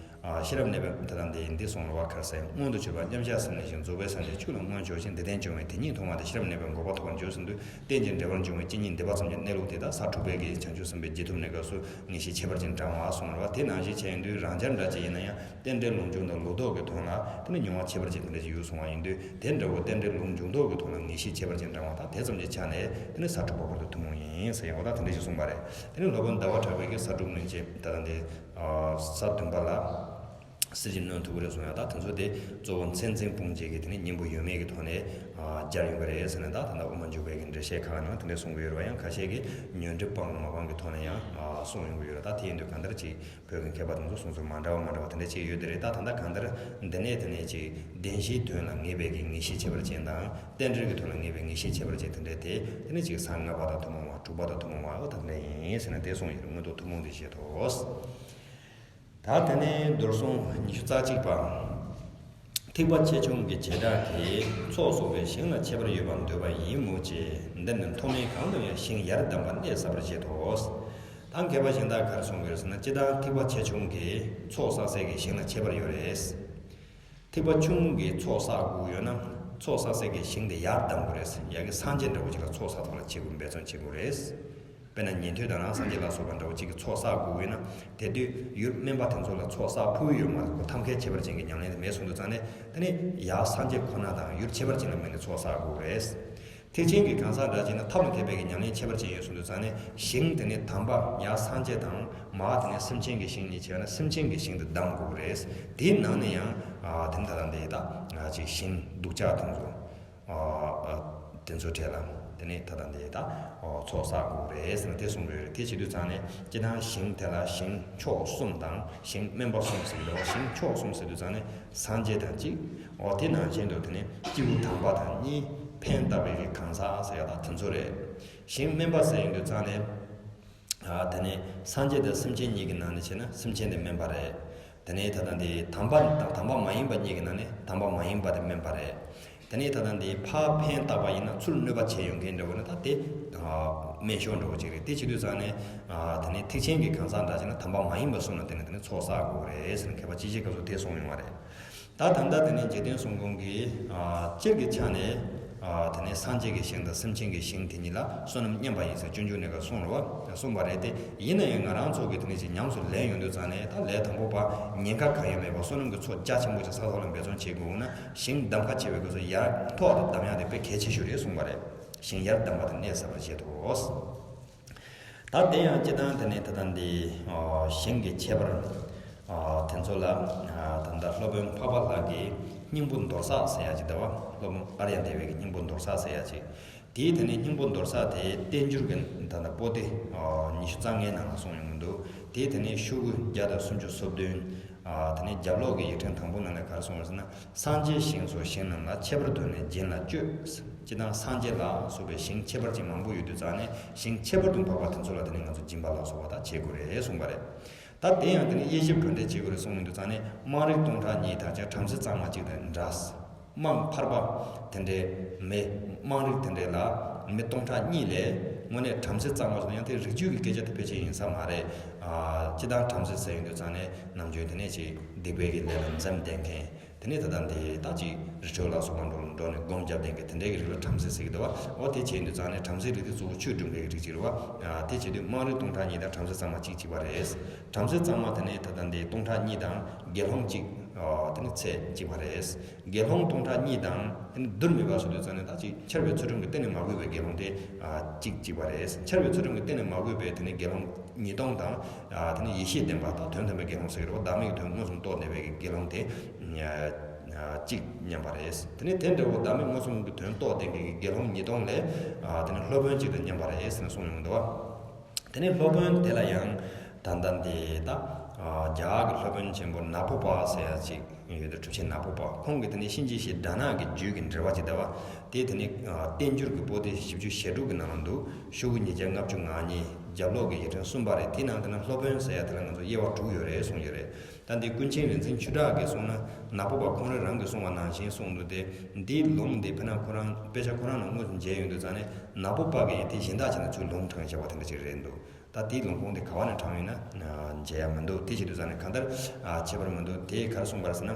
ཨ་ཤེས་རབ་གནས་པའི་ད་ལྟ་འདི་འདི་གསུངས་རེད་བ། ཁ་སང་མངོན་དུ་གྱུར་པ་མཉམ་གཞག་སེམས་ལ་ཞེན། རྫོགས་པའི་སངས་རྒྱས་ཆོས་ལ་མངོན་གྱུར་ཅིང་། འདི་ལྟར་བྱུང་བས་དེ་ཉིད་མཐོང་བ་སྟེ། ཤེས་རབ་གནས་པའི་འགོག་པ་ཐོབ་པར་འགྱུར་ཟེར་དུས། རྟེན་ཅིང་འབྲེལ་བར་འབྱུང་བའི་སྤྱི་ཉིད་འདུས་པ་ཙམ་གྱི་གནས་ལུགས་དེ་དག་ས་དྲུག་པའི་གི་བྱང་ཆུབ་སེམས་དཔའི་རྗེས་ཐོབ་གནས་སྐབས་སུ་ངེས་ཤེས་ཁྱད་པར་ཅན་དྲངས་པ་གསུངས་རེད་བ། དེ་ནང་བཞིན་བྱས་ཡོང་དུས་རང་རྒྱལ་འདྲ་ཅིག་ཡིན་ན་ཡང་རྟེན་འབྲེལ་ལུགས་འབྱུང་དང་ལུགས་ལྡོག་གི་དོན་ལ་དེ་ནི་མྱོང་བ་ཁྱད་པར་ཅན་དེ་འདྲ་ཞིག་ཡོད་གསུངས་པ་ཡིན་དུས། དེ་འདྲ་བོ་རྟེན་འབྲེལ་ལུགས་འབྱུང་ལྡོག་གི་དོན་ལ་ངེས་ཤེས་ཁྱད་པར་ཅན་དྲངས་པ་དང་དེ་ཙམ་གྱི་ཆ་ནས་དེ་ནི་ས་དྲུག་པ་བར་དུ་ཐུན་མོང་ཡིན་ཟེར་ཡང་འོ་ད་དེ་འདྲ་ཞིག་གསུངས་པ་རེད། དེ་ནི་སློབ་དཔོན་ཟླ་བ་གྲགས་པས་ཀྱི་ས་དྲུག་མན་ཆད་ད་ལྟ་འདི། ས་བདུན་པ་ལ། སྲིད་ཀྱི་གནོན་ཐུབ་ཀྱི་རེད་གསུངས་ཡ། ད་དེ་ཚོ་དེ་གཙོ་བོ་མཚན་འཛིན་སྤོང་བྱེད་ཀྱི་དེ་ནི་གཉེན་པོ་ཡོད་མེད་ཀྱི་ཐོག་ནས་སྦྱར་ཡོང་གི་རེད་ཟེར་ནས། ད་ད་ལྟ་དབུ་མ་འཇུག་པའི་གི་འགྲེལ་བཤད་ཁག་ནང་དེ་འདྲ་གསུང་གི་ཡོད་རེད་བ། ཡང་ཁ་ཤས་ཀྱིས་ཉོན་སྒྲིབ་སྤངས་མ་སྤངས་ཀྱི་ཐོག་ནས་ཡང་གསུང་ཡོང་གི་ཡོད་རེད། ད་དེ་ཡིན་དུས་གང་ལྟར་ཅིག་བོད་ཀྱི་མཁས་པ་དེ་ཚོ་གསུང་ཚུལ་མ་འདྲ་བ་མ་འདྲ་བ་དེ་འདྲ་ཅིག་ཡོད་དེ་རེད། ད་ད་ལྟ་གང་ལྟར་འདི་ནས་དེ་ནས་ཅིག་བདེན་བཞིའི་དོན་ལ་ངེས་པའི་གི་ངེས་ཤེས་ཁྱད་པར་ཅན་དང་། རྟེན་འབྲེལ་གྱི་དོན་ལ་ངེས་པའི་ངེས་ཤེས་ཁྱད་པར་ཅན་དེ་འདྲ་དེ་དེ་ནས་ཅིག་ཟབ་ལྔ་པ་དང་ཐུན་མོང་བ། དྲུག་པ་དང་ཐུན་མོང་བ། འོ་ད་དེ་འདྲ་ཡིན་ཟེར་ནས་དེ་གསུངས་ཡོད་རེད། མངོན་རྟོགས་ཐུན་མོང་དེ་བཞེས་ཐོག་ད་དེ་ནས་མདོར་སོང་ཉི་ཤུ་རྩ་གཅིག་པ། ཐེག་པ་ཆེ་ཆུང་གི་བྱེ་བྲག་གིས་ཚོགས་གསོག་པའི་ཞིང་ལ་ཁྱད་པར་ཡོད་པར་འདོད་པ་ཡིན་མོད་ཀྱི། འདིར་ནི་མཐོ་དམན་གང་དུ་ཡང་ཞིང་ཡར་བསྡམས་པ་གནས་ཟབ་པར་བཞེད་དོ། ད་མཁས་པ་གཞན་དག་ག་རེ་གསུང་གི་རེད་ཟེར་ན། སྤྱིར་བཏང་ཐེག་པ་ཆེ་ཆུང་གི་ཚོགས་བསགས་སའི་གི་ཞིང་ལ་ཁྱད་པར་ཡོད་རེད། ཐེག་པ་ཆུང་གི་ཚོགས་བསགས་དགོས་ཡོད་ན། ཚོགས་བསགས་སའི་གི་ཞིང་དེ་ཡར་བསྡམ་དགོས་རེད། ཡ་གི་སངས་རྒྱས་འདྲ་བོ་ཅིག་ལ་ཚོགས་བསགས་ཐོག་ལ་བྱེད་དགོས། འབད་བརྩོན་བྱེད་དགོས་རེད། དཔེར་ན་ཉན་ཐོས་དང་རང་སངས་རྒྱས་ལ་སོགས་པ་འདྲ་བོ་གཅིག་གི་ཚོགས་བསགས་དགོས་ཡོད་ན། དེ་དུས་ཡུལ་དམན་པ་དེ་ཚོ་ལ་ཚོགས་བསགས་ཕོད་ཡོད་མ་རེད། ཁོ་ཐབས་མཁས་ཁྱད་པར་ཅན་གྱི་ཉམས་ལེན་དེ་མེད་སོང་དུས་ཙང་ནས། དེ་ནས་ཡར་སངས་རྒྱས་ཁོ་ན་དང་ཡུལ་ཁྱད་པར་ཅན་ལ་དམིགས་ནས་ཚོགས་བསགས་དགོས་རེད། ཐེག་ཆེན་གྱི་གང་ཟག་འདྲ་ཅིག་ན་ཐབས་ལ་མཁས་པའི་གི་ཉམས་ལེན་ཁྱད་པར་ཅན་ཡོད་སོང་དུས་ཙང་ནས། ཞིང་དེ་ནས་དམ་པ་ཡར་སངས་རྒྱས་དང་། མར་དེ་ནས་སེམས་ཅན་གྱི་ཞིང་གཉིས་བྱས་ན་སེམས་ཅན་གྱི་ཞིང་དེ་བསྡམ་དགོས་རེད། དེའི་ནང་ནས་ཡང་དེ་ནས་ད་ལྟ་འདི་ད་ཅིག་ཞིང་སྡུག་ཅག་དེ་ཚོ། དེ་ཚོའི་གྲས་ལ་དེ་ནས་ད་ལྟ་འདི་ད་ཚོགས་བསགས་དགོས་རེད་ཟེར་ནས་དེ་གསུངས་ཡོད་རེད། དེ་བྱེད་དུས་ཙང་ནས་སྤྱིར་བཏང་ཞིང་དེ་ལ་ཞིང་ཕྱོགས་གསུམ་དང་། ཞིང་དམན་པ་གསུམ་ཟེར་གྱི་འདུག་བ། ཞིང་ཕྱོགས་གསུམ་ཟེར་དུས་ཙང་ནས་སངས་རྒྱས་དང་གཅིག་འོ་དེ་ནང་བཞིན་དུ་དེ་ནས་སྐྱེས་བུ་དམ་པ་དང་གཉིས། ཕན་བཏགས་པའི་གི་གང་ཟག་ཟེར་ཡ་ད་དེ་ཚོ་རེད། ཞིང་དམན་པ་ཟེར་ཡོང་དུས་ཙང་ནས། དེ་ནས་སངས་རྒྱས་དང་སེམས་ཅན་གཉིས་ཀྱི་ནང་ནས་བྱས་ན་སེམས་ཅན་དེ་དམན་པ་རེད། དེ་ནས་ད་ལྟ་འདི་དམ་པ་དང་དམ་པ་མ་ཡིན་པ་གཉིས་ཀྱི་ནང་ནས་དམ་པ་མ་ཡིན་པ་དེ་དམན་པ་རེད། དེ་ནས་ད་ལྟ་འདི་ཕར་ཕན་བཏགས་པ་ཡིན་ན་ཚུར་གནོད་པ་བྱས་ཡོང་མཁན་འདྲ་བོ་ན་ད་དེ་དམན་ཤོས་འདྲ་བོ་ཅིག་རེད། དེ་བྱེད་དུས་ཙང་ནས་དེ་ནས་ཐེག་ཆེན་གྱི་གང་ཟག་འདྲ་བྱས་ན་དམ་པ་མ་ཡིན་པ་གསུམ་ལ་བརྟེན་ནས་དེ་ནས་ཚོགས་བསགས་དགོས་རེད་ཟེར་ནས་མཁས་པ་སྤྱི་བྱེ་སྐབས་སུ་དེ་གསུངས་ཡོང་བ་རེད། ད་ད་ལྟ་དེ་ནས་འཇིག་རྟེན་གསུམ་མགོན་གྱིས་སྤྱིར་གྱི་ཆ་ནས་དེ་ནས་སངས་རྒྱས་ཀྱི་ཞིང་དང་སེམས་ཅན་གྱི་ཞིང་དེ་གཉིས་ལ་བསོད་ནམས་མཉམ་པ་ཡིན་ཟེར་སྤྱོད་འཇུག་གནས་སྐབས་གསུངས་རེད་བ། གསུངས་པ་རེད་དེ། ཡིན་ན་ཡང་ང་རང་ཚོ་གི་དེ་ནས་ཅིག་ཉམས་སུ་ལེན་ཡོང་དུས་ཙང་ནས། ད་ལས་དང་པོ་པ་ཉེན་ཁ་གང་ཡང་མེད་པར་བསོད་ནམས་ཀྱི་ཚོགས་རྒྱ་ཆེན་པོ་ཅིག་བསགས་ཐོག་ལ་འབད་བརྩོན་བྱེད་དགོས་ན། ཞིང་གདམ་ཁ་བྱེད་པའི་སྐབས་སུ་ཡར་ཐོག་ཏུ་གདམ་ཡག་དེ་དཔེ་གལ་ཆེ་ཤོས་རེད་གསུངས་པ་རེད། ཞིང་ཡར་གདམས་པ་དེ་གནས་ཟབ་པར་བཞེད་དོ། ད་དེ་ཡང་སྤྱིར་བཏང་དེ་ནས་ད་ལྟ་འདི་ཞིང་གི་ཁྱད་པར་དེ་ཚོ་ལ་ད་ལྟ་སློབ་དཔོན་འཕགས་པ་ལྷ་གི་སྙིང་པོ་འདོར་ས་ཟེར་ཡ་ཅིག་འདུག་བ། སློབ་དཔོན་ཨཱརྱ་དེ་བའི་གི་སྙིང་པོ་འདོར་ས་ཟེར་ཡ་ཅིག་དེའི་དེ་ནས་སྙིང་པོ་འདོར་ས་དེ་བསྟན་འགྱུར་གྱི་ད་ལྟ་པོ་ཏི་ཉི་ཤུ་རྩ་ལྔའི་ནང་ལ་གསུངས་ཡོང་གི་འདུག་དེའི་དེ་ནས་ཤོག་གུ་བརྒྱ་དང་སུམ་ཅུ་སོ་བདུན། དེ་ནས་རྒྱབ་ལོགས་ཀྱི་ཡིག་ཕྲེང་དང་པོ་ནང་ལ་ག་རེ་གསུངས་ཡོད་ཟེར་ན། སངས་རྒྱས་ཞིང་སོགས་ཞིང་རྣམས་ལ། ཁྱད་པར་དུ་ནི་སྦྱིན་ལ་སྤྱོད། སྤྱིར་བཏང་སངས་རྒྱས་ལ་སོགས་པའི་ཞིང་ཁྱད་པར་ཅན་མང་པོ་ཡོད་དུས་ཙང་ནས། ཞིང་ཁྱད་པར་དུ་འཕགས་པ་དེ་ཚོ་ལ་དེ་ནས་ང་ཚོ་སྦྱིན་པ་ལ་སོགས་པ་དག་བྱེད་དགོས་རེད་གསུངས་པ་རེད། ད་དེ་ཡང་དེ་ནས་དབྱེ་ཞིབ་ག་འདྲས་བྱེད་དགོས་རེད་གསུངས་ཡོང་དུས་ཙང་ནས། དམངས་རིགས་སྟོང་ཕྲག་གཉིས་དང་བཅས་བྲམ་ཟེ་གཙང་མ་གཅིག་དང་འདྲ། དམངས་ཕལ་པ་དེ་འདྲའི་མི། དམངས་རིགས་དེ་འདྲའི་ལ་མི་སྟོང་ཕྲག་གཉིས་ལས་དངོས་གནས་བྲམ་ཟེ་གཙང་མ་ཞིག་ཡང་དེ་རིགས་རྒྱུད་ཀྱི་སྐད་ཆ་དེ་ཕལ་ཆེར་ཡིན་ས་མ་རེད། ཨ། སྤྱིར་བཏང་བྲམ་ཟེ་ཟེར་ཡོང་དུས་ཙང་ནས་ནམ་རྒྱུན་དེ་ནས་ཅིག་སྡིག་པའི་གི་ལས་ལ་འཛེམ་བསྡད་མཁན། དེ་ནས་ད་ལྟ་འདི་ད་ཅིག་རི་ཁྲོད་ལ་སོགས་པ་འགྲོ་འགྲོ་ནས་སྒོམ་བརྒྱབ་བསྡད་མཁན་དེ་འདྲའི་གི་རིགས་ལ་བྲམ་ཟེ་ཟེར་གི་འདུག་བ། འོ་དེ་བྱས་ཡོང་དུས་ཙང་ནས་བྲམ་ཟེའི་རིགས་དེ་གཙོ་བོ་ཆོས་སྒྲུབ་མཁན་གི་རིགས་ཅིག་རེད་བ། ཨ། དེ་བྱེད་དུས་དམངས་རིགས་སྟོང་ཕྲག་གཉིས་དང་བྲམ་ཟེ་གཙང་མ་གཅིག་གཅིག་པ་རེད། བྲམ་ཟེ་གཙང་མ་དེ་ནས་ད་ལྟ་འདི་སྟོང་ཕྲག་གཉིས་དང་དགེ་སློང་གཅིག་ཨ། དེ་ནི་ཚད་གཅིག་པ་རེད། དགེ་སློང་སྟོང་ཕྲག་གཉིས་དང་། དེ་ནི་བསྡུར་མེད་པ་ཟེར་དུས་ཙང་ནས་ད་ཅིག་འཆར་བའི་ཚུལ་ཁྲིམས་ཀྱིས་གཏན་ནས་མ་གོས་པའི་དགེ་སློང་དེ། ཨ། གཅིག་གཅིག་པ་རེད། འཆར་བའི་ཚུལ་ཁྲིམས་ཀྱིས་གཏན་ནས་མ་གོས་པའི་དེ་ནི་དགེ་སློང་ཉིས་སྟོང་དང་། ཨ། དེ་ནི་ཡེ་ཤེས་ལྡན་པ་དང་དོན་དམ་པའི་དགེ་སློང་ཟེར་གྱི་རེད་བ། བདག་མེད་ཀྱི་དོན་མངོན་སུམ་རྟོགས་བསྡད་པའི་དགེ་སློང་དེ། ཨ། གཅིག་མཉམ་པ་རེད། དེ་ནི་དེ་འདྲ་བོ་བདག་མེད་མངོན་སུམ་གྱི་དོན་རྟོགས་བསྡད་མཁན་གྱི་དགེ་སློང་ཉིས་སྟོང་ལས། ཨ། དེ་ནི་སློབ་དཔོན་གཅིག་དང་མཉམ་པ་རེད་ཟེར་ནས་གསུངས་ཡོང་གི་འདུག་བ། དེ་ནས་སློབ་དཔོན་དེ་ལ་ཡང་ད་ལྟ་འདི་ད་རྒྱ་གར་གྱི་སློབ་དཔོན་ཆེན་པོ་ནཱ་པོ་པ་ཟེར་ཡ་ཅིག་ཡོད་དེ། གྲུབ་ཆེན་ནཱ་པོ་པ། ཁོང་གིས་དེ་ནས་གཤིན་རྗེ་གཤེད་དགྲ་ནག་གི་རྒྱུད་ཀྱི་འགྲེལ་པ་ཅིག་བཟླས་པ། དེ་དེ་ནས་བསྟན་འགྱུར་གྱི་པོ་ཏི་བཞི་བཅུ་ཞེ་དྲུག་གི་ནང་ལ་འདུག་ཤོག་གུ་ཉིས་བརྒྱ་ལྔ་བཅུ་ང་གཉིས། རྒྱབ་ལོགས་ཀྱི་ཡིག་ཕྲེང་གསུམ་པ་རེད། དེའི་ནང་དེ་ན་སློབ་དཔོན་ཟེར་ཡ་དེ་ལ་ང་ཚོ་དབྱེ་བ་དྲུག་ཡོད་རེད་གསུངས་ཡོད་རེད། ད་འདི་ཀུན་མཁྱེན་རིག་འཛིན་ཆོས་གྲགས་ཀྱིས་གསུངས་ན། ནཱ་པོ་པ་ཁོང་རང་རང་གིས་གསུངས་པ་ནང་བཞིན་གསུངས་འདུག་སྟེ། འདིའི་ལུང་འདི་དཔེར་ན་ཁོ་རང་དཔེ་ཆ་ཁོ་རང་ནང་དངོས་སུ་མཇལ་ཡོང་དུས་ཙང་ནས། ནཱ་པོ་པ་གིས་ཡང་དེ་གཞན་དག་བྱས་ན་ཚུར་ལུང་དྲངས་བཞག་པ་དེ་འདྲ་ཅིག་རེད་འདུག་ད་དེའི་ལུང་ཁུངས་དེ་ག་བ་ནས་དྲངས་ཡོད་ན་མཇལ་ཡ་མི་འདུག་དེ་བྱེད་དུས་ཙང་ནས་གང་ལྟར་ཨ་ཁྱད་པར་མི་འདུག་དེ་ག་རེ་གསུངས་པ་རེད་ཟེར་ན།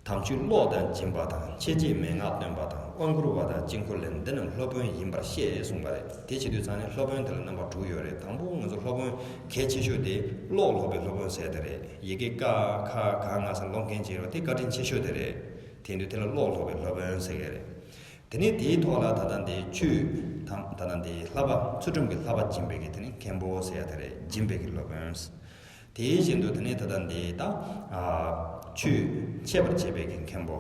དམ་ཆོས་ཀློག་དང་སྦྱིན་པ་དང་། འཆད་རྩོད་མན་ངག་སྟོན་པ་དང་། དབང་བསྐུར་བ་དང་དཀྱིལ་འཁོར་ལས། འདི་རྣམས་སློབ་དཔོན་ཡིན་པར་བཤད་གསུངས་པ་རེད། དེ་བྱེད་དུས་ཙང་ནས་སློབ་དཔོན་དེ་ལ་རྣམ་པ་དྲུག་ཡོད་རེད། དང་པོ་ང་ཚོ་སློབ་དཔོན་གལ་ཆེ་ཤོས་དེ་ཀློག་སློབ་པའི་སློབ་དཔོན་ཟེར་དེ་རེད། ཡི་གེ་ཀ་ཁ་ག་ང་ས་ཀློག་མཁན་ཅིག་རེད་བ། དེ་བཀའ་དྲིན་ཆེ་ཤོས་དེ་རེད། དེ་ཡིན་དུས་དེ་ལ་ཀློག་སློབ་པའི་སློབ་དཔོན་ཟེར་གི་རེད། དེ་ནས་དེའི་ཐོག་ལ་ད་ལྟ་འདི་ཆོས་དང་། ད་ལྟ་འདི་བསླབ་པ། ཚུལ་ཁྲིམས་ཀྱི་བསླབ་པ་སྦྱིན་པའི་གི་དེ་ནི་མཁན་པོ་ཟེར་ཡ་དེ་རེད། སྦྱིན་པའི་གི་སློབ་དཔོན། དེའི་བཞིན་དུ་དེ་ནས་ད་ལྟ་འདི་ད་ཨ་ཆོས་འཆད་པར་བྱེད་པའི་གི་མཁན་པོ།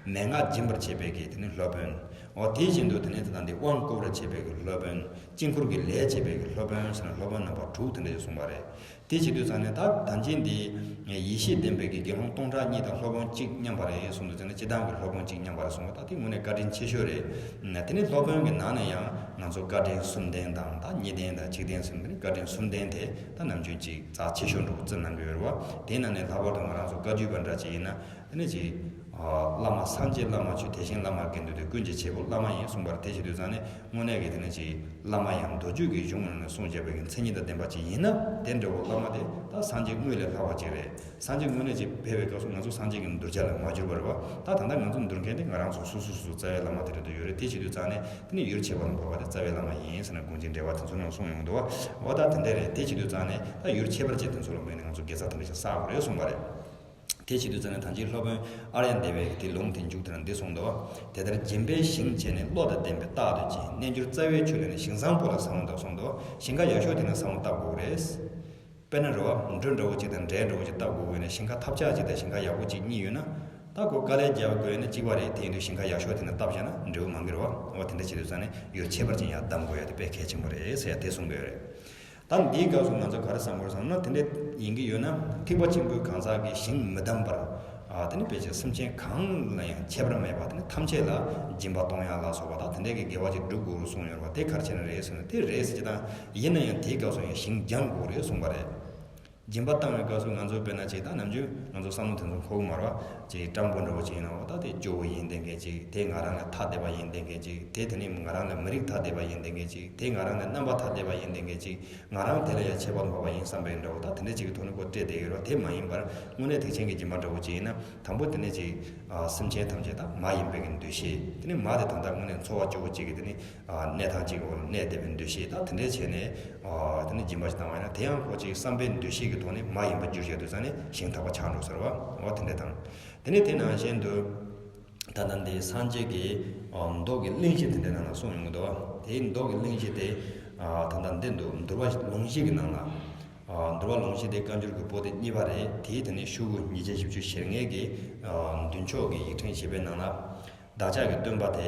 མན་ངག་སྦྱིན་པར་བྱེད་པའི་གི་དེ་ནས་སློབ་དཔོན། འོ་དེའི་བཞིན་དུ་དེ་ནས་ད་ལྟ་འདི་དབང་བསྐུར་བར་བྱེད་པའི་གི་སློབ་དཔོན། དཀྱིལ་འཁོར་གྱི་ལས་བྱེད་པའི་གི་སློབ་དཔོན་ཟེར་ན་སློབ་དཔོན་རྣམ་པ་དྲུག་དེ་འདྲ་ཞིག་གསུངས་པ་རེད། དེ་བྱེད་དུས་ཙང་ནས་ད་ད་ཅིང་འདི་ཡེ་ཤེས་ལྡན་པའི་གི་དགེ་སློང་སྟོང་ཕྲག་གཉིས་དང་སློབ་དཔོན་གཅིག་མཉམ་པ་རེད་གསུངས་དུས་ཙང་ནས་སྤྱིར་བཏང་གི་སློབ་དཔོན་གཅིག་མཉམ་པ་རེད་གསུངས་པ་ད་དེ་དངོས་གནས་བཀའ་དྲིན་ཆེ་ཤོས་རེད། དེ་ནས་སློབ་དཔོན་གྱི་ནང་ནས་ཡང་ང་ཚོ་བཀའ་དྲིན་གསུམ་ལྡན་དང་ད་གཉིས་ལྡན་དང་གཅིག་ལྡན་ཟེར་ནས་བཀའ་དྲིན་གསུམ་ལྡན་དེ་ད་ནམ་རྒྱུན་གཅིག་རྩ་ཆེ་ཤོས་འདྲ་བོ་བརྩི་གནང་གི་ཡོད་རེད་བ། དེའི་ནང་ནས་ལྷག་པར་དུ་ང་རང་ཚོ་བཀའ་བརྒྱུད་པ་འདྲ་ཅིག་ཡིན་ན། དེ་ནས་ཅིག་ཨ་བླ་མ་སངས་རྒྱས་བླ་མ་ཆོས་དེ་བཞིན་བླ་མ་དགེ་འདུན་དེ་ཀུན་གྱི་བྱེད་པོ་བླ་མ་ཡིན་གསུངས་པར་དེ་བྱེད་དུས་ཙང་ནས་དངོས་གནས་ཀྱི་དེ་ནས་ཅིག་བླ་མ་ཡང་མདོ་རྒྱུད་ཀྱི་གཞུང་ནང་ནས་གསུངས་བཞག་པའི་མཚན་ཉིད་དང་ལྡན་པ་ཅིག་ཡིན་ན་དེ་འདྲ་བོ་བླ་མ་དེ་ད་སངས་རྒྱས་དངོས་ལས་ལྷག་པ་ཅིག་རེད། སངས་རྒྱས་དངོས་གནས་ཅིག་ཕེབས་པའི་སྐབས་སུ་ང་ཚོ་སངས་རྒྱས་ཀྱི་གདུལ་བྱ་ལ་མ་གྱུར་པ་རེད་བ། ད་ད་ལྟ་ང་ཚོ་འདུལ་མཁན་དེ་ང་རང་ཚོ་སོ་སོ་སོ་སོ་རྩ་བའི་བླ་མ་དེ་རེད་འདུག་ཡོད་རེད། དེ་བྱེད་དུས་ཙང་ནས་དེ་ནས་ཡུལ་ཆད་པ་ལ་བབ་པ་དེ་རྩ་བའི་བླ་མ་ཡིན་ཟེར་ན་དགོངས་ཆེན་འགྲེལ་པ་དེ་ཚོ་ནང་གསུངས་ཡོང་འདུག་བ། འོ་ད་དེ་འདྲ་རེད། དེ་བྱེད་དུས་ཙང་ནས་ད་ཡུལ་ཆད་པར་བྱེད་དེ་ཚོ་ལ་དམིགས་ནས་ང་ཚོ་དགེ་རྩ་དེ་འདྲ་ཞིག་བསགས་དགོས་རེད་གསུངས་པ་རེད། དེ་བྱེད་དུས་ཙང་ནས་ད་ཅིའི་སློབ་དཔོན་ཨཱརྱ་དེ་བས་དེ་ལུང་དེ་མཇུག་དེ་ན་འདི་གསུངས་འདུག་དེ་ལྟར་སྦྱིན་པས་ཞིང་བྱས་ནས། བློ་དང་ལྡན་པས་རྟག་ཏུ་སྦྱིན། རྣལ་འབྱོར་རྩ་བའི་ཆོས་ལ་ནི། ཞིང་བཟང་པོ་ལ་ཟབ་མོ་བཏབ་གསུངས་འདུག་ཞིང་ཁ་ཡག་ཤོས་དེ་ན་ཟབ་མོ་བཏབ་དགོས་རེད། དཔེར་ན་རེད་བ། འབྲུ་འདྲ་བོ་གཅིག་དང་འབྲས་འདྲ་བོ་གཅིག་བཏབ་དགོས་ཡོད་ན་ཞིང་ཁ་ཐབས་ཆག་གཅིག་དང་ཞིང་ཁ་ཡག་པོ་གཅིག་གཉིས་ཡོད་ན། ད་ཁོ་དཀའ་ལས་རྒྱག་དགོས་ཡོད་ན་གཅིག་པ་རེད། དེ་ཡིན་དུས་ཞིང་ཁ་ཡག་ཤོས་དེ་ན་བཏབ་བཞག་ན་འབྲས་བུ་མང་གི་རེད་བ། འོ་དེ་འདྲ་བྱེད་དུས་ཙང་ནས་ཡུལ་ཆད་པར་ཅན་ཡང་གདམ་དགོས་ཡ་དེ་དཔེ་གལ་ཆེན་པོ་རེད་ཟེར་ཡ་དེ་གསུང་གི་ཡོད་རེད། ད་འདིའི་སྐབས་སུ་ང་ཚོ་ག་རེ་བསམ་དགོས་བསམ་ན་དེ་འདྲ་ཡིན་གྱི་ཡོད་ན་ཐེག་པ་ཆེན་པོའི་གང་ཟག་གིས་ཞིང་མི་བསྡམས་པར། ཨ་དེ་ནི་ཕལ་ཆེར་སེམས་ཅན་གང་ལ་ཡང་ཁྱད་པར་མེད་པ་དེ་ནི་ཐམས་ཅད་ལ་སྦྱིན་པ་གཏོང་ཡ་ལ་སོགས་པ་དང་དེ་འདྲའི་གི་དགེ་བ་ཅིག་སྒྲུབ་དགོས་རུ་གསུངས་ཡོད་པ་དེ་ག་རེ་བྱས་ན་རེད་ཟེར་ན་དེ་རེད་ཟེར་གྱི་དང་ཡིན་ན་ཡང་དེའི་སྐབས་སུ་ཡང་ཞིང་སྦྱང་དགོས་རེད་གསུངས་པ་རེད། སྦྱིན་པ་བཏང་བའི་སྐབས་སུ་ང་ཚོ་དཔེར་ན་ཅིག་ད་ནམ་རྒྱུན་ང་ཚོ་བསམ་བློ་དེ་ཚོ་འཁོར་གི་མ་རེད་བ། ཅིག་སྤྲང་པོ་འདྲ་བོ་ཅིག་ཡིན་ན་འོ་ད་དེ་སྐྱོ་བོ་ཡིན་བསྡད་མཁན་ཅིག་དེ་ང་རང་ལས་ཐ་དད་པ་ཡིན་བསྡད་མཁན་ཅིག་དེ་དེ་ནི་ང་རང་ལས་མི་རིགས་ཐ་དད་པ་ཡིན་བསྡད་མཁན་ཅིག་དེ་ང་རང་ལས་རྣམ་པ་ཐ་དད་པ་ཡིན་བསྡད་མཁན་ཅིག་ང་རང་དེ་ལ་ཡང་ཁྱད་པར་འཕགས་པ་ཡིན་བསམ་པའི་འདྲ་བོ་ད་དེ་འདྲ་ཅིག་གི་ཐོག་ནས་ཁོ་སྤྲད་བསྡད་ཡོད་རེད་བ། དེ་མ་ཡིན་པར་དངོས་གནས་ཐེག་ཆེན་གྱི་སྦྱིན་པ་འདྲ་བོ་ཅིག་ཡིན་ན་དང་པོ་དེ་ནས་ཅིག་སེམས་ཅན་ཐམས་ཅད་ད་མ་ཡིན་པའི་གི་འདུ་ཤེས་དེ་ནས་མ་དེ་ད་ལྟ་དངོས་གནས་འཚོ་བ་སྐྱོ་བོ་ཅིག་གི་དེ་ནས་གནས་སྟངས་ཅིག་གི་འོག་ལ་གནས་བསྡད་པའི་འདུ་ཤེས་ད་དེ་འདྲས་བྱས་ནས་དེ་ནས་སྦྱིན་པ་ཞིག་བཏང་བ་ཡིན་ན་དེ་ཡང་ཁོ་ཅིག་བསམ་པའི་འདུ་ཤེས་ཀྱི་ཐོག་ནས་མ་ཡིན་པ་འགྱུར་བཞག་དུས་ཙང་ནས་ཞིང་ཐག་པ་ཆག་འགྲོ་ཟེར་བ་འོ་དེ་འདྲས་དང་། དེ་ནས་དེ་ནང་བཞིན་དུ། ད་ལྟ་འདི་སངས་རྒྱས་ཀྱི་མདོ་གི་གླེང་གཞི་དེ་འདྲའི་ནང་ལ་གསུངས་ཡོང་གི་འདུག་དེའི་མདོ་གི་གླེང་གཞི་དེ་ད་ལྟ་འདི་འདུག་འདུལ་བ་ལུང་གཞི་གི་ནང་ལ། འདུལ་བ་ལུང་གཞི་དེ་བཀའ་འགྱུར་གྱི་པོ་ཏི་གཉིས་པ་རེད། དེའི་དེ་ནས་ཤོག་གུ་ཉིས་བརྒྱ་བཞི་བཅུ་ཞེ་ལྔའི་གི་མདུན་ཕྱོགས་ཀྱི་ཡིག་ཕྲེང་བཞི་པའི་ནང་ལ། བདག་ཅག་གི་སྟོན་པ་དེ།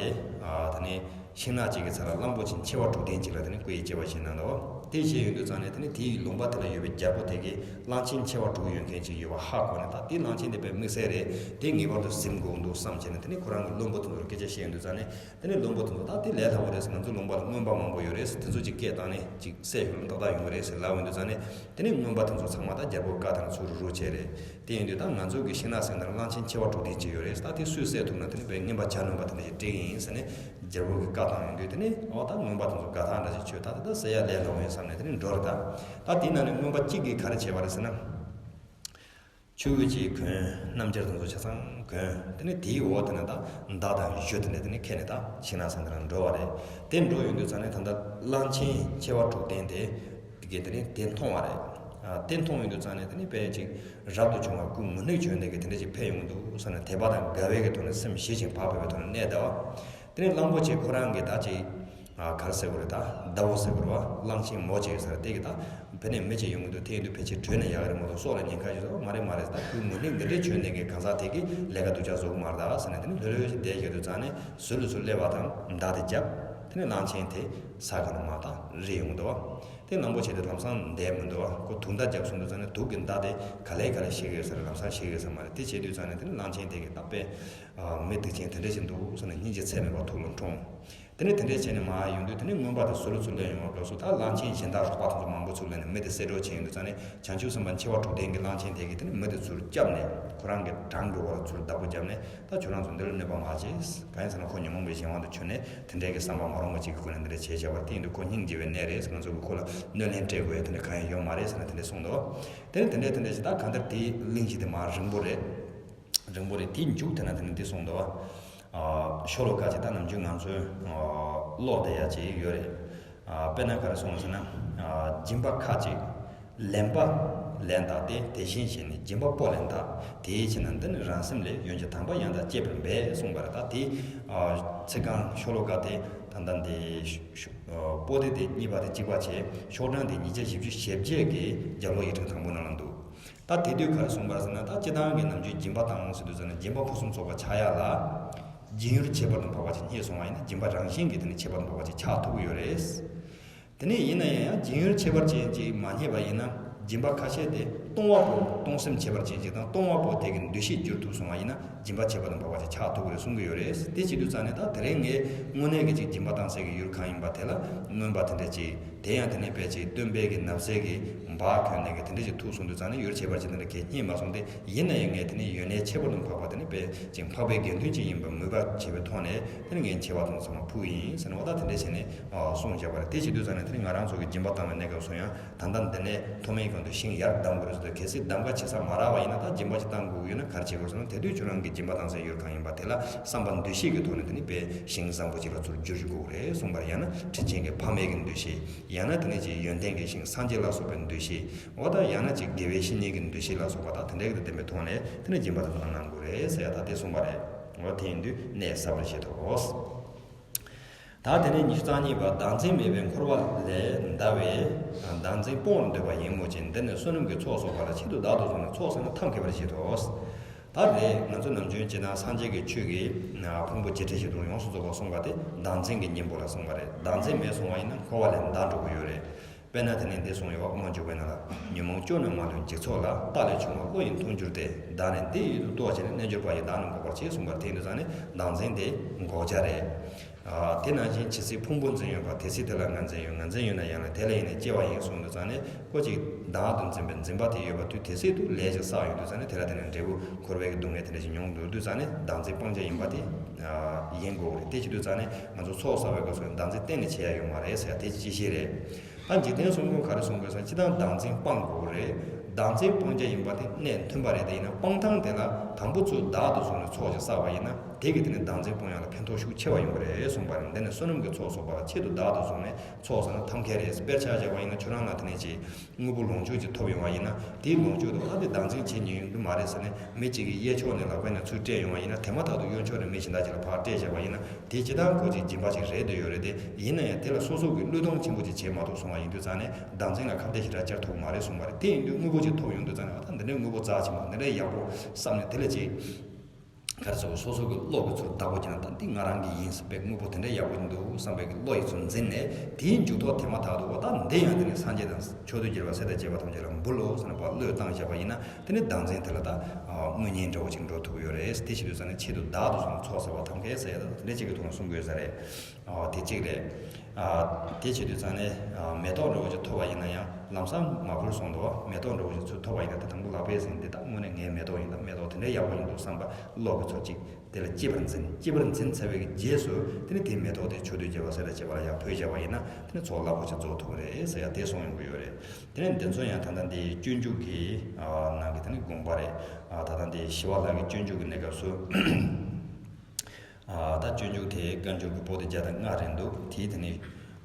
དེ་ནས་ཤིང་ནགས་གཅིག་གི་ཚལ་ལ་གླང་པོ་ཆེ་མཆེ་བ་དྲུག་ལྡན་གཅིག་ལ་དེ་ནས་སྐུ་ཡི་སྐྱེ་བ་བཞེས་གནང་འདུག་དེ་བཞེས་ཡོང་དུས་ཙང་ནས་དེ་ནས་དེའི་ལུང་པ་དེ་ལ་ཡོད་པའི་རྒྱལ་པོ་དེ་གིས། གླང་ཆེན་མཆེ་བ་དྲུག་ཡོད་མཁན་ཅིག་ཡོད་པ་ཧ་གོ་ནས་ད་དེ་གླང་ཆེན་དེ་དཔེ་དམིགས་བསལ་རེད། དེ་ངེས་པར་དུ་ཟིན་དགོས་འདུག་བསམ་བྱས་ནས་དེ་ནས་ཁོ་རང་གི་བློན་པོ་དེ་ཚོར་སྐད་ཆ་བཤད་ཡོང་དུས་ཙང་ནས་དེ་ནས་བློན་པོ་དེ་ཚོ་ད་དེ་ལས་སླ་པོ་རེད་ཟེར། ང་ཚོ་ལུང་པ་ལ་རྔོན་པ་མང་པོ་ཡོད་རེད་ཟེར། དེ་ཚོ་ཅིག་སྐད་བཏང་ནས་ཅིག་བསད་ཤོར་ནས་ཏག་ཏག་ཡོང་གི་རེད་ཟེར་ལབ་ཡོང་དུས་ཙང་ནས་དེ་ནས་རྔོན་པ་དེ་ཚོ་ཚང་མ་ད་རྒྱལ་པོའི་བཀའ་དང་ཚུར་རུ་བྱས་རེད། དེ་ཡིན་དུས་ད་ང་ཚོ་གི་ཤིང་ནགས་ཟེར་ན་གླང་ཆེན་མཆེ་བ་དྲུག་ལྡན་ཅིག་ཡོད་རེད། ད་དེ་སུས་བསད་ཐུབ་ན་དེ་ནས་དཔེ་རྔན་པ་གྱ་ནོམ་པ་དེ་འདྲ་ཞིག་སྤྲད་ཀྱི་ཡིན་ཟེར་ནས་རྒྱལ་པོ་གི་བཀའ་བཏང་ཡོང་དུས་དེ་ནས་འོ་ད་རྔོན་པ་དེ་ཚོ་དགའ་ཐག་འདྲ་ཞིག་ཆོད། ད་དེ་ད་བསད་ཡ་ལས་སླ་པོ་ཡིན་བསམ་ནས་དེ་ནས་འགྲོ་རེད། ད་ད་དེའི་ནང་ནས་རྔོན་པ་གཅིག་གིས་ག་རེ་བྱས་པ་རེད་ཟེར་ན། ཆུ་བོ་གཅིག་གོན། སྣམ་སྦྱར་དེ་ཚོ་ཆ་ཚང་གོན། དེ་ནས་དེའི་འོག་དེ་ནས་ད་མདའ་དང་གཞུ་དེ་འདྲ་དེ་ནས་ཁྱེར་ནས་ད་ཤིང་ནགས་ཟེར་དེ་ལ་འགྲོ་བ་རེད། དེ་འགྲོ་ཡོང་དུས་ཙང་ནས་ད་ལྟ་གླང་ཆེན་མཆེ་བ་དྲུག་ལྡན་དེ་དེ་གས་དེ་ནས་དེ་མཐོང་བ་རེད། ཨ་དེ་མཐོང་ཡོང་དུས་ཙང་ནས་དེ་ནས་དཔེ་ཅིག་རབ་ཏུ་བྱུང་བ་སྐུ་ངོ་ནས་བྱོན་དེ་གས་དེ་འདྲ་ཅིག་ཕེབས་ཡོང་གི་འདུག་བསམ་ནས་དད་པ་དང་དགའ་བའི་གི་ཐོག་ནས་སེམས་ཞི་ཞིང་བག་ཕེབས་པའི་ཐོག་ནས་གནས་བསྡད་པ། དེ་ནས་གླང་པོ་ཆེ་ཁོ་རང་གིས་ད་ཅིག་ཨ་ག་རེ་ཟེར་དགོས་རེད། ད་ཟླ་བོ་ཟེར་དགོས་རེད་བ། གླང་ཆེན་མོ་ཅིག་ཡོད་ས་རེད། དེ་གི་ད་ཕ་ནས་མི་ཅིག་ཡོང་གི་འདུག་དེ་ཡིན་དུས་ཕལ་ཆེར་བྲོས་ནས་ཡག་གི་རེད་མ་གཏོགས་སྲོག་ལ་ཉེན་ཁ་ཞིག་ཡོད་མ་རེད་མ་རེད། ད་ཁོའི་ངོས་ནས་འདི་འདྲའི་བྱོན་ནས་གི་གང་ཟག་དེ་གི་ལས་ཀ་སྡུག་ཅག་བཟོ་གི་མ་རེད་ད་ཟེར་ནས་དེ་ནས་ལྷོད་ལྷོད་ཞིག་བསྡད་བཞག་དུས་ཙང་ནས་ཟུར་ལ་ཚུར་སླེབས་པ་དང་མདའ་དེ་བརྒྱབ། དེ་ནས་གླང་ཆེན་དེ་ས་ག་ལ་མར་ད་རིལ་ཡོང་གི་འདུག་བ། དེ་གླང་པོ་ཆེ་དེ་ལམ་སང་བསྡད་མི་འདུག་བ། ཁོ་དུག་མདའ་བརྒྱབ་སོང་དུས་ཙང་ནས་དུག་གི་མདའ་དེ་ག་ལེ་ག་ལེ་ཤི་གི་ཡོད་ས་རེད། ལམ་སང་ཤི་གི་ཡོད་ས་མ་རེད། དེ་བྱས་དུས་ཙང་ནས་དེ་ནས་གླང་ཆེན་དེ་གི་ད་དཔེ་མི་སྡིག་ཅན་དེ་འདྲ་ཞིག་འདུག་བསམ་ནས་སྙིང་རྗེ་ཚད་མེད་པ་ཐུགས་ལ་འཁྲུངས། དེ་ནས་དེ་འདྲས་བྱས་ནས་མར་ཡོང་དུས་དེ་ནས་རྔོན་པ་དེ་ཟུར་ལ་ཚུར་སླེབས་ཡོང་བ་སྐབས་སུ་ད་གླང་ཆེན་གཞན་དག་རོགས་པ་དེ་ཚོ་མང་པོ་ཚུར་སླེབས་ནས་མི་དེ་བསད་གྲབས་བྱས་ཡོང་དུས་ཙང་ནས་བྱང་ཆུབ་སེམས་དཔའ་མཆེ་བ་དྲུག་ལྡན་གྱི་གླང་ཆེན་དེ་གིས་དེ་ནས་མི་དེ་ཚུར་བསྐྱབས་ནས་ཁོ་རང་གི་བྲང་གི་འོག་ལ་ཚུར་བདག་པོ་བརྒྱབ་ནས་ད་ཁྱོད་རང་ཚོ་འདི་ལ་གནོད་པ་མ་བྱེད། གང་ཡིན་ཟེར་ན་ཁོ་ཉོན་མོངས་པའི་གཞན་དབང་དུ་གྱུར་ནས་དེ་འདྲས་ཀྱི་བསམ་པ་མ་རུང་བ་ཅིག་གི་སྒོ་ནས་འདི་འདྲས་བྱས་བཞག་པ་རེད། དེ་ཡིན་དུས་ཁོ་སྙིང་རྗེ་བའི་གནས་རེད་ཟེར། ང་ཚོ་གིས་ཁོ་ལ་གནོད་ལན་སྤྲད་དགོས་ཡ་དེ་འདྲས་གང་ཡང་ཡོད་མ་རེད་ཟེར་ནས་དེ་འདྲས་གསུངས་འདུག་དེ་ནས་དེ་འདྲས་དེ་འདྲས་ཞིག་ད་གང་ལྟར་དེའི་གླེང་གཞི་དེ་མར་རིང་པོ་རེད། རིང་པོ་རེད། དེའི་མཇུག་དེ་ན་དེ་ནས་འདི་གསུངས་འདུག་བ། ཤོ་ལོ་ཀ་ཅིག་ད་ནམ་རྒྱུན་ང་ཚོའི་ཀློག་བསྡད་ཡ་ཅིག་ཡོད་རེད། དཔེར་ན་ག་རེ་གསུངས་ཟེར་ན། སྦྱིན་པ་ཁ་ཅིག་ལེན་པ་ལན་དག་སྟེ། དེ་བཞིན་གཞན་ནི་སྦྱིན་པ་པོ་ལན་དག་དེའི་ཕྱིར་ན་འདི་ནི་རང་སེམས་ལས། ཡོན་གྱི་དང་པོ་ཡང་དག་སྤྱད་པར་འབད་གསུངས་པ་རེད། ད་དེ་ཚིག་རྐང་ཤོ་ལོ་ཀ་དེ་ད་ལྟ་འདི་པོ་ཏི་དེ་གཉིས་པ་དེ་གཅིག་པ་བྱས། ཤོག་གྲངས་དེ་ཉིས་བརྒྱ་བཞི་བཅུ་ཞེ་བརྒྱད་ཀྱི་རྒྱབ་ལོགས་ཡིག་ཕྲེང་དང་པོ་ནང་ལ་འདུག་ད་དེ་དུས་ག་རེ་གསུངས་པ་རེད་ཟེར་ན། ད་སྤྱིར་བཏང་གི་ནམ་རྒྱུན་སྦྱིན་པ་བཏང་ཟེར་དུས་ཟེར་ན། སྦྱིན་པ་ཕུན་སུམ་ཚོགས་པ་ཆགས་ཡ་ལ་སྦྱིན་ཡུལ་ཁྱད་པར་དུ་འཕགས་པ་ཅིག་རྙེད་སོང་བ་ཡིན་ན། སྦྱིན་པ་རང་བཞིན་གྱིས་དེ་ནི་ཁྱད་པར་དུ་འཕགས་པ་ཅིག་ཆགས་ཐུབ་ཀྱི་ཡོད་རེད། དེ་ནས་ཡིན་ན་ཡང་ཡང་སྦྱིན་ཡུལ་ཁྱད་པར་ཅན་ཅིག་མ་རྙེད་པ་ཡིན་ན། སྦྱིན་པ་ཁ་ཤས་དེ་གཏོང་བ་པོ། གཏོང་སེམས་ཁྱད་པར་ཅན་ཅིག་དང་། གཏོང་བ་པོ་དེ་གི་འདུ་ཤེས་བསྒྱུར་ཐུབ་སོང་བ་ཡིན་ན། སྦྱིན་པ་ཁྱད་པར་དུ་འཕགས་པ་ཅིག་ཆགས་ཐུབ་ཀྱི་རེད་གསུང་གི་ཡོད་རེད། དེ་བྱེད་དུས་ཙང་ནས། ད་དེ་རིང་ངས་དངོས་གནས་ཀྱི་ཅིག་སྦྱིན་པ་བཏང་སའི་གི་ཡུལ་གང་ཡིན་པ་དེ་ལ་མངོན་པ་དེ་འདྲ་ཅིག་དེ་ཡང་དེ་ནས་དཔེ་ཅིག་སྟོན་པའི་གི་ན་བཟའི་གི་འབག་གྱོན་ནས་གི་དེ་འདྲ་ཅིག་ཐུག་སོང་དུས་ཙང་ནས། ཡུལ་ཁྱད་པར་ཅན་དེ་འདྲ་གས་རྙེད་མ་སོང་སྟེ། ཡིན་ན་ཡང་ངས་དེ་ནས་ཡོན་གནས་ཁྱད་པར་དུ་འཕགས་པ་དེ་ནི་དཔེ་ཅིག་འཕགས་པའི་དགེ་འདུན་ཅིག་ཡིན་པ་མོས་པ་བྱས་པའི་ཐོག་ནས། དེ་ནི་ངས་མཆོད་པ་དང་ཚང་མ་ཕུལ་ཡིན་ཟེར་ནས། འོ་ད་དེ་འདྲ་བྱས་ནས་གསུངས་བཞག་པ་རེད། དེ་བྱེད་དུས་ཙང་ནས་དེ་ནི་ང་རང་ཚོ་གི་སྦྱིན་པ་བཏང་བའི་གནས་སྐབས་སུ་ཡང་། ད་ལྟ་འདི་ནས་ཐོག་མའི་གོང་དུ་ཤིང་ཡར་བསྡམ་དགོས་རེད་ཟེར་དུས། གལ་སྲིད་གདམ་ག་བྱེད་ས་མ་རག་པ་ཡིན་ན། ད་སྦྱིན་པ་ཅིག་བཏང་དགོས་ཀྱི་ཡོད་ན་ག་རེ་བྱེད་དགོས་ཟེར་ན། དེ་དུས་ཁྱོད་རང་གི་སྦྱིན་པ་བཏང་སའི་ཡུལ་གང་ཡིན་པ་དེ་ལ་བསམ་པ་འདུ་ཤེས་ཀྱི་ཐོག་ནས་དེ་ནི་དཔེ་ཤིང་བཟང་པོ་ཅིག་ལ་ཚུར་བསྒྱུར་དགོས་རེད་གསུངས་པ་རེད། ཡང་ན་དྲིན་ཅན་གྱི་ཕ་མའི་གི་འདུ་ཤེས། ཡང་ན་དེ་ནས་ཅིག་ཡོན་ཏན་གྱི་ཤིང་སངས་རྒྱས་ལ་སོགས་པའི་འདུ་ཤེས། འོ་ད་ཡང་ན་ཅིག་དགེ་བའི་བཤེས་གཉེན་གྱི་འདུ་ཤེས་ལ་སོགས་པ་དང་། དེ་འདྲ་གི་ལྡན་པའི་ཐོག་ནས་དེ་ནས་སྦྱིན་པ་དེ་ཚོ་གནང་དགོས་རེད་ཟེར་ཡ། ད་དེ་གསུངས་པ་རེད། འོ་དེ་ཡིན་དུས་གནད་གསལ་པོ་ཞིག་འདུག་ད་དེ་ནས་ཉི་ཤུ་རྩ་གཉིས་པ། བདག་འཛིན་མེད་པའི་འཁོར་བ་ལས་འདའ་བའི། བདག་འཛིན་སྤོང་བར་འདོད་པ་ཡིན་མོད་ཀྱི། འདི་ནི་བསོད་ནམས་ཀྱི་ཚོགས་བསགས་པ་ལ། ཆེད་དུ་བདག་ཏུ་བཟུང་ནས་ཚོགས་བསགས་ན་ཐབས་མཁས་པར་བཞེད་དོ། ད་རེད། ང་ཚོ་ནམ་རྒྱུན་སྤྱིར་བཏང་སངས་རྒྱས་ཀྱི་ཆོས་ཀྱི་ཕུང་པོ་བརྒྱད་ཁྲི་བཞི་སྟོང་ཡོངས་སུ་རྫོགས་པ་གསུངས་པ་དེ་བདག་འཛིན་གྱི་གཉེན་པོ་ལ་གསུངས་པ་རེད། བདག་འཛིན་མེད་སོང་བ་ཡིན་ན་འཁོར་བ་ལས་འདའ་འགྲོ་གི་ཡོད་རེད། དཔེར་ན་དེ་ནས་འདི་གསུངས་ཡོད་པ། དབུ་མ་འཇུག་པའི་ནང་ལ། ཉོན་མོངས་སྐྱོ་ནས་མ་ལུས་འཇིག་ཚོགས་ལ། རྟག་ལས་བྱུང་བ་བློ་ཡི་མཐོང་འགྱུར་ཏེ། བདག་ནི་འདི་ཡི་ཡུལ་དུ་རྟོག་བྱས་ནས། རྣལ་འབྱོར་པ་ཡིས་བདག་ནི་འགོག་པར་བྱེད་གསུངས་པ་རེད། དེ་ཡིན་དུས་ཙང་ནས་བདག་འཛིན་དེ་འགོག་བྱ་རེད། ཨ། དེ་ནང་བཞིན་ཇི་སྲིད་ཕུང་པོ་འཛིན་ཡོད་པ། དེ་སྲིད་དེ་ལ་ང་འཛིན་ཡོད། ང་འཛིན་ཡོད་ན་ཡང་ལ་དེ་ལ་ཡིན་ནས་སྐྱེ་བ་ཡིན་གསུངས་དུས་ཙང་ནས། ཁོ་ཅིག་བདག་ཏུ་འཛིན་པའི་འཛིན་པ་དེ་ཡོད་པ་དུས། དེ་སྲིད་དུ་ལས་ཅིག་བསགས་ཡོང་དུས་ཙང་ནས། དེ་ལ་དེ་ནས་འབྲས་བུ་འཁོར་བའི་གི་སྡུག་བསྔལ་དེ་འདྲ་ཞིག་མྱོང་འགྲོ་དུས་ཙང་ནས། བདག་འཛིན་སྤང་བྱ་ཡིན་པ་དེ་ཡིན་དགོས་རེད། དེ་བྱེད་དུས་ཙང་ནས་ང་ཚོ་ཚོགས་བསགས་པའི་སྐབས་སུ་བདག་འཛིན་གཏན་ནས་བྱེད་ཡ་ཡོད་མ་རེད་ཟེར་ཡ་དེ་ཅི་ཞིག་རེད། ད་འཇིག་རྟེན་གསུམ་མགོན་ག་རེ་གསུང་དགོས་ཟེར་ན། སྤྱིར་བཏང་བདག་འཛིན་སྤང་དགོས་རེད། བདག་འཛིན་སྤང་བྱ་ཡིན་པ་དེ་གནད་མཐུན་པ་རེད། དེ་ཡིན་ན་སྤང་ཐངས་དེ་ལ་དང་པོ་ཚུར་བདག་ཏུ་བཟུང་ནས་ཚོགས་ཅིག་བསགས་པ་ཡིན་ན། དེ་གིས་དེ་ནི་བདག་འཛིན་སྤོང་ཡག་ལ་ཕན་ཐོགས་ཤུགས་ཆེ་བ་ཡོང་གི་རེད་གསུངས་པ་རེད། འདི་ནི་བསོད་ནམས་ཀྱི་ཚོགས་བསགས་པ་ལ། ཆེད་དུ་བདག་ཏུ་བཟུང་ནས་ཚོགས་བསགས་ན་ཐབས་མཁས་རེད། དཔེར་ཆ་བཞག་པ་ཡིན་ན། ཁྱོད་རང་ལ་དེ་ནས་ཅིག་དངོས་པོ་ལོངས་སྤྱོད་ཅིག་ཐོབ་ཡོང་བ་ཡིན་ན། དེའི་ལོངས་སྤྱོད་དེ་ཨ་དེ་བདག་འཛིན་བྱེད་ཉན་ཡོང་གི་མ་རེད་ཟེར་ནས། མི་གཅིག་གིས་གཡས་ཕྱོགས་ནས་ལག་པ་ནས་ཚུར་སྤྲད་ཡོང་བ་ཡིན་ན། དེ་མ་ཐག་ཏུ་གཡོན་ཕྱོགས་ནས་མི་གཞན་དག་ཅིག་ལ་ཕར་སྤྲད་བཞག་པ་ཡིན་ན། དེ་ཇི་ལྟར་ཁོ་ཅིག་སྦྱིན་པ་ཅིག་རེད་འདོད་ཡོད་རེད་དེ། ཡིན་ན་ཡང་དེ་ལ་སོ་སོ་གིས་བློས་གཏོང་ཆེན་པོ་ཅིག་བྱས་མ་ཐུབ་སོང་བ་ཡིན་དུས་ཙང་ནས། བདག་འཛིན་ལ་ཁ་གཏད་ཞེ་དྲག་བཅར་ཐུབ་ཀྱི་མ་རེད་གསུངས་པ་རེད། དེ་ཡིན་དུས་དངོས་པོ་ཅིག་ཐོབ་ཡོང་དུས་ཙང་ནས། ཨ་ད་འདི་འདྲའི་དངོས་པོ་རྩ་ཆེན་པོ་འདི་འདྲའི་ཡག་པོ་བསམ་ནས། དེ་ལ་ཅིག་ག་རེ་ཟེར། སོ་སོ་གི་བློ་གི་ཚུར་བདག་པོ་བྱས་ན། ད་འདི་ང་རང་གི་ཡིན་བསམ་པའི། དངོས་པོ་དེ་འདྲའི་ཡག་པོ་འདུག་བསམ་པའི་གི་བློ་ཡི་ཚུར་འཛིན་ནས། དེའི་མཇུག་ཐོག་དེ་མ་ཐག་ཏུ། འོ་ད་འདི་ཡང་དེ་ནི་སངས་རྒྱས་དང་ཕྱོགས་དུས་རྒྱལ་བ་སྲས་དང་བཅས་པ་ཐམས་ཅད་ལ་འབུལ་ལོ་ཟེར་ནས་ཕར་བློས་བཏང་བཞག་པ་ཡིན་ན། དེ་ནི་བདག་འཛིན་དེ་ལ་ད་དངོས་གཉེན་འདྲ་བོ་ཅིག་འགྲོ་ཐུབ་ཀྱི་ཡོད་རེད། དེ་བྱེད་དུས་ཙང་ནས་ཆེད་དུ་བདག་ཏུ་བཟུང་ནས་ཚོགས་བསགས་པ་ཐབས་མཁས་ཟེར་ཡ་ད་དེ་འདྲ་ཅིག་གི་ཐོག་ནས་གསུང་དགོས་ས་རེད། ཨ། དེ་གཅིག་རེད། ཨ། དེ་བྱེད་དུས་ཙང་ནས། ཨ། མེ་ཏོག་འདྲ་བོ་ཅིག་ཐོབ་པ་ཡིན་ན་ཡང་། ལམ་སང་མ་བུར་སོང་འདུག་བ། མེ་ཏོག་འདྲ་བོ་ཅིག་ཚུར་ཐོབ་པ་ཡིན་ན། དེ་དང་པོ་ལག་པས་ཟིན། འདི་ད་དངོས་གནས་ངའི་མེ་ཏོག་ཡིན། ད་མེ་ཏོག་དེ་འདྲའི་ཡག་པོ་ཡིན་འདུག་བསམ་པ། བློ་གི་ཚོགས་གཅིག་དེ་ལ་སྐྱིད་པར་འཛིན། སྐྱིད་པར་འཛིན་ཚར་བའི་གི་རྗེས་སུ། དེ་ནི་དེའི་མེ་ཏོག་དེ་ཕྱོགས་དུས་རྒྱལ་བ་སྲས་དང་བཅས་པ་ལ་ཡར་ཕུལ་བཞག་པ་ཡིན་ན། དེ་ནི་ཚོགས་རླབས་པོ་ཆེ་རྫོགས་ཐུབ་ཀྱི་རེད་ཟེར་ཡ་དེ་གསུངས་ཡོང་གི་ཡོད་རེད། དེ་ནས་འདི་ཚོ་ཡང་ད་ལྟ་འདི་སྤྱོད་འཇུག་གི། ཨ། ནང་གི་དེ་ནི་དགོངས་པ་རེད། ཨ། ད་ལྟ་འདི་ཞི་བ་ལྷ་གི་སྤྱོད་འཇུག་གི་གནས་སྐབས་སུ། ཨ། ད་སྤྱོད་འཇུག་དེ་བཀའ་འགྱུར་གྱི་པོ་ཏི་བརྒྱ་དང་ལྔ་རེད་འདུག་དེའི་དེ་ནི།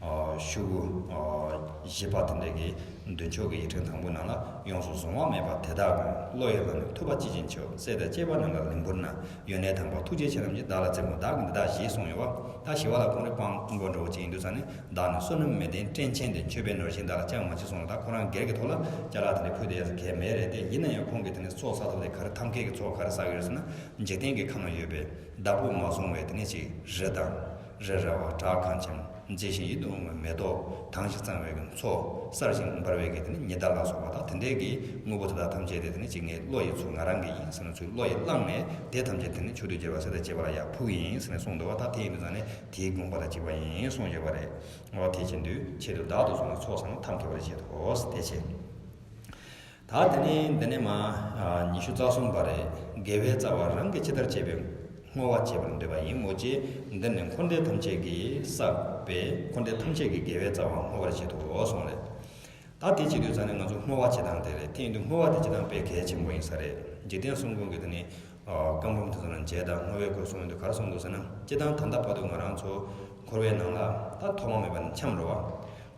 ཨ། ཤོག་གུ། ཨ། བཞི་པ་དེ་འདྲ་གི་མདུན་ཕྱོགས་ཀྱི་ཡིག་ཕྲེང་དང་པོའི་ནང་ལ། ཡོངས་སུ་གཟུང་བ་མེད་པ་དེ་དག་ཀུན། བློ་ཡི་ལམ་ནས་ཐུབ་པ་ཅི་བཞིན་མཆོད། སྲས་དང་བཅས་པ་རྣམས་ལ་ལིང་བུར་གནང་། ཡོན་གནས་དམ་པ་ཐུགས་རྗེ་ཆེ་རྣམས་ཀྱིས། བདག་ལ་བརྩེ་བ་བདག་གིས་འདི་དག་བཞེས་གསུངས་ཡོད་པ། ད་ཞི་བ་ལྷ་ཁོང་རང་སྤྲང་པོ་འདྲ་བོ་ཅིག་ཡིན་དུས་ཙང་ནས། བདག་ནི་བསོད་ནམས་མི་ལྡན་བཀྲེན་ཆེན་ཏེ། མཆོད་པའི་ནོར་གཞན་བདག་ལ་ཅང་མ་མཆིས་གསུངས་ལ། ད་ཁོ་རང་སྒེར་གྱི་ཐོག་ལ་ཅ་ལག་དེ་འདྲ་ཕུལ་བསྡད་ཡ་གལ་མེད་རེད་དེ། ཡིན་ན་ཡང་ཁོང་གིས་དེ་ནས་ཚོགས་བསགས་ཐུབ་དེ་ག་རེ། ཐབས་མཁས་ཀྱི་ཚོགས་ག་རེ་བསགས་ཡོད་ཟེར་ན། འཇིག་རྟེན་གྱི་ཁམས་ན་ཡོད་པའི་བདག་པོས་མ་བཟུང་བའི་དེ་ནས་ཅིག་རི་དང་། རི་ར་བ། བྲག་གངས་ཆེན། མཛེས་ཤིང་ཡིད་དུ་འོང་བའི་མེ་ཏོག། དྭངས་ཤིང་གཙང་བའི་གི་མཚོ། གསལ་ཞིང་འབར་བའི་གི་དེ་ནས་ཉི་ཟླ་ལ་སོགས་པ་དང་། དེ་འདྲའི་གི་དངོས་པོ་དེ་དག་ཐམས་ཅད་དེ་དེ་ནས་ཅིག་ངའི་བློ་ཡི་ཚུལ་ང་རང་གི་ཡིན་ཟེར་ནས་ཚུར་བློ་ཡིས་བླངས་ནས། དེ་ཐམས་ཅད་དེ་ནས་ཕྱོགས་དུས་རྒྱལ་བ་སྲས་དང་བཅས་པ་ལ་ཡར་ཕུལ་གྱི་ཡིན་ཟེར་ནས་གསུངས་འདུག་བ། ད་དེ་ཡིན་དུས་ཙང་ནས་དེའི་དགོངས་པ་དང་གཅིག་པ་ཡིན་གསུངས་ཡོད་པ་རེད། འོ་དེ་བཞིན་དུ་ཆེད་དུ་བདག་ཏུ་བཟུང་ནས་ཚོགས་བསགས་ན་ཐབས་མཁས་པར་བཞེད་དོ། དེ་བྱས། ད་དེ་ནས་འདི་ནས་མར་ཉི་ཤུ་རྩ་གསུམ་པ་རེད། དགེ་བའི་རྩ་བ་རང་གིས་ཇི་ལྟར་བྱས་པའི་བསྔོ་བ་བྱེད་པར་འདོད་པ་ཡིན་མོད་ཀྱི། འདི་ནི་འཁོར་འདས་ཐམས་ཅད་ཀྱིས་བསགས་པའི། འཁོར་འདས་ཐམས་ཅད་ཀྱི་དགེ་བའི་རྩ་བ་བསྔོ་བར་བྱེད་དོ་གསུངས་རེད། ད་དེ་བྱེད་དུས་ཙང་ནས་ང་ཚོ་བསྔོ་བ་བྱེད་སྟངས་དེ་རེད། དེ་ཡིན་དུས་བསྔོ་བ་དེ་བྱེད་སྟངས་དཔེ་གལ་ཆེན་པོ་ཡིན་ས་རེད། འཇིག་རྟེན་གསུམ་མགོན་གྱི་དེ་ནི། ཨ། བཀའ་འབུམ་དེ་ཚོ་ནང་མཇལ་དང་བསྔོ་བའི་སྐོར་གསུངས་ཡོང་དུས་ག་རེ་གསུངས་འདུག་ཟེར་ན། སྤྱིར་བཏང་ད་ལྟ་བར་དུ་ང་རང་ཚོ་འཁོར་བའི་ནང་ལ་ད་ཐོག་མ་མེད་པ་ནས་འཁྱམས་རེད་བ།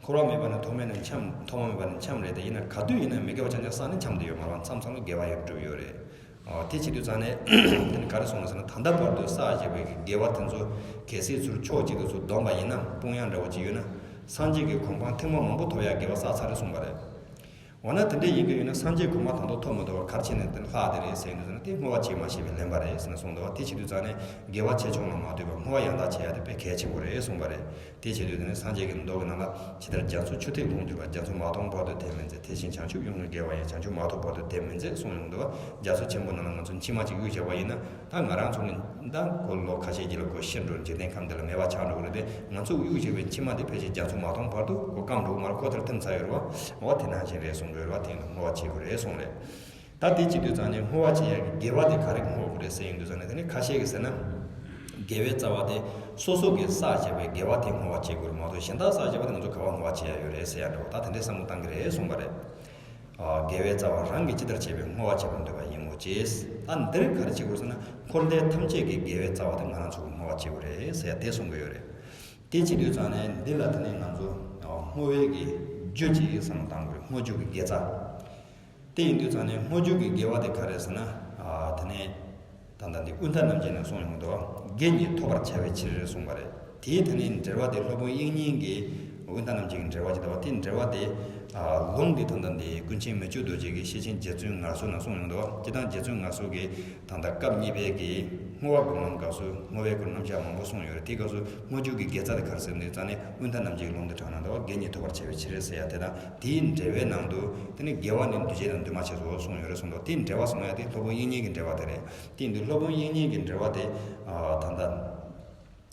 འཁོར་བ་མེད་པ་ནས་ཐོག་མེད་ནས་འཁྱམས། ཐོག་མ་མེད་པ་ནས་འཁྱམས་རེད་དེ། ཡིན་ན་ག་དུས་ཡིན་ན་མི་དགེ་བ་རྐྱང་རྐྱང་བསགས་ནས་འཁྱམས་བསྡད་ཡོད་མ་རེད་བ། མཚམས་མཚམས་ལ་དགེ་བ་ཡང་བསྒྲུབས་ཡོད་རེད། ཨོ། དེ་བྱེད་དུས་ཙང་ནས་དེ་ནི་ག་རེ་གསུངས་ཟེར་ན། ད་ལྟ་བར་དུ་བསགས་བཞག་པའི་དགེ་བ་དེ་ཚོ་གལ་སྲིད་ཚུར་ཕྱོགས་གཅིག་ཏུ་ཚུར་བསྡོམས་པ་ཡིན་ན། དཔུང་ཡང་འདྲ་བོ་ཅིག་ཡོད་ན། སངས་རྒྱས་ཀྱི་གོ་འཕང་ཐེངས་མ་མང་པོ་ཐོབ་ཡག་དགེ་བ་བསགས་ཚར་རེད་གསུངས་པ་རེད། འོ་ན་དེ་འདྲ་ཡིན་གྱི་ཡོད་ན་སངས་རྒྱས་གོ་འཕང་དང་དུ་ཐོབ་མི་ཐུབ་པ་ག་རེ་བྱས་ནས་དེ་ལྷག་དེ་རེད་ཟེར་ཡོང་དུས་ཙང་ན། དེ་བསྔོ་བ་བྱེད་མ་ཤེས་པས་ལན་པ་རེད་ཟེར་ནས་གསུངས་འདུག་བ། དེ་བྱེད་དུས་ཙང་ནས་དགེ་བ་ཆེ་ཆུང་ལ་མ་ལྟོས་པར་བསྔོ་བ་ཡང་དག་བྱེད་ཡ་དེ་དཔེ་གལ་ཆེན་པོ་རེད་གསུངས་པ་རེད། དེ་བྱེད་དུས་དེ་ནས་སངས་རྒྱས་ཀྱི་མདོ་གི་ནང་ལ་ཇི་ལྟར་རྒྱ་མཚོ་ཆུ་ཐིགས་ལོངས་གྱུར་པ། རྒྱ་མཚོ་མ་མཐོང་བར་དུ་དེ་མི་འཛད། དེ་བཞིན་བྱང་ཆུབ་ཡོངས་ཀྱི་དགེ་བ་ཡང་། བྱང་ཆུབ་མ་ཐོབ་བར་དུ་དེ་མི་འཛད་གསུངས་ཡོང་འདུག་བ། རྒྱ་མཚོ་ཆེན་པོ་ནང་ལ་ང་ཚོ་མཆིལ་མ་གཅིག་གཡུགས་བཞག་པ་ཡིན་ན། ད་ང་རང་ཚོ་ནི་ད་ཁོ་ལོ་ཁ་ཤས་ཀྱི་ལ་ཁོ་ཤི་འགྲོ། འཇིག་རྟེན་ཁམས་འདི་ལ་མེད་པ་ཆགས་འགྲོ་གི་རེད་དེ། ང་ཚོ་གཡུགས་བཞག་པའི་མཆིལ་མ་འདི་ཕལ་ཆེར་རྒྱ་མཚོ་མ་མཐོང་བར་དུ་ཁོ་སྐམ་འགྲོ་གི་མ་རེད། ཁོ་དེར་ཐིམ་ཚར་ཡོད་རེད་བ། འོ་དེ་ནང་བཞིན་རེད་གསུང་གི་ཡོད་རེད་བ། དེ་ཡིན་དུས་བསྔོ་བ་བྱེད་དགོས་རེད་གསུངས་རེད། ད་དེ་བྱེད་དུས་ཙང་ནས་བསྔོ་བ་བྱེད་ཡག་གི་དགེ་བ་དེ་ག་རེ་བསྔོ་དགོས་རེད་ཟེར་ཡོང་དུས་ཙང་ནས། དེ་ནི་ཁ་ཤས་ཀྱིས་ཟེར་ན། དགེ་བའི་རྩ་བ་དེ་སོ་སོ་གིས་བསགས་བྱས་པའི་དགེ་བ་དེ་བསྔོ་བ་བྱེད་དགོས་རེད་མ་གཏོགས། གཞན་དག་བསགས་བྱས་པ་དེ་ང་ཚོ་ག་པར་བསྔོ་བ་བྱེད་ཡ་ཡོད་རེད་ཟེར་ཡ་འདྲ་བོ། ད་དེ་འདྲའི་བསམ་བློ་བཏང་གི་རེད་གསུངས་པ་རེད། ཨ། དགེ་བའི་རྩ་བ་རང་གིས་ཅི་ལྟར་བྱས་པའི་བསྔོ་བ་བྱེད་པར་འདོད་པ་ཡིན་མོད་ཀྱི། ད་འདིར་ག་རེ་བྱེད་དགོས་ཟེར་ན། འཁོར་འདས་ཐམས་ཅད་ཀྱི་དགེ་བའི་རྩ་བ་དེ་ང་རང་ཚོ་གིས་བསྔོ་བ་བྱེད་དགོས་རེད་ཟེར་ཡ་དེ་གསུང་གི་ཡོད་རེད། དེ་བྱེད་དུས་ཙང་ནས་འདི་ལ་དེ་ནས་ང་ཚོ་བསྔོ་བའི་གི་རྒྱུ་ཅིག་བསམ་བློ་བཏང་དགོས་རེད། བསྔོ་རྒྱུ་གི་དགེ་རྩ། དེ་ཡིན་དུས་ཙང་ནས་བསྔོ་རྒྱུ་གི་དགེ་བ་དེ་ག་རེ་ཟེར་ན། ཨ། དེ་ནས་ད་ལྟ་འདི་དབུས་མཐའ་རྣམ་འབྱེད་ནས་གསུངས་ཡོང་དུས། དགེ་གཉིས་ཐོབ་པར་བྱ་བའི་ཕྱིར་གསུངས་པ་རེད། དེའི་དེ་ནས་འགྲེལ་བ་དེ་སློབ་དཔོན་དབྱིག་གཉེན་གྱི་དབུས་མཐའ་རྣམ་འབྱེད་ཀྱི་འགྲེལ་བ་ཅིག་འདུག་བ། དེའི་འགྲེལ་བ་དེ། ཨ། ལུང་འདི་ད་ལྟ་འདི་ཀུན་མཁྱེན་མི་བསྐྱོད་རྡོ་རྗེ་གིས་ཤེར་ཕྱིན་རྗེ་བཙུན་ངལ་གསོ་ནང་གསུངས་ཡོང་དུས། སྤྱིར་བཏང་རྗེ་བཙུན་ངལ་གསོ་གིས་ད་ལྟ་སྐབས་གཉིས་པའི་གི་བསྔོ་བ་སྒོམ་ལམ་སྐབས་སུ་བསྔོ་བའི་སྐོར་རྣམ་གཞག་མང་པོ་གསུངས་ཡོད་རེད། དེའི་སྐབས་སུ་བསྔོ་རྒྱུ་གི་དགེ་རྩ་དེ་ག་རེ་ཟེར་ཡོང་དུས་ཙང་ནས། དབུས་མཐའ་རྣམ་འབྱེད་ཀྱི་ལུང་དེ་དྲངས་གནང་འདུག་བ། དགེ་གཉིས་ཐོབ་པར་བྱ་བའི་ཕྱིར་ཟེར་ཡ་དེ་དང་། དེའི་འགྲེལ་བའི་ནང་དུ་དེ་ནི་དགེ་བ་ནི་འདུས་བྱས་དང་འདུས་མ་བྱས་སོ་གསུངས་ཡོད་རེད་གསུངས་འདུག། དེའི་འགྲེལ་བ་གསུང་ཡ་དེ་སློབ་དཔོན་དབྱིག་གཉེན་གྱི་འགྲེལ་བ་དེ་རེད། དེ་ཡིན་དུས་སློབ་དཔོན་དབྱིག་གཉེན་གྱི་འགྲེལ་བ་དེ། ཨ། ད་ལྟ།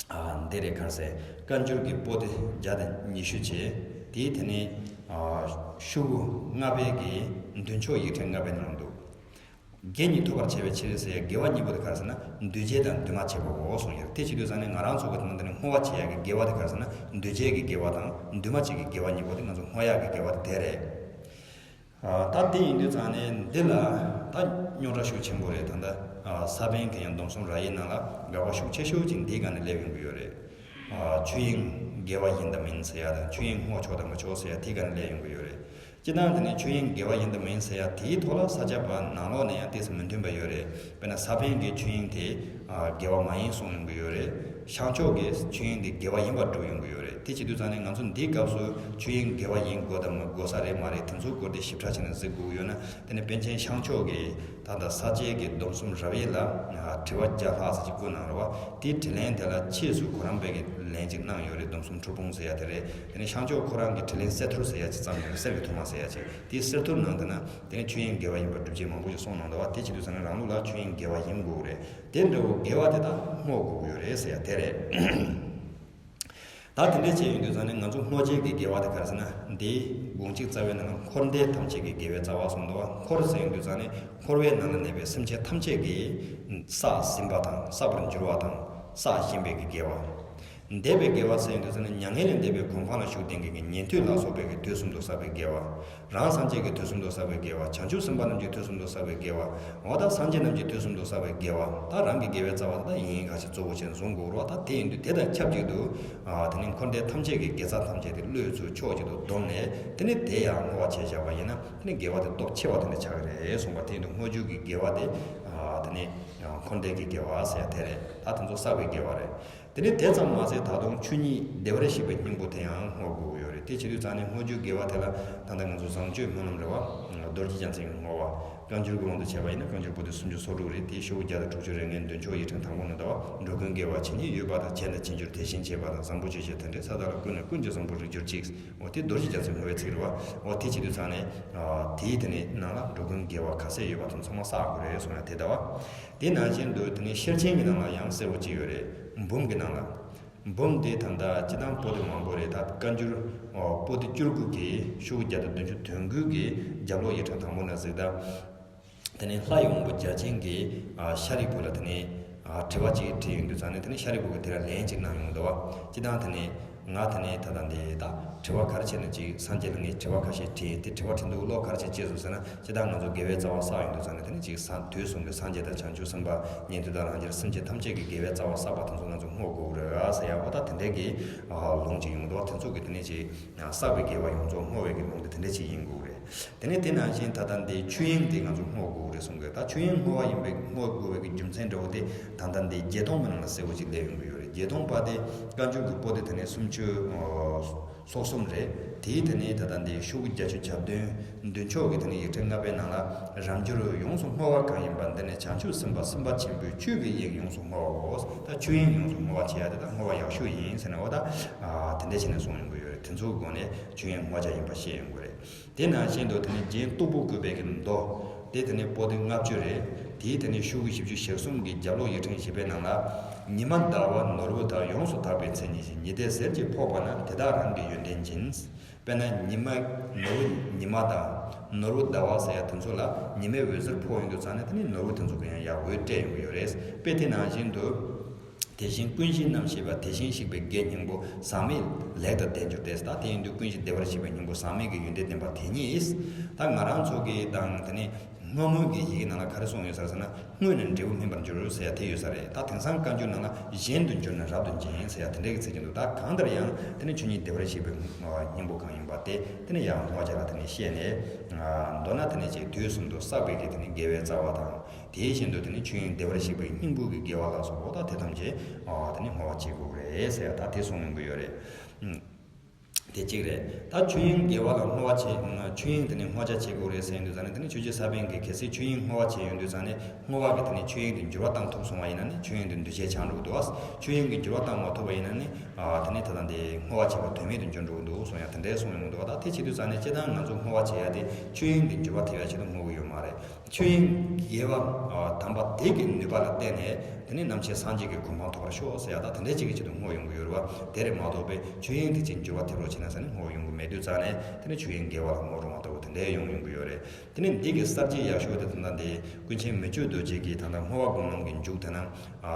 ཨ། འདི་རེད། ག་རེ་ཟེར། བཀའ་འགྱུར་གྱི་པོ་ཏི་བརྒྱ་དང་ཉི་ཤུ་བྱས། དེའི་དེ་ནས། ཨ། ཤོག་གུ་ལྔ་པའི་གི་མདུན་ཕྱོགས་ཡིག་ཕྲེང་ལྔ་པའི་ནང་དུ། དགེ་གཉིས་ཐོབ་པར་བྱ་བའི་ཕྱིར་ཟེར་ཡ་དགེ་བ་གཉིས་པོ་དེ་ག་རེ་ཟེར་ན། འདུས་བྱས་དང་འདུས་མ་བྱས་པའོ་གསུངས་ཡོད་རེད། དེ་བྱེད་དུས་ཙང་ནས་ང་རང་ཚོ་གི་དེ་ནང་དུ་ནི་བསྔོ་བ་བྱེད་ཡ་གི་དགེ་བ་དེ་ག་རེ་ཟེར་ན། འདུས་བྱས་ཀྱི་དགེ་བ་དང་འདུས་མ་བྱས་ཀྱི་དགེ་བ་གཉིས་པོ་དེ་ང་ཚོ་བསྔོ་ཡ་གི་དགེ་བ་དེ་དེ་རེད། ཨ། ད་དེ་ཡིན་དུས་ཙང་ནས་འདི་ལ་ད་རྙོག་དྲ་ཤུགས་ཆེན་པོ་རེད། ད་ལྟ། ཨ། ས་པཎ་གྱི་ཡང་སྡོམ་གསུམ་རབ་དབྱེ་ནང་ལ་འགལ་བ་ཤུགས་ཆེ་ཤོས་ཅིག་འདིའི་སྒང་ནས་སླེབས་ཡོང་གི་ཡོད་རེད། ཨ། ཆོས་དབྱིངས་དགེ་བ་ཡིན་དང་མིན་ཟེར་ཡ་དང་། ཆོས་དབྱིངས་བསྔོ་ཆོག་དང་མི་ཆོག་ཟེར་ཡ་དེའི་སྒང་ནས་སླེབས་ཡོང་གི་ཡོད་རེད། སྤྱིར་བཏང་དེ་ནས་ཆོས་དབྱིངས་དགེ་བ་ཡིན་དང་མིན་ཟེར་ཡ་དེའི་ཐོག་ལ་ས་སྐྱ་པ་ནང་ལོགས་ནས་ཡང་ཏོག་ཙམ་མི་མཐུན་པ་ཡོད་རེད། དཔེར་ན་ས་པཎ་གྱི་ཆོས་དབྱིངས་དེ། ཨ། དགེ་བ་མ་ཡིན་གསུངས་ཡོང་གི་ཡོད་རེད། ཤངས་ཕྱོགས་ཀྱི་ཆོས་དབྱིངས་དེ་དགེ་བ་ཡིན་པར་སྒྲུབ་ཡོང་གི་ཡོད་རེད། དེ་བྱེད་དུས་ཙང་ནས་ང་ཚོ་འདིའི་སྐབས་སུ་ཆོས་དབྱིངས་དགེ་བ་ཡིན་དགོས་དང་མི་དགོས་ས་རེད་མ་རེད། དེ་ཚོའི་སྐོར་དེ་ཞིབ་ཕྲ་བྱས་ནས་གཟིགས་དགོས་ཀྱི་ཡོད་ན། དེ་ནས་པཎ་ཆེན་ཤངས་ཕྱོགས་ཀྱི་ད་ལྟ་ས་སྐྱའི་གི་སྡོམ་གསུམ་རབ་དབྱེ་ལ། ཨ། དྲི་བ་བརྒྱ་ལྷག་ཙམ་ཅིག་བཀོད་གནང་རེད་བ། དེའི་དྲིས་ལན་དེ་ལ་ཕྱིས་སུ་ཁོ་རང་པའི་གི་ལན་ཅིག་གནང་ཡོད་རེད། སྡོམ་གསུམ་ཁྲོལ་སྤོང་ཟེར་ཡ་དེ་རེད། དེ་ནས་ཤངས་ཕྱོགས་ཁོ་རང་གི་དྲིས་ལན་གསེར་ཐུར་ཟེར་ཡ་ཅིག་བརྩམས་ཡོད་རེད། གསེར་གྱི་ཐུར་མ་ཟེར་ཡ་ཅིག། དེའི་གསེར་ཐུར་ནང་དེ་ན་དེ་ནས་ཆོས་དབྱིངས་དགེ་བ་ཡིན་པར་སྒྲུབ་བྱེད་མང་པོ་ཞིག་གསུངས་གནང་འདུག་བ། དེ་བྱེད་དུས་ཙང་ནས་རང་ལུགས་ལ་ཆོས་དབྱིངས་དགེ་བ་ཡིན་དགོས་རེད། དེ་འདྲ་བོ་དགེ་བ་དེ་དག་བསྔོ་དགོས་ཀྱི་ཡོད་རེད་ཟེར་ཡ་དེ་རེད། ད་དེ་འདྲ་བྱས་ཡོང་དུས་ཙང་ནས་ང་ཚོ་བསྔོ་བྱེད་ཀྱི་དགེ་བ་དེ་ག་རེ་ཟེར་ན། འདིའི་དགོངས་གཅིག་རྩ་བའི་ནང་ལ་འཁོར་འདས་ཐམས་ཅད་ཀྱི་དགེ་བའི་རྩ་བ་གསུངས་འདུག་བ། འཁོར་ཟེར་ཡོང་དུས་ཙང་ནས་འཁོར་བའི་ནང་ལ་གནས་པའི་སེམས་ཅན་ཐམས་ཅད་ཀྱིས་བསགས་ཟིན་པ་དང་། བསགས་པར་འགྱུར་བ་དང་། བསགས་བཞིན་པའི་གི་དགེ་བ། འདས་པའི་དགེ་བ་ཟེར་ཡོང་དུས་ཙང་ནས་མྱ་ངན་ལས་འདས་པའི་གོ་འཕང་ལ་ཞུགས་ལྡན་མཁན་གྱི་ཉན་ཐོས་ལ་སོགས་པའི་གི་དུས་གསུམ་དུ་བསགས་པའི་དགེ་བ། རང་སངས་རྒྱས་ཀྱིས་དུས་གསུམ་དུ་བསགས་པའི་དགེ་བ། བྱང་ཆུབ་སེམས་དཔའ་རྣམས་ཀྱིས་དུས་གསུམ་དུ་བསགས་པའི་དགེ་བ། འོ་ད་སངས་རྒྱས་རྣམས་ཀྱིས་དུས་གསུམ་དུ་བསགས་པའི་དགེ་བ། ད་རང་གི་དགེ་བའི་རྩ་བ་ད་ཡིན་ཡིན་ཁ་ཞིག་གཙོ་བོ་བྱས་ནས་བཟུང་དགོས་རེད་བ། ད་དེ་ཡིན་དུས་དེ་དང་ཆབས་ཅིག་ཏུ། ཨ། དེ་ནི་འཁོར་འདས་ཐམས་ཅད་ཀྱི་དགེ་རྩ་ཐམས་ཅད་དེ་བློས་ཚུར་ཕྱོགས་གཅིག་ཏུ་བསྡོམས་ནས། དེ་ནི་དེ་ཡང་བསྔོ་བ་བྱས་བཞག་པ་ཡིན་ན། དེ་ནི་དགེ་བ་དེ་སྟོབས་ཆེ་བ་དེ་འདྲ་ཆགས་ཀྱི་རེད་གསུངས་པ། དེ་ཡིན་དུས་བསྔོ་རྒྱུ་གི་དགེ་བ་དེ། ཨ། དེ་ནི་འཁོར་འདས་ཀྱི་དགེ་བ་ཟེར་ཡ་དེ་རེད། ད་དེ་ཚོ་བསགས་པའི་དགེ་བ་རེད། དེ་ནས་དེ་ཙམ་མ་ཟད་ད་དུང་ཆོས་ཉིད་བདེ་བར་གཤེགས་པའི་སྙིང་པོ་དེ་ཡང་བསྔོ་དགོས་ཀྱི་ཡོད་རེད། དེ་བྱེད་དུས་ཙང་ནས་བསྔོ་རྒྱུའི་དགེ་བ་དེ་ལ་ད་ལྟ་ང་ཚོ་བཟང་སྤྱོད་སྨོན་ལམ་རེད་བ། རྡོ་རྗེ་རྒྱལ་མཚན་གྱི་བསྔོ་བ། བཀའ་འགྱུར་གྱི་ལུང་དུ་བྱས་པ་ཡིན་ན་བཀའ་འགྱུར་པོ་ཏི་སུམ་ཅུ་སོ་དྲུག་རེད། དེའི་ཤོག་བུ་བརྒྱ་དང་དྲུག་ཅུ་རེ་ལྔའི་མདུན་ཕྱོགས་ཡིག་ཕྲེང་དང་པོ་ནས་ད་བ། འགྲོ་ཀུན་དགེ་བ་ཇི་སྙེད་ཡོད་པ་དང་། བྱས་ན་བྱེད་འགྱུར་དེ་བཞིན་བྱེད་པ་དང་། བཟང་པོ་སྤྱོད་བཞིན་དེ་འདྲའི་ས་དག་ལ། ཀུན་ནས་ཀུན་གྱི་བཟང་པོ་རིགས་གྱུར་ཅིག། འོ་དེ་རྡོ་རྗེ་རྒྱལ་མཚན་བསྔོ་བའི་ཚིག་རེད་བ། འོ་དེ་བྱེད་དུས་ཙང་ནས། ཨ། དེའི་དེ་ནས་ནང་ལ་འགྲོ་ཀུན་དགེ་བ་ག་ཚད་ཡོད་པ་དེ་ཚང་མ་བསགས་དགོས་རེད་གསུངས་ཡ་དེ་ལྟ་བ། དེ་ནང་བཞིན་དུ་དེ་ནས་ཤེར་ཕྱིན་གྱི་ནང་ལ་ཡང་གསལ་བོ་ཅིག་ཡོད་རེད། འབུམ་གྱི་ནང་ལ། འབུམ་དེ་ད་ལྟ་སྤྱིར་བཏང་པོ་ཏི་མང་པོ་རེད། ད་བཀའ་འགྱུར། ཨོ། པོ་ཏི་བཅུ་དགུ་གི་ཤོག་བུ་བརྒྱ་དང་བདུན་ཅུ་དོན་དགུ་གི་རྒྱབ་ལོགས་ཡིག་ཕྲེང་དང་པོ་ན་གཟིགས་དང་། དེ་ནས་ལྷའི་དབང་པོ་བརྒྱ་བྱིན་གྱིས། ཨ། ཤཱ་རིའི་བུ་ལ་དེ་ནས། ཨ། དྲི་བ་ཅིག་དྲིས་ཡོང་དུས་ཙང་ནས་དེ་ནས་ཤཱ་རིའི་བུ་གིས་དེ་ལ་ལན་ཅིག་གནང་ཡོང་འདུག་བ། སྤྱིར་བཏང་དེ་ནས་ང་དེ་ནས་ད་ལྟ་འདི་ད་དྲི་བ་ག་རེ་བྱས་ནས་ཅིག་སངས་རྒྱས་ལ་ངས་དྲི་བ་ཁ་ཤས་དྲིས། དེ་དྲི་བ་དྲི་འདུག་ལོ་ག་རེ་བྱས་བྱས་སོང་ཟེར་ན། སྤྱིར་བཏང་ང་ཚོ་དགེ་བའི་རྩ་བ་བསགས་ཡོང་དུས་ཙང་ནས་དེ་ནས་ཅིག་སངས་དུས་གསུམ་གྱི་སངས་རྒྱས་དང་བྱང་ཆུབ་སེམས་དཔའ། ཉན་ཐོས་དང་རང་རྒྱལ་སེམས་ཅན་ཐམས་ཅད་ཀྱི་དགེ་བའི་རྩ་བ་བསགས་པ་དེ་ཚོ་ང་ཚོ་བསྔོ་དགོས་རེད་ཟེར་ཡ། འོ་ད་དེ་འདྲའི་གི། ཨ། ལུང་ཅིག་ཡོང་འདུག་བ། དེ་ཚོ་གི་དེ་ནས་ཅིག་བསགས་པའི་དགེ་བ་ཡོངས་རྫོགས་བསྔོ་བའི་གི་ལུང་དེ་དེ་འདྲ་ཅིག་ཡིན་དགོས་རེད། དེ་ནས་དེ་ནང་བཞིན་ད་ལྟ་འདི་ཆོས་དབྱིངས་དེ་ང་ཚོ་བསྔོ་དགོས་རེད་གསུང་གི། ད་ཆོས་དབྱིངས་བསྔོ་བ་ཡིན་པའི་བསྔོ་དགོས་པའི་གི་རྒྱུ་མཚན་འདྲ་བོ་དེ་ད་ལྟ་འདི་བརྒྱད་སྟོང་གི་ནང་ལ་གསལ་བོ་ཅིག་སླེབས་ཡོང་གི་ཡོད་རེད། བརྒྱད་སྟོང་པ་དེ་བཀའ་འགྱུར་གྱི་པོ་ཏི་དེ་ནས་སུམ་ཅུ། ཨོ། ཚོགས་གསུམ་རེད། དེའི་དེ་ནས་ད་ལྟ་འདི་ཤོག་གུ་བརྒྱད་ཅུ་གྱ་བདུན། མདུན་ཕྱོགས་ཀྱི་དེ་ནས་ཡིག་ཕྲེང་ལྔ་པའི་ནང་ལ། རབ་འབྱོར་ཡོངས་སུ་བསྔོ་བ་གང་ཡིན་པ། འདི་ནི་བྱང་ཆུབ་སེམས་དཔའ་སེམས་དཔའ་ཆེན་པོའི་ཆོས་ཀྱི་དབྱིངས་ཡོངས་སུ་བསྔོ་བའོ། ད་ཆོས་དབྱིངས་ཡོངས་སུ་བསྔོ་བ་བྱེད་ཡ་དེ་ད་བསྔོ་བ་ཡག་ཤོས་ཡིན་ཟེར་ནས་འོ་ད། ཨ་དེ་འདྲ་བྱས་ནས་གསུངས་ཡོང་གི་ཡོད་རེད། དེ་ཚོའི་སྒོ་ནས་ཆོས་དབྱིངས་བསྔོ་བྱ་ཡིན་པ་བཤད་ཡོང་གི་རེད། དེ་ནང་བཞིན་དུ་དེ་ནི་རྒྱན་སྟུག་པོ་བཀོད་པའི་གི་མདོ། དེ་དེ་ནི་པོ་ཏི་ལྔ་བཅུ་རེད། དེའི་དེ་ནི་ཤོག་གུ་བཞི་བཅུ་ཞེ་གསུམ་གྱི་རྒྱབ་ལོགས་ཡིག་ཕྲེང་བཞི་པའི་ནང་ལ། ཉི་མ་ཟླ་བ་ནོར་བུ་དག་ཡོངས་སུ་དག་པའི་མཚན་ཉིད་ཀྱིས། ཉི་ཟླའི་ཟེར་གྱིས་ཕོག་པ་ན་དེ་དག་རང་གི་ཡོན་ཏན་ཡིན། དཔེར་ན་ཉི་མ་ནོར་བུ་ཉི་མ་དང་ནོར་བུ་ཟླ་བ་ཟེར་ཡ་དེ་ཚོ་ལ་ཉི་མའི་འོད་ཟེར་ཕོག་ཡོང་དུས་ཙང་ནས་དེ་ནི་ནོར་བུ་དེ་ཚོ་གི་ཡང་ཡར་འོད་སྤྲད་ཡོང་གི་ཡོད་རེད། དཔེ་དེ་ནང་བཞིན་དུ། དེ་བཞིན་ཀུན་གཞི་རྣམ་ཤེས་པ། དེ་བཞིན་གཤེགས་པའི་དགེ་སྙིང་པོ། ཟག་མེད་ལས་དང་ལྡན་གྱུར་ཏེ། ད་དེ་ཡིན་དུས་ཀུན་གཞི་བདེ་བར་གཤེགས་པའི་སྙིང་པོ་ཟག་མེད་ཀྱི་ཡོན་ཏན་ལྡན་པ་དེ་ཉིད། ད་ང་རང་ཚོ་གི་དང་དེ་ནས་སྔ་མོའི་གི་ཡི་གེ་ནང་ལ་ག་རེ་གསུངས་ཡོད་ཟེར་ཟེར་ན། སྔོན་ནས་འབྲས་བུ་སྨིན་པར་འགྱུར་ཟེར་ཡ་དེ་ཡོད་ས་རེད། ད་དེང་སང་བཀའ་འགྱུར་ནང་ལ་གཞན་དུ་འགྱུར་ན་རབ་ཏུ་འབྱིན་ཟེར་ཡ་དེ་འདྲའི་གི་ཚིག་ཀྱང་འདུག་ད་གང་ལྟར་ཡང་དེ་ནི་ཆོས་ཉིད་བདེ་བར་གཤེགས་པའི་སྙིང་པོ་གང་ཡིན་པ་དེ་དེ་ནི་ཡང་བསྔོ་བྱ་ལ་དེ་ནི་བཤད་ནས། མདོར་ན་དེ་ནི་ཅིག་དུས་གསུམ་དུ་བསགས་པའི་གི་དེ་ནི་དགེ་བའི་རྩ་བ་དང་། དེ་བཞིན་དུ་དེ་ནི་ཆོས་དབྱིངས་བདེ་བར་གཤེགས་པའི་སྙིང་པོ་གི་དགེ་བ་ལ་སོགས་པ་དེ་ཐམས་ཅད་དེ་ནི་བསྔོ་བ་བྱེད་དགོས་རེད་ཟེར་ཡ་ད་དེ་གསུང་ཡོང་གི་ཡོད་རེད། ཨུམ། དེ་གཅིག་རེད། ད་ཆོས་དབྱིངས་དགེ་བ་ལ་བསྔོ་བ་བྱེད། ཆོས་དབྱིངས་དེ་ནི་བསྔོ་བྱ་བྱེད་དགོས་རེད་ཟེར་ཡོང་དུས་ཙང་ནས་དེ་ནི་ཆོས་རྗེ་ས་པཎ་གྱིས་གལ་སྲིད་ཆོས་དབྱིངས་བསྔོ་བ་བྱེད་ཡོང་དུས་ཙང་ནས་བསྔོ་བ་གི་དེ་ནི་ཆོས་དབྱིངས་དེ་འགྱུར་བ་བཏང་ཐུབ་སོང་བ་ཡིན་ན་ནི་ཆོས་དབྱིངས་དེ་འདུས་བྱས་ཆགས་འགྲོ་གི་འདུག་ཆོས་དབྱིངས་དེ་འགྱུར་བ་བཏང་མ་ཐུབ་པ་ཡིན་ན་ནི་དེ་ནི་ད་ལྟ་འདི་བསྔོ་བ་བྱེད་པ་དོན་མེད་དུ་འགྱུར་འགྲོ་གི་འདུག་གསུང་ཡ་དེ་འདྲའི་གསུང་ཡོང་གི་འདུག་ད་དེ་བྱེད་དུས་ཙང་ནས་སྤྱིར་བཏང་ང་ཚོ་བསྔོ་བ་བྱེད་ཡ་དེ་ཆོས་དབྱིངས་དེ་འགྱུར་བ་ཐེབས་ཡ་ཆེད་དུ་བསྔོ་གི་ཡོད་མ་རེད། ཆོས་དབྱིངས་དགེ་བ་དམ་པ་དེ་གི་ནུས་པ་ལ་བརྟེན་ནས་དེ་ནི་རྣམ་མཁྱེན་སངས་རྒྱས་ཀྱི་གོ་འཕང་ཐོབ་པར་ཤོག་ཟེར་ཡ་ད་དེ་འདྲའི་ཅིག་གི་ཆེད་དུ་བསྔོ་ཡོང་གི་ཡོད་རེད་བ། དེ་རེད་མ་གཏོགས་པའི་ཆོས་དབྱིངས་དེ་ཅིག་འགྱུར་བ་ཐེབས་རོགས་བྱེད་ན་ཟེར་ནས་བསྔོ་ཡོང་གི་མེད་དུས་ཙང་ནས་དེ་ནི་ཆོས་དབྱིངས་དགེ་བ་ལ་བསྔོ་རུང་བ་ལྟ་བུ་དེ་འདྲའི་ཡོང་ཡོང་གི་ཡོད་རེད། དེ་ནི་འདི་གི་གསར་བརྗེ་ཡག་ཤོས་དེ་ད་ལྟ་འདི་ཀུན་མཁྱེན་མི་བསྐྱོད་རྡོ་རྗེ་གིས་ད་ལྟ་བསྔོ་བ་སྒོམ་ལམ་གྱི་མཇུག་དེ་ན་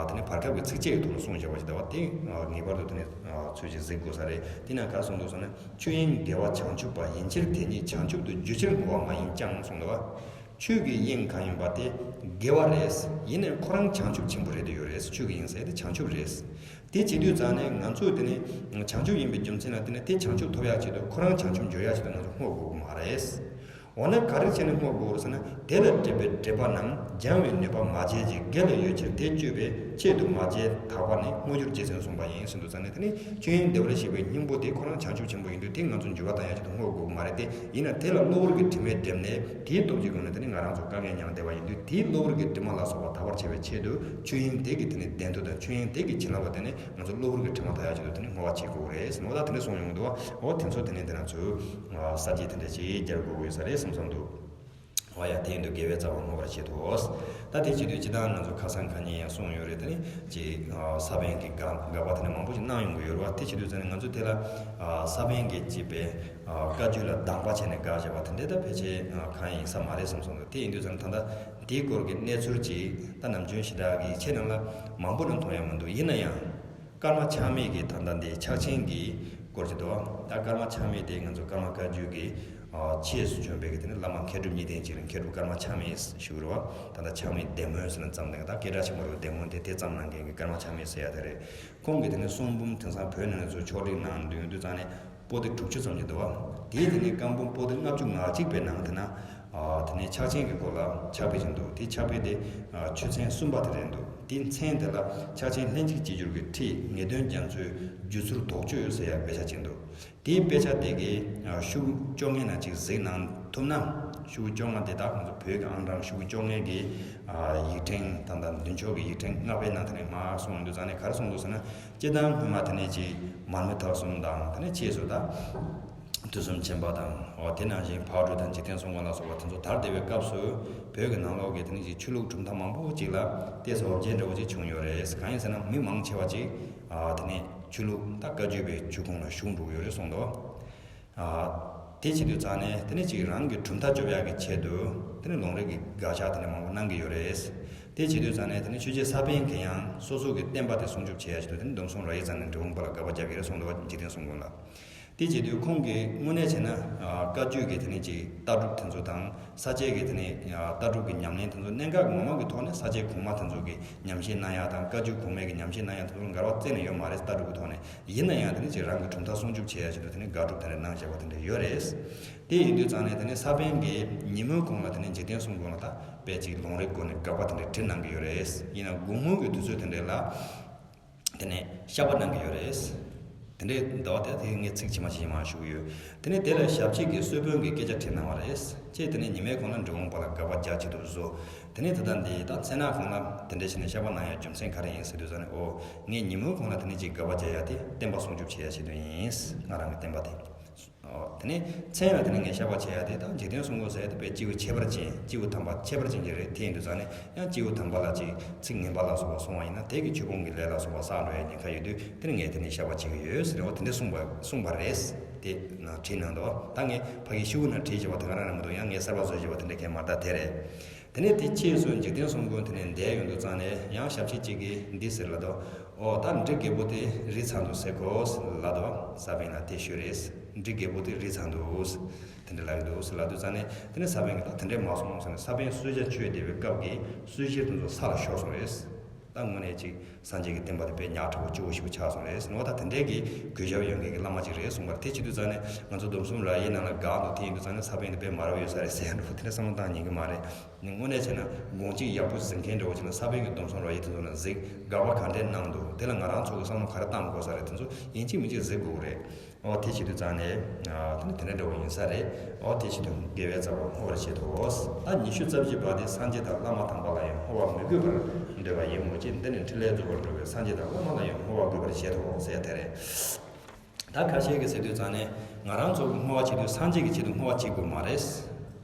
དེ་ནི་བར་སྐབས་ཀྱི་ཚིགས་བཅད་ཀྱི་ཐོག་ལ་གསུངས་བཞག་པ་ཅིག་ད་བ་དེ་ངེས་པར་དུ་དེ་ནི་ཚོད་ཅིག་གཟིགས་དགོས་ས་རེད། དེ་ན་ག་རེ་གསུངས་འདུག་ཟེར་ན། ཆོས་དབྱིངས་དགེ་བ་བྱང་ཆུབ་པ། ཡིན་ཕྱིར་དེ་ཉིད་བྱང་ཆུབ་ཏུ། འགྱུར་ཕྱིར་བསྔོ་བ་མ་ཡིན་ཀྱང་གསུངས་འདུག་བ། ཆོས་ཀྱི་དབྱིངས་གང་ཡིན་པ་དེ་དགེ་བ་རེད། ཡིན་ནའི་ཁོ་རང་བྱང་ཆུབ་ཆེན་པོ་རེད་དེ་ཡོད་རེད། ཆོས་ཀྱི་དབྱིངས་ཟེར་དེ་བྱང་ཆུབ་རེད། དེ་བྱེད་དུས་ཙང་ནས་ང་ཚོས་དེ་ནི་བྱང་ཆུབ་ཡིན་པའི་རྒྱུ་མཚན་ལ་བརྟེན་ནས་དེ་བྱང་ཆུབ་ཐོབ་ཡག་ཆེད་དུ་ཁོ་རང་བྱང་ཆུབ་འགྱུར་ཡག་ཆེད་དུ་ང་ཚོ་བསྔོ་དགོས་ཀྱི་མ་རེད། འོ་ན་ག་རེ་བྱས་ནས་བསྔོ་དགོས་རེད་ཟེར་ན། དེ་ལ་སྒྲིབ་པའི་སྒྲིབ་པ་རྣམས་སྦྱང་བའི་ནུས་པ་མ་བྱས་ཀྱི། དགེ་ལ་ཡོད་ཕྱིར་དེ་སྤྱོད་པའི་ཆེད་དུ་མ་བྱས་དག་པ་ནི་བསྔོ་རྒྱུར་རྗེ་བཙུན་གསུངས་པ་ཡིན་གསུངས་འདུག་ཙང་ནས་དེ་ནི་ཆོས་དབྱིངས་བདེ་བར་གཤེགས་པའི་སྙིང་པོ་དེ་ཁོ་རང་བྱང་ཆུབ་ཆེན་པོ་ཡིན་དུས་དེ་ང་ཚོ་འགྱུར་བ་བཏང་ཡག་ཆེད་དུ་བསྔོ་དགོས་ཀྱི་མ་རེད་དེ། ཡིན་ན་དེ་ལ་གློ་བུར་གྱི་དྲི་མས་བསྒྲིབས་ནས་དེའི་སྟོབས་ཀྱི་སྒོ་ནས་དེ་ནི་ང་རང་ཚོ་དཀའ་ངལ་མྱངས་བསྡད་པ་ཡིན་དུས་དེའི་གློ་བུར་གྱི་དྲི་མ་ལ་སོགས་པ་དག་པར་བྱེད་པའི་ཆེད་དུ་ཆོས་དབྱིངས་དེ་གི་དེ་ནི་བདེན་མཐུ་དང་ཆོས་དབྱིངས་དེ་གི་བྱིན་རླབས་ལ་བརྟེན་ནས་ང་ཚོ་གློ་བུར་གྱི་དྲི་མ་དག་ཡག་ཆེད་དུ་དེ་ནི་བསྔོ་བ་བྱེད་དགོས་རེད་ཟེར་ནོ། ད་དེ་འདྲ་གསུངས་ཡོང་གི་འདུག་འོ་དེ་ཚོ་དེ་ནི་དེ་ན་ཚོས་གསར་བརྗེ་དེ་འདྲ་ཅིག་རྒྱག་དགོས་ཀྱི་ས་རེད་བསམ་བསམ་འདུག་འོ་ཡ་དེ་ཡིན་དུས་དགེ་བའི་རྩ་བ་བསྔོ་བར་བྱེད་དོ། ད་དེ་བྱེད་དུས་སྤྱིར་བཏང་ང་ཚོ་ཁ་སང་ཁ་ཉིན་ཡང་གསུངས་ཡོད་རེད། དེ་ནི་ཅིག་ས་པཎ་གྱི་དགག་དགག་པ་དེ་འདྲ་མང་པོ་ཅིག་གནང་ཡོང་གི་ཡོད་རེད་བ། དེ་བྱེད་དུས་ཙང་ནས་ང་ཚོ་དེ་ལ་ས་པཎ་གྱིས་ཅིག་པའི་བཀའ་བརྒྱུད་ལ་སྡང་པ་བྱས་ནས་དགག་བྱས་པ་དེ་འདྲ་ད་ཕལ་ཆེར་གང་ཡིན་ས་མ་རེད་བསམ་སོང་། དེ་ཡིན་དུས་ཙང་ད་ལྟ་དེའི་སྐོར་གྱི་གནས་ཚུལ་ཅིག་ད་ནམ་རྒྱུན་ཞེ་དྲག་གི་ཡིག་ཆའི་ནང་ལ་མང་པོ་ནས་མཐོང་ཡ་མི་འདུག་ཡིན་ན་ཡང་། ཀརྨ་ཆགས་མེད་ཀྱི་ད་ལྟ་འདི་ཕྱག་ཆེན་གྱི་སྐོར་གྱི་འདུག་ད་ཀརྨ་ཆགས་མེད་དེ་ང་ཚོ་ཀརྨ་བཀའ་བརྒྱུད་ཀྱི་ཆེས་སུ་བྱོན་པའི་གི་དེ་ནི་བླ་མ་མཁས་གྲུབ་གཉིས་ལྡན་ཅིག་རེད། མཁས་གྲུབ་ཀརྨ་ཆགས་མེད་ཞུ་གི་རེད་བ། ད་ལྟ་ཆགས་མེད་བདེ་སྨོན་ཟེར་ནས་བརྩམས་ནས་ད་སྐད་གྲགས་ཆེན་པོ་རེད་བ། བདེ་སྨོན་དེ་དེ་བརྩམས་གནང་མཁན་གྱི་ཀརྨ་ཆགས་མེད་ཟེར་ཡ་དེ་རེད། ཁོང་གིས་དེ་ནི་གསུང་འབུམ་དེང་སང་བོད་ནང་ནས་ཚུར་ཕྱོགས་སྒྲིག་གནང་དུས་དུས་ཙང་ནས་པོ་ཏི་དྲུག་ཅུ་ཙམ་ཅིག་འདུག་བ། དེའི་དེ་ནི་བཀའ་འབུམ་པོ་ཏི་ལྔ་བཅུ་ང་གཅིག་པའི་ནང་དེ་ན། དེ་ནས་ཕྱག་ཆེན་གྱི་སྐོར་ལ་ཕྱག་དཔེ་ཅིག་འདུག་དེ་ཕྱག་དཔེ་དེ་ཆོས་ཚན་གསུམ་པ་དེ་རེད་འདུག་དེའི་མཚན་དེ་ལ་ཕྱག་ཆེན་ལྷན་ཅིག་སྐྱེས་སྦྱོར་གྱི་ཁྲིད་ངེས་དོན་རྒྱ་མཚོའི་བརྒྱུད་ཚུལ་དོགས་གཅོད་ཟེར་ཡག་དཔེ་ཆ་ཅིག་འདུག་དེའི་དཔེ་ཆ་དེ་གའི་ཤོག་བུ་བཅོ་ལྔའི་ནང་ཅིག་གཟིགས་གནང་ཐུབ་ན། ཤོག་བུ་བཅོ་ལྔ་དེ་དག་ང་ཚོ་བོད་ཀྱི་ཨང་གྲངས་ཤོག་བུ་བཅོ་ལྔའི་གི་ཡིག་ཕྲེང་ད་ལྟ་མདུན་ཕྱོགས་ཀྱི་ཡིག་ཕྲེང་ལྔ་པའི་ནང་དེ་ནས་མར་གསུངས་འདུག་ཙང་ནས་ག་རེ་གསུངས་འདུག་ཟེར་ན། སྤྱིར་བཏང་སྔོན་མ་དེ་ནས་ཅིག་མར་མེ་མཐའ་གསུམ་དང་དེ་ནས་ཅེས་སུ་ད། དུས་གསུམ་མཁྱེན་པ་དང་། འོ་དེ་ནང་བཞིན་ཕག་གྲུ་དང་འཇིག་རྟེན་གསུམ་མགོན་ལ་སོགས་པ་དེ་ཚོ་དར་བསྡད་པའི་སྐབས་སུ་བོད་ཀྱི་ནང་ལོགས་ཀྱི་དེ་ནས་ཅིག་ཆོས་ལུགས་གྲུབ་མཐའ་མང་པོ་ཅིག་ལ་ཏོག་ཙམ་འོ་བརྒྱལ་འདྲ་བོ་ཅིག་བྱུང་ཡོད་རེད། གང་ཡིན་ཟེར་ན་མི་མང་ཆེ་བ་ཅིག་ཨ་དེ་ནས་ཆོས་ལུགས་ད་བཀའ་བརྒྱུད་པའི་ཆོས་ཁུངས་ལ་ཞུགས་འགྲོ་གི་ཡོད་རེད་གསུངས་འདུག་ཨ་དེ་བྱེད་དུས་ཙང་ནས་དེ་ནས་ཅིག་རང་གི་གྲུབ་མཐའ་སྐྱོབ་ཡག་གི་ཆེད་དུ་དེ་ནས་ལུང་རིགས་ཀྱི་དགག་བྱ་དེ་ནས་མང་པོ་གནང་གི་ཡོད་རེད། དེ་བྱེད་དུས་ཙང་ནས་དེ་ནས་ཆོས་རྗེ་ས་པཎ་གྱིས་ཡང་སོ་སོ་གི་བསྟན་པ་དེ་སྲུང་སྐྱོབ་བྱེད་ཡ་ཆེད་དུ་དེ་ནས་འདོམ་གསུམ་ར་ཡི་རྩ་ནས་འབྲི་གུང་པ་ལ་དགག་པ་རྒྱག་གི་རེད་གསུངས་འདུག་བ། འཇིག་རྟེན་གསུམ་མགོན་ལ། དེ་བྱེད་དུས་ཁོང་གིས་དངོས་གནས་བྱས་ན་བཀའ་བརྒྱུད་ཀྱི་དེ་ནས་ཅིག་ལྟ་གྲུབ་དེ་ཚོ་དང་ས་སྐྱའི་གི་དེ་ནས་ལྟ་གྲུབ་ཀྱི་ཉམས་ལེན་དེ་ཚོ་གནད་འགག་ངོ་མ་གི་ཐོག་ནས་ས་སྐྱའི་གོང་མ་དེ་ཚོ་གི་ཉམས་བཞེས་གནང་ཡ་དང་བཀའ་བརྒྱུད་གོང་མའི་གི་ཉམས་བཞེས་གནང་ཡ་དེ་ཚོ་ལ་འགལ་བ་རྩ་ནས་ཡོད་མ་རེད། ལྟ་གྲུབ་ཀྱི་ཐོག་ནས། ཡིན་ན་ཡང་དེ་ནི་ཅིག་རང་གི་གྲུབ་མཐའ་སྲུང་སྐྱོབ་བྱེད་ཡ་ཆེད་དུ་དེ་ནི་དགག་སྒྲུབ་དེ་འདྲ་གནང་བཞག་པ་དེ་འདྲ་ཡོད་རེད། དེ་ཡིན་དུས་ཙང་ནས་དེ་ནི་ས་པཎ་གྱིས་ཉིན་མོའི་གུང་ལ་དེ་ནི་འཇིག་རྟེན་གསུམ་མགོན་ལ་ད་དཔེ་ཅིག་ལུང་རིགས་སྒོ་ནས་དགག་པ་དེ་འདྲ་བྲིས་གནང་གི་ཡོད་རེད། ཡིན་ན་དགོང་མོའི་གི་དུས་ཚོད་དེ་འདྲ་ལ་དེ་ནི་བཤགས་པ་གནང་གི་ཡོད་རེད། དེ་འདྲའི་ཟླ་བ་དེ་དེ་ངས་ཚིག་ཇི་མ་ཇི་མ་ཞུ་གི་ཡོད། དེ་ནས་དེ་ལ་ཞབས་ཕྱི་གི་གསོལ་དཔོན་གྱི་སྐད་ཆ་དྲིས་གནང་བ་རེད། ཅེས་དེ་ནས་ཉི་མའི་གུང་ལ་འབྲི་གུང་པ་ལ་དགག་པ་རྒྱག་ཆེད་དུ་བཟོ། དེ་ནས་དེ་དང་འདི་ད་མཚན་ནག་གུང་ལ་དེ་འདྲ་བྱས་ནས་བཤགས་པ་གནང་ཡ་རྒྱུ་མཚན་ག་རེ་ཡིན་ཟེར་དུས་ཙང་ནས། ཨོ། ངས་ཉིན་མོའི་གུང་ལ་དེ་ནས་ཅིག་དགག་པ་རྒྱག་ཡ་དེ་བསྟན་པ་སྲུང་སྐྱོབ་བྱེད་ཡ་ཆེད་དུ་ཡིན། ང་རང་གི་བསྟན་པ་དེ། ཨོ། དེ་ནས་མཚན་ལ་དེ་ནས་ངས་བཤགས་པ་བྱེད་ཡ་དེ་དང་འཇིག་རྟེན་གསུམ་མགོན་ཟེར་ཡ་དེ་དཔེ་སྐྱེས་བུ་ཁྱད་པར་ཅན། སྐྱེས་བུ་དམ་པ་ཁྱད་པར་ཅན་གྱི་རེད། དེ་ཡིན་དུས་ཙང་ནས་ཡང་སྐྱེས་བུ་དམ་པ་ལ་ཅིག་ཚིག་ངན་པ་ལ་སོགས་པ་གསུང་བ་ཡིན་ན་དེ་གི་ཆོས་སྤོང་གི་ལས་ལ་སོགས་པ་བསགས་འགྲོ་ཡ་ཉེན་ཁ་ཡོད་དུས། དེ་ནས་ངས་དེ་ནས་བཤགས་པ་བྱེད་ཀྱི་ཡོད་ཟེར། ཨོ། དེ་འདྲ་གསུངས་པ་གསུངས་པ་རེད། དེ་ནང་བྲིས་གནང་འདུག་ད་ངས་ཕ་གི་ཤོག་བུ་ནང་བྲིས་བྱས་པ་དེ་ག་རང་རང་མི་འདུག་ཡང་ངས་གསར་པ་བཟོས་བྱས་པ་དེ་འདྲ་གས་མ་རེད། ད་དེ་རེད། དེ་ནས་དེ་ཕྱིས་སུ་འཇིག་རྟེན་གསུམ་མགོན་དེ་ནས་འདས་ཡོང་དུས་ཙང་ནས་ཡང་ཞབས་ཕྱི་གཅིག་གིས་འདི་ཟེར་ལབ་འདུག་ཨོ། ད་འབྲི་རྒད་པོ་དེ་རིལ་ཚར་འདུག་ཟེར་གོ་ལབ་འདུག་ས་པཎ་ལ་དེ་ཤོད་རེད། འབྲི་རྒད་པོ་དེ་རིལ་ཚར་འདུག་དེ་འདྲ་ལབ་ཀྱི་འདུག་ཟེར་ལབ་དུས་ཙང་ནས། དེ་ནས་ས་པཎ་གྱིས་ད་དེ་འདྲས་མ་གསུངས་ཟེར་ནས། ས་པཎ་གསོལ་ཇ་མཆོད་བསྡད་པའི་སྐབས་ཀྱི་གསོལ་ཞལ་དེ་ཚོ་ས་ལ་ཤོར་སོང་རེད། ད་དངོས་གནས་ཅིག་སངས་རྒྱས་ཀྱི་བསྟན་པ་དེ་དཔེ་ཉག་ཕྲ་པོ་སྐྱོ་པོ་ཞིག་ཆགས་སོང་རེད་ཟེར་ནོ། ད་དེ་འདྲའི་གི་གུས་ཞབས་ཡོད་མཁན་གྱི་བླ་མ་ཅིག་རེད་གསུངས་པ་རེད། དེ་བྱེད་དུས་ཙང་ནས་ང་ཚོ་སྡོམ་གསུམ་རབ་དབྱེ་ནང་ལ་དགག་འདུག་དེ་ཡིན་དུས་ཙང་ནས་ས་པཎ་དེ་དཔེ་མ་རབས་ཡོད་ས་རེད་ཟེར་ཡ་འདྲ་པོ་དེ་འདྲ་བསམ་བློ་བཏང་ཉན་གི་མ་རེད། དངོས་གནས་བྱས་ན་དགོངས་གཅིག་ཡག་པོ་ཟིན་མཁན་འདྲ་པོ་བྱས་ན་ས་པཎ་གྱི་སྡོམ་གསུམ་རབ་དབྱེ་དེ་ཚོ་ནང་གཟིགས། དགག་པ་ག་འདྲས་གནང་འདུག་དེ་ལ་ང་རང་ཚོ་གི་བསམ་བློ་ག་རེ་བཏང་དགོས་ས་རེད། དེ་ཚོ་ཡིན་གཅིག་མིན་གཅིག་གཟིགས་དགོས་ཀྱི་རེད། ཨོ། དེ་བྱེད་དུས་ཙང་ནས། ཨ། དེ་ནི་དེ་འདྲ་འདྲ་པོ་ཡིན་ས་རེད། ཨོ། དེ་བྱེད་དུས་དགེ་བའི་རྩ་བ་བསྔོ་བར་བྱེད་དོ། ད་ཉི་ཤུ་རྩ་བཞི་པ་དེ་སངས་རྒྱས་དང་བླ་མ་དམ་པ་ལ་ཡང་བསྔོ་བ་མི་དགོས་པར་འདོད་པ་ཡིན་མོད་ཀྱི། འདི་ནི་འཕྲིན་ལས་རྫོགས་པར་འགྲོ་བའི་སངས་རྒྱས་དང་བླ་མ་ལ་ཡང་བསྔོ་བ་དགོས་པར་བྱེད་དོ་ཟེར་ཡ་དེ་རེད། ད་ཁ་ཤས་ཀྱིས་ཟེར་དུས་ཙང་ནས་ང་རང་ཚོ་གི་བསྔོ་བ་བྱེད་དུས་སངས་རྒྱས་ཀྱི་ཆེད་དུ་བསྔོ་བ་བྱེད་དགོས་མ་རེད།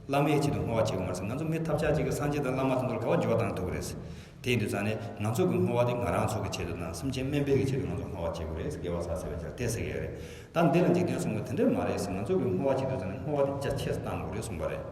བླ་མའི་ཆེད་དུ་བསྔོ་བ་བྱེད་དགོས་མ་རེད་ཟེར། ང་ཚོ་མི་ཐབས་ཆག་ཅིག་གིས་སངས་རྒྱས་དང་བླ་མ་དེ་ཚོར་ག་པར་འགྱུར་བ་བཏང་ཐུབ་ཀྱི་རེད། དེ་ཡིན་དུས་ཙང་ནས་ང་ཚོ་གི་བསྔོ་བ་དེ་ང་རང་ཚོ་གི་ཆེད་དུ་དང་སེམས་ཅན་སྨན་པའི་གི་ཆེད་དུ་ང་ཚོ་བསྔོ་བ་བྱེད་དགོས་རེད། དགེ་བ་བསགས་ཟེར་བའི་ཆར་དེ་ཟེར་གི་རེད། ད་འདི་ལ་འཇིག་རྟེན་གསུམ་མགོན་དེ་འདྲ་མ་རེད་ཟེར། ང་ཚོ་གི་བསྔོ་བ་བྱེད་དུས་ཙང་ནས་བསྔོ་བ་དེ་རྒྱ་ཆེར་བཏང་དགོས་རེད་གསུངས་པ་རེད།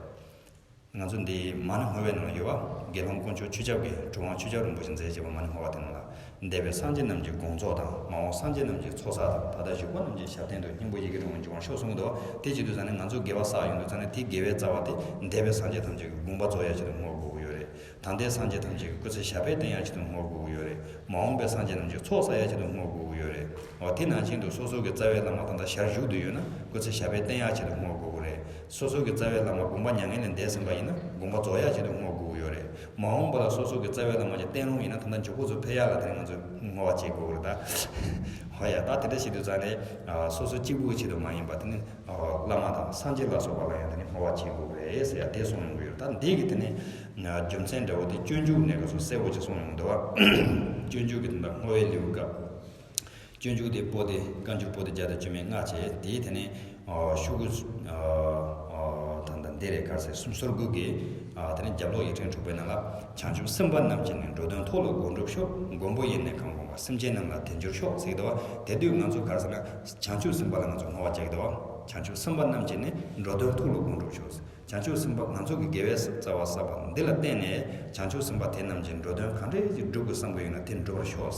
ང་ཚོ་འདི་མ་ཎི་བསྔོ་བའི་ནང་ལ་ཡོད་པ། དགེ་སློང་དཀོན་མཆོག་ཆོས་སྐྱབས་ཀྱིས་གྲུབ་དབང་ཆོས་སྐྱབས་རིན་པོ་ཆེ་མཛད་བྱས་པ་མ་ཎི་བསྔོ་བ་དེ་ནང་ལ། འདས་པའི་སངས་རྒྱས་རྣམས་ཀྱི་དགོངས་རྫོགས་དང་། མ་འོངས་སངས་རྒྱས་རྣམས་ཀྱི་ཚོགས་བསགས་དང་། ད་ལྟ་བཞུགས་པ་རྣམས་ཀྱི་ཞབས་བརྟན་དུ་སྙིང་པོ་ཡི་གེ་དྲུག་མ་འབྱུང་བར་ཤོག་གསུངས་འདུག་དེ་བྱེད་དུས་ཙང་ནས་ང་ཚོ་དགེ་བ་བསགས་ཡོང་དུས་ཙང་ནས་དེའི་དགེ་བའི་རྩ་བ་དེ་འདས་པའི་སངས་རྒྱས་ཐམས་ཅད་ཀྱི་དགོངས་པ་རྫོགས་ཡ་ཆེད་དུ་བསྔོ་དགོས་ཀྱི་ཡོད་རེད། ད་ལྟའི་སངས་རྒྱས་ཐམས་ཅད་ཀྱི་སྐུ་ཚེ་ཞབས་པད་བརྟན་ཡ་ཆེད་དུ་བསྔོ་དགོས་ཀྱི་ཡོད་རེད། མ་འོངས་པའི་སངས་རྒྱས་རྣམས་ཀྱི་ཚོགས་བསགས་ཡ་ཆེད་དུ་བསྔོ་དགོས་ཀྱི་ཡོད་རེད། འོ། དེ་ནང་བཞིན་དུ་སོ་སོ་གི་རྩ་བའི་བླ་མ་ད་ལྟ་ཞར་བཞུགས་དུ་ཡོད་ན་སྐུ་ཚེ་ཞབས་པད་བརྟན་ཡ་ཆེད་དུ་བསྔོ་དགོས་ཀྱི་རེད། སོ་སོ་གི་རྩ་བའི་བླ་མ་དགོངས་པ་མྱ་ངན་ལས་འདས་ཟིན་པ་ཡིན་ན་དགོངས་པ་རྫོགས་ཡ་ཆེད་དུ་བསྔོ་དགོས་ཀྱི་ཡོད་རེད། མ་འོངས་པ་ལ་སོ་སོ་གི་རྩ་བའི་བླ་མ་ཅིག་བསྟེན་རུང་ཡིན་ན་ད་ལྟ་མགྱོགས་པོ་ཚོ་ཕེབས་ཡ་ལ་དེ་ནས་ང་ཚོས་བསྔོ་བ་བྱེད་དགོས་ཀྱི་རེད་ད། ཧོ་ཡ། ད་དེ་འདྲ་བྱེད་དུས་ཙང་ནས། ཨ། སོ་སོ་གཅིག་པུ་གི་ཆེད་དུ་མ་ཡིན་པ་དེ་ནི། ཨ། བླ་མ་དང་སངས་རྒྱས་ལ་སོགས་པ་ལ་ཡང་དེ་ནི་བསྔོ་བ་བྱེད་དགོས་རེད་ཟེར་ཡ་དེ་གསུངས་ཡོང་གི་ཡོད། ད་འདི་གི་དེ་ནི་རྒྱུ་མཚན་འདྲ་བོ་དེ་སྤྱོད་འཇུག་ནས་ག་ཚོད་གསལ་པོ་ཅིག་གསུངས་ཡོང་གི་འདུག་བ། སྤྱོད་འཇུག་གི་དོན་དག་བསྔོ་བའི་ལེའུ་སྐབས། སྤྱོད་འཇུག་དེ་པོ་ཏི། བཀའ་འགྱུར་པོ་ཏི་བརྒྱ་དང་བཅུ་མེད་ལྔ་བྱས། དེའི་དེ་ནི། ཨ། ཤོག་གུ། ཨ། ད་ལྟ་འདི་རེད། ག་རེ་ཟེར། སུམ་སོར་དགུ་གི། ཨ། དེ་ནི་རྒྱབ་ལོགས་ཡིག་ཕྲེང་དྲུག་པའི་ནང་ལ། བྱང་ཆུབ་སེམས་དཔའ་རྣམས་ཀྱིས་ནི། འགྲོ་དོན་ཐོག་ལ་དགོངས་གྲུབ་ཤོག་མགོན་པོ་ཡིས་ནི་གང་དགོངས་པ། སེམས་ཅན་རྣམས་ལ་དལ་འབྱོར་ཤོག་ཟེར་གི་འདུག་བ། དེ་དུས་ང་ཚོ་ག་རེ་ཟེར་ན། བྱང་ཆུབ་སེམས་དཔའ་ལ་ང་ཚོ་བསྔོ་བ་བྱེད་ཀྱི་འདུག་བ། བྱང་ཆུབ་སེམས་དཔའ་རྣམས་ཀྱིས་ནི་འགྲོ་དོན་ཐོག་ལ་དགོངས་གྲུབ་ཤོག་བྱང་ཆུབ་སེམས་དཔའ་ང་ཚོ་གི་དགེ་བའི་རྩ་བ་བསགས་པ་འདི་ལ་བརྟེན་ནས་བྱང་ཆུབ་སེམས་དཔའ་དེ་རྣམས་ཀྱིས་འགྲོ་དོན་ག་འདྲ་ཞིག་སྒྲུབ་དགོས་བསམ་གྱི་ཡོད་ན་དེ་འགྲུབ་པར་ཤོག་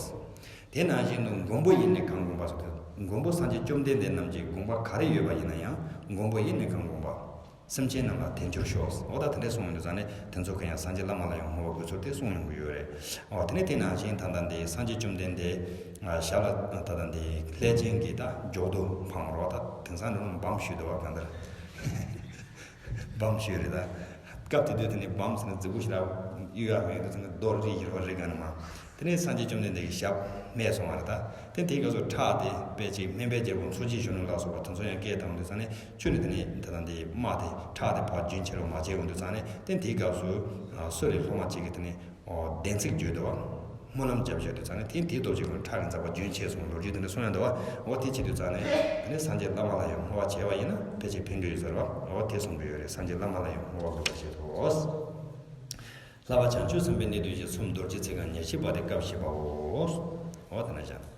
དེ་ནང་བཞིན་དུ་མགོན་པོ་ཡིས་ནི་གང་དགོངས་པ་ཟེར་དུས། མགོན་པོ་སངས་རྒྱས་བཅོམ་ལྡན་འདས་རྣམས་ཀྱི་དགོངས་པ་ག་རེ་ཡོད་པ་ཡིན་ན་ཡང་། མགོན་པོ་ཡིས་ནི་གང་དགོངས་པ། སེམས་ཅན་རྣམས་ལ་དལ་འབྱོར་ཤོག་འོ། ད་དེ་འདྲས་གསུངས་ཡོང་དུས་ཙང་ནས་དེ་ཚོ་གང་ཡང་སངས་རྒྱས་བླ་མ་ལ་ཡང་བསྔོ་བ་དགོས་ཚུལ་དེ་གསུངས་ཡོང་གི་ཡོད་རེད། འོ། དེ་ནས་དེ་ནང་བཞིན་ད་ལྟ་འདི་སངས་རྒྱས་བཅོམ་ལྡན་འདས། ཨ། ཞབས་ལ་ད་ལྟ་འདི་ལྷས་བྱིན་གྱིས་ད་མགྱོགས་དུ་འཕངས་རོགས། ད་དེང་སང་འགྲོ་ན་འབམ་ཞུས་འདུག་བ། གང་ལྟར། འབམ་ཞུས་རེད་ད། སྐབས་དེ་དུས་དེ་ནས་འབམ་ཟེར་ན་རྫིག་པོ་ཞིག་ལ་གཡུག་ཡག་མེད་འདུག་ཟེར་ན། རྡོ་རིལ་བཞིན་རེད་རེད་ག་ནས་མ། དེ་ནས་སངས་རྒྱས་བཅོམ་ལྡན་འདས་ཀྱི་ཞབས་རྨས་སོང་བ་རེད་ད། དེ་དེའི་སྐབས་སུ་ཁྲག་དེ་དཔེ་ཅིག་སྨན་པའི་རྒྱལ་པོ་མཚོ་སྐྱེས་གཞོན་ནུ་ལ་སོགས་པ་དེ་ཚོ་ཡང་སྐད་བཏང་དུས་ཙང་ནས། ཁྱོད་ནི་དེ་ནས་ད་ལྟ་འདི་རྨ་དེ་ཁྲག་དེ་ཕར་རྒྱུན་ཆད་རོགས་མ་བྱེད་འོང་དུས་ཙང་ནས། དེ་དེའི་སྐབས་སུ། ཨ། གསོ་རིག་སློབ་མ་གཅིག་གིས་དེ་ནས། ཨོ། བདེན་ཚིག་བརྗོད་འདུག་བ། སྨོན་ལམ་རྒྱབ་བཞག་དུས་ཙང་ནས་དེ་དེའི་སྟོབས་ཀྱིས་ཁོང་ཁྲག་གི་འཛག་པ་རྒྱུན་ཆད་སོང་། ལོ་རྒྱུས་དེ་འདྲ་གསུངས་ཡོད་འདུག་བ། འོ། དེ་བྱེད་དུས་ཙང་ནས་དེ་ནས་སངས་རྒྱས་བླ་མ་ལ་ཡང་བསྔོ་བ་བྱས་པ་ཡིན་ན་ཕལ་ཆེར་ཕན་གྱི་ཡོད་ཟེར་བ། འོ། དེ་གསུང་གི་ཡོད་རེད། སངས་རྒྱས་བླ་མ་ལ་ཡང་བསྔོ་བ་དགོས་པ་བྱེད་དོ། བསླབ་པ་བྱང་ཆུབ་སེམས་དཔའི་གནད་བདུན་བཞི། གསུམ་རྡོ་རྗེ་ཚིག་རྐང་ཉེར་གཅིག་པ་དེ་སྐབས་བཞི་པའོ། འོ། དེ་ན་བཞག